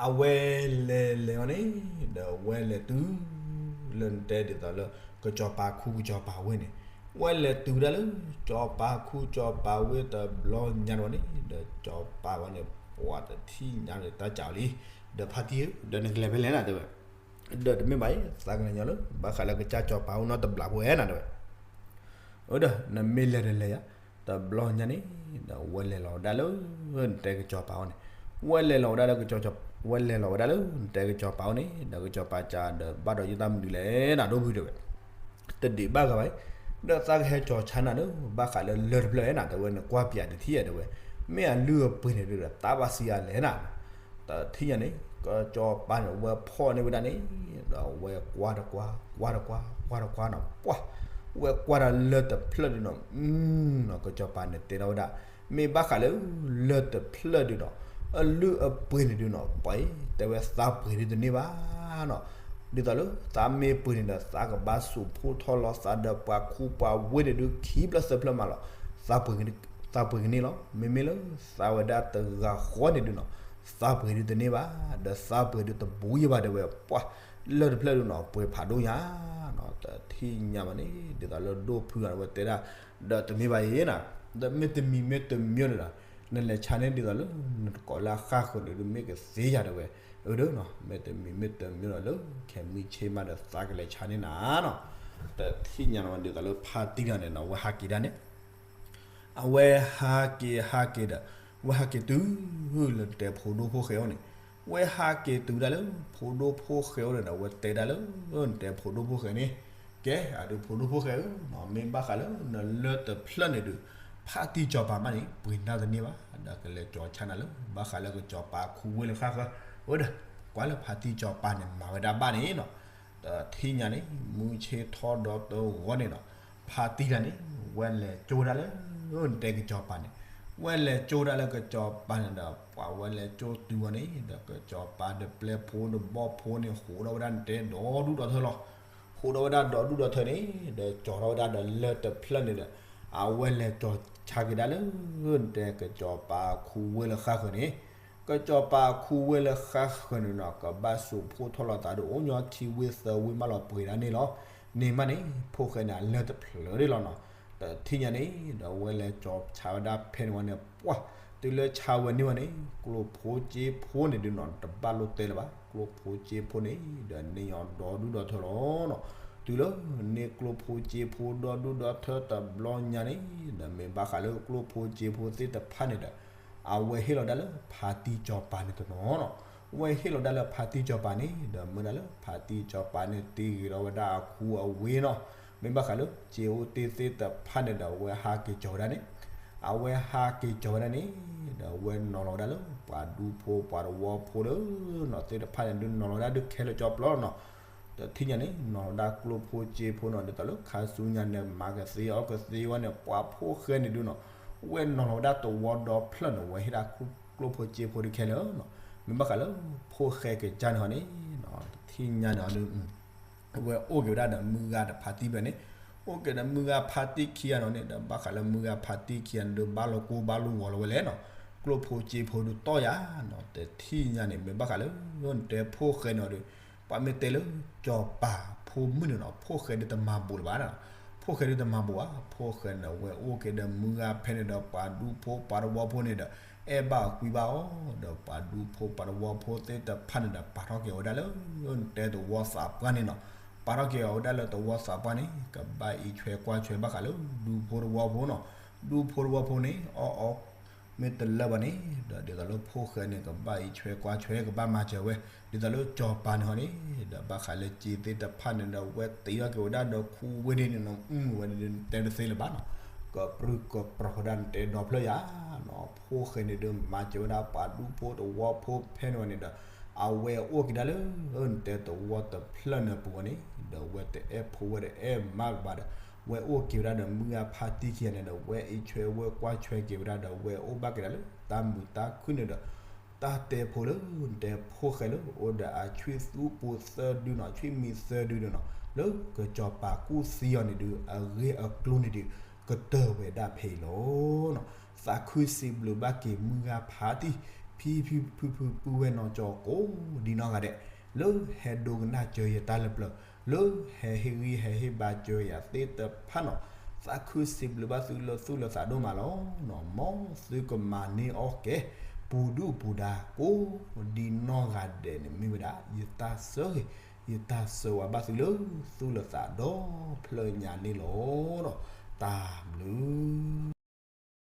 အဝဲလဲၤလဲၤအီၤန့ၣ် ဒီးဝဲလဲၤတုၤ လၢနတဲဒ်သိးလၢ ကစီၤပၤခူကစီၤပၤဝ့ၢ်န့ၣ်, ဝဲလဲၤတုၤဒၣ်လၢ စီၤပၤခူစီၤပၤဝ့ၢ်တဘျီညါန့ၣ်, ဒီးစီၤပၤဝဲန့ၣ် ပှၤတထံၣ်ညါန့ၣ် တၢ်စးအီၤလံ, ဒီးဖါတံၢ်ဧၢ ဒီးနကလဲၤဖဲလဲၣ်နၤတဲဝဲ, ဒီးတမ့ၢ်ဘၣ်အံၤ သးကလဲၤညီလၢ ဘၣ်ဃးလၢကစၢ်စီၤပၤအိၣ်နီတဘျီဖိဧါနၤတဲဝဲ အၢဒီး နမ့ၢ်လဲၤဒီးလဲၤယၤ, တဘျီညါန့ၣ် ဒီးဝဲလဲၤလီၤဝဲဒၣ်လၢ နတဲကစီၤပၤအိၣ်န့ၣ်, ဝဲလဲၤလီၤဝဲဒၣ်လၢ ဝဲလဲၤလီၤဝဲဒၣ်လၢနတဲကစီၤပၤအိၣ်န့ၣ် ဒီးကစီၤပၤစံးဒီး ဘၣ်ဒီးယတၢ်မနုၤလဲၣ်နၤ ဒိၣ်ဖုတဲဝဲ, တဒံးဘၣ်ဂၤဘၣ်အံၤ, ဒီးသးကဟဲကၠီၤဆါနၤလၢ ဘၣ်ဃးလၢလၢၢ်တဖျၢၣ်ဧါနၤတဲဝဲ နကွၢ်ပၠးတထံၣ်ဧါတဲဝဲ, မ့ၢ်အလုၢ်အပှ့ၤန့ၣ်ဒီး တၢ်ဘၣ်စံးယၤလဲၣ်နၤ တထံၣ်ညါန့ၣ် ကစီၤပၤန့ၣ် ဝဲဖီၣ်န့ၢ်ဝဲဒၣ်န့ၣ်, ဒီးဝဲကွၢ်တကွၢ် ကွၢ်တကွၢ် ကွၢ်တကွၢ်နီၤ ပှၢ်, ဝဲကွၢ်တၢ်လၢၢ်တဖျၢၣ်ဒုးနီၤ, ကစီၤပၤန့ၣ်တဲထီၣ်ဝဲဒၣ်, မ့ၢ်ဘၣ်ဃးလၢ လၢၢ်တဖျၢၣ်ဒုးနီၤ, အလုၢ်အပှ့ၤန့ၣ်ဒုးနီၤ ပှၤအံၤ တဲဝဲသးပှ့ၤဒုးတန့ၢ်ဘၣ်နီၤ, ဒ်သိးလၢသးမ့ၢ်ပှ့ၤန့ၣ်ဒီး သးကဘၣ်စိာ်ဖှိၣ်ထီၣ်လီၤသးဒီးပှၤခူပှၤဝ့ၢ်န့ၣ်ဒုး ခံဖျၢၣ်သၢဖျၢၣ်မးလီၤ, သးပှ့ၤကန့ၢ်လီၤ, မ့မ့ၢ်လၢသးဝဲဒၣ်တဂၤဃီန့ၣ်ဒုးနီၤ, သးပှ့ၤဒုးတန့ၢ်ဘၣ်, ဒီးသးပှ့ၤဒုးတဘူးယဲၢ်ဘၣ်တဲဝဲ, ပှၢ်, လၢၢ်တဖျၢၣ်ဒုးနီၤ ပှ့ၤဖးဒိၣ်ညါနီၤ, တထံၣ်ညါဘၣ်န့ၣ် ဒ်သိးလၢဒိၣ်ဖုဂၤဝဲတဲဒၣ်, ဒီးတမ့ၢ်ဘၣ်အံၤနၤ, ဒီးမ့တမံၤမ့တမံၤဒီး နလဲၤဆါန့ၣ်ဒ်သိးလၢ နတကိးလၢအဃၣ်ဃၢၤန့ၣ်ဒုး မ့ၢ်ကသ့ယၤတဲဝဲ, အၢဒီးနီၤ မ့တမံၤမ့တမံၤဒီး လၢခဲမုၢ်ဆ့ၣ်မးဒီး သးကလဲၤဆါန့ၢ်နၤနီၤ, တထံၣ်ညါနီၤ ဒ်သိးလၢဖါတံၢ်တၢ်န့ၣ်နီၤ ဝဲဟးက့ၤဒၣ်န့ၣ် အဝဲဟးက့ၤဟးက့ၤဒီး ဝဲဟးက့ၤတုၤ လၢနတဲဖိဒိၣ်ဖိၣ်ဃဲအိၣ်န့ၣ်, ဝဲဟးက့ၤတုၤဒၣ်လၢ ဖိဒိၣ်ဖိၣ်ဃဲအိၣ်န့ၣ်ဒီး ဝဲတဲဒၣ်လၢ နတဲဖိဒိၣ်ဖိၣ်ဃဲန့ၣ်, ကဲ အဒုးဖိဒိၣ်ဖိၣ်ဃဲဧၢ, မ့ၢ်ဘၣ်ဃးလၢနလၢၢ်တဖျၢၣ်န့ၣ်ဒုး ဖါတံၢ်စီၤပၤမးန့ၣ် ပှ့ၤနၤတန့ၢ်ဘၣ်, ဒီးကလဲၤကၠီၤဆါနၤလၢ ဘၣ်ဃးလၢကစီၤပၤခူဝ့ၢ်လၢဃၣ်ဃၢၤ, အၢဒီး ကွၢ်လၢဖါတံၢ်စီၤပၤန့ၣ် မၤဝဲဒၣ်ဘၣ်န့ၣ်နီၤ တထံၣ်ညါန့ၣ် မုၢ်ဆ့ၣ်ထီၣ်ဒီတဂီၤန့ၣ်နီၤ, ဖါတံၢ်တၢ်န့ၣ် ဝဲလဲၤကၠိဒၣ်လၢ နတဲကစီၤပၤန့ၣ်, ဝဲလဲၤကၠိဒၣ်လၢကစီၤပၤန့ၣ်ဒီး ပှၤဝဲလဲၤကၠိတုၤဝဲန့ၣ် ဒီးကစီၤပၤဒီးပျဲၢ်ဖိဒီးဘီၣ်ဖိန့ၣ် ဟူးထီၣ်ဝဲဒၣ်နတဲဒီဒူၣ်ဒီထၢလီၤ, ဟူးထီၣ်ဝဲဒၣ်ဒီဒူၣ်ဒီထၢန့ၣ် ဒီးကၠီၤထီၣ်ဝဲဒၣ်ဒီးလၢၢ်တဖျၢၣ်န့ၣ်ဒီး အဝဲလဲၤကၠီၤဆါက့ၤဒၣ်လၢ နတဲကစီၤပၤခူဝ့ၢ်လၢဃၣ်ဃၢၤန့ၣ် ကစီၤပၤခူဝ့ၢ်လၢဃၣ်ဃၢၤန့ၣ်နီၤ ကဘၣ်စိာ်ဖှိၣ်ထီၣ်လီၤသးဒီး အိၣ်ညီခံဝ့ၢ်သၢဝ့ၢ်မးလီၤ ပှ့ၤဒၣ်န့ၣ်လီၤ, န့ၣ်မးန့ၣ် ဖိၣ်ဃဲန့ၣ် အလၢၢ်တဖျၢၣ်ဒၣ်လီၤနီၤ, တထံၣ်ညါန့ၣ် ဒီးဝဲလဲၤကၠီၤဆါဝဲဒၣ်ဖဲန့ၣ်ဝဲန့ၣ် ပှၢ်, တုၤလၢဆါဝဲန့ၢ်ဝဲန့ၣ် ကျိဖိစ့ဖိန့ၣ်ဒုးနီၤ တဘၣ်လိၣ်တဲလၢၤဘၣ်, ကျိဖိစ့ဖိန့ၣ် ဒီးန့ၢ်အီၤဒီဒူၣ်ဒီထၢလီၤနီၤ, တုၤလၢန့ၢ်ကျိဖိစ့ဖိဒီဒူၣ်ဒီထၢတဘျီညါန့ၣ် ဒီးမ့ၢ်ဘၣ်ဃးလၢကျိဖိစ့ဖိသ့ၣ်တဖၣ်န့ၣ်ဒီး အဝဲဟ့ၣ်လီၤဒၣ်လၢဖါတံၢ်စီၤပၤန့ၣ်တနီၤနီၤ, ဝဲဟ့ၣ်လီၤဒၣ်လၢဖါတံၢ်စီၤပၤန့ၣ် ဒီးမၢဒၣ်လၢဖါတံၢ်စီၤပၤန့ၣ် တ့ဂ့ၤထီၣ်ဝဲဒၣ်အခူအဝ့ၢ်နီၤ. မ့ၢ်ဘၣ်ဃးလၢစ့အိၣ်တ့ၢ်သ့ၣ်တဖၣ်န့ၣ်ဒီး အဝဲဟးက့ၤကီၤဝဲဒၣ်န့ၣ်, အဝဲဟးက့ၤကီၤဝဲဒၣ်န့ၣ် ဒီးအဝဲနီၤလီၤဝဲဒၣ်လၢပှၤဒူဖိပှၤတဝီဖိလၢနီၤ သ့ၣ်တဖၣ်န့ၣ်ဒုးနီၤလီၤဝဲဒၣ်ဒုးခဲလၢာ်ကၠီပျီနီၤ. တထံၣ်ညါန့ၣ် နီၤလီၤဒၣ်ကျိၣ်ဖိစ့ဖိနီၤ ဒ်သိးလၢခါဆူညါန့ၣ် မၤကသ့အီၣ်ကသ့ဝဲန့ၣ် ပှၤဖိၣ်ဃဲန့ၣ်ဒုးနီၤ ဝဲနီၤလီၤဝဲဒၣ်တဝီဒီဖျၢၣ်န့ၣ် ဝဲဟ့ၣ်ဒၣ်ကျိၣ်ဖိစ့ဖိဒုးခဲလၢာ်နီၤ. မ့ၢ်ဘၣ်ဃးလၢဖိၣ်ဃဲကစၢ်န့ၣ်ဟီန့ၣ် တထံၣ်ညါန့ၣ်အီၤဒုး ဝဲအိၣ်က့ၤဝဲဒၣ်ဒီးမုၢ်ဂၤတဖါတံၢ်ဖဲန့ၣ်, အိၣ်က့ၤဒီးမုၢ်ဂၤဖါတံၢ်ခံဂၤန့ၣ်န့ၣ် ဒီးဘၣ်ဃးလၢမုၢ်ဂၤဖါတံၢ်ခံဂၤန့ၣ်ဒုး ဘၣ်လီၤကိၢ်ဘၣ်လီၤဂီၤလီၤဝဲလဲၣ်နီၤ, ကျိၣ်ဖိစ့ဖိဒုးတီၢ်ယၤနီၤ. တထံၣ်ညါန့ၣ် မ့ၢ်ဘၣ်ဃးလၢ တဲဖိၣ်ဃဲန့ၣ်အီၤဒုး ပှၤမ့ၢ်တဲလၢစီၤပၤဖိမုၣ်န့ၣ်နီၤ ဖိၣ်ဃဲဒုးတမၤဘူးလၢၤဘၣ်နီၤ, ဖိၣ်ဃဲဒုးတမၤဘူးဘၣ်. ဖိၣ်ဃဲန့ၣ် ဝဲအိၣ်က့ၤဒီးမုၢ်ဂၤဖဲန့ၣ်ဒီး ပှၤဒူဖိပှၤတဝီဖိန့ၣ်ဒီး အဲၣ်ဘၣ်အီၤကွံဘၣ်အီၤ ဒီးပှၤဒူဖိပှၤတဝီဖိသ့ၣ်တဖၣ်န့ၣ်ဒီး ပာ်ထီၣ်က့ၤအီၤဝဲဒၣ်လၢ တဲသဝီသးပှၢ်န့ၣ်နီၤ. ပာ်ထီၣ်က့ၤအီၤဝဲဒၣ်လၢသဝီသးပှၢ်န့ၣ် ကဘၣ်အံးထွဲကွၢ်ထွဲဘၣ်ဃးလၢ ဒူဖိတဝီဖိနီၤ. ဒူဖိတဝီဖိန့ၣ် အီၣ်အီ မ့ၢ်တလၢဘၣ်န့ၣ် ဒီးဒ်သိးလၢဖိၣ်ဃဲန့ၣ် ကဘၣ်အံးထွဲကွၢ်ထွဲ ကဘၣ်မၤစၢၤဝဲ ဒ်သိးလၢစီၤပၤန့ၣ်ဟီန့ၣ် ဒီးဘၣ်ဃးလၢစ့သ့ၣ်တဖၣ်န့ၣ်ဒီး ဝဲတ့ထီၣ်က့ၤဝဲဒၣ်ဒီးခူဝ့ၢ်ဒ်န့ၣ်နီၤ အဝဲဒၣ်တဲတသ့လၢၤဘၣ်နီၤ. ကပြုၢ်ကပြီၤဝဲဒၣ်န့ၣ် တဲဒီဖျၢၣ်ယၤနီၤ. ဖိၣ်ဃဲန့ၣ်ဒုး မၤစၢၤဝဲဒၣ်ပှၤဒူဖိတဝီဖိဖဲန့ၣ်ဝဲန့ၣ်ဒီး အဝဲအိၣ်က့ၤဒၣ်လၢ တဲသဝီတဖျၢၣ်န့ၣ်ပူၤဝဲန့ၣ် ဒီးဝဲတအဲၣ်ဖိဝဲတအဲၣ်မါကဘၣ်ဒီး ဝဲအိၣ်က့ၤဝဲဒၣ်ဒီးမုၢ်ဂၤဖါတံၢ်ခံဂၤန့ၣ်ဒီး ဝဲအံးထွဲဝဲကွၢ်ထွဲက့ၤဝဲဒၣ်ဒီး ဝဲအိၣ်ဘၣ်က့ၤဒၣ်လၢတၢ်မုာ်တၢ်ခုၣ်န့ၣ်ဒီး တၢ်တဲဖိလၢ တဲဖိၣ်ဃဲလၢ အိၣ်ဒီးအဆွံၣ်သူပူၤသၢဒုနီၤ ဆွံၣ်မံသၢဒုန့ၣ်နီၤ လၢကစီၤပၤကူၣ်သံအီၤန့ၣ်ဒုး အဂ့ၢ်အကျိၤန့ၣ်ဒုး ကတၢၢ်ဝဲဒၣ်ဖဲအံၤလီၤနီၤ. သးခုစံးဘျုးဘၣ်က့ၤမုၢ်ဂၤဖါတံၢ် ဖံဖံဖုဖုပုၢ်ဝဲၢ်နီၢ်ကၠီကိးဒ်နီၢ်ဂၤဒဲး လၢဟဲဒိကနၣ်စၢၤယတၢ်လၢပျၢၤ လၢဟဲဟ့ၣ်ဂံၢ်ဟဲဟ့ၣ်ဘါစၢၤယၤသ့ၣ်တဖၣ်နီၤ. သးခုစံးဘျုးဘၣ်သုလၢသူၣ်လၢသးဒိၣ်မးလီၤနီၤ. မ်သုကမၤန့ၢ်အီၣ်ကဲ ပူၤဒုၣ်ပူၤဒါကိးဒ်နီၢ်ဂၤဒဲးန့ၣ်မ့ၢ်ဝဲဒၣ် ယတၢ်ဆၢဂ့ၤ ယတၢ်ဆၢဝါဘၣ်သုလၢသူၣ်လၢသးဒီဖျၢၣ်ညါန့ၣ်လီၤနီၤ. တၢ်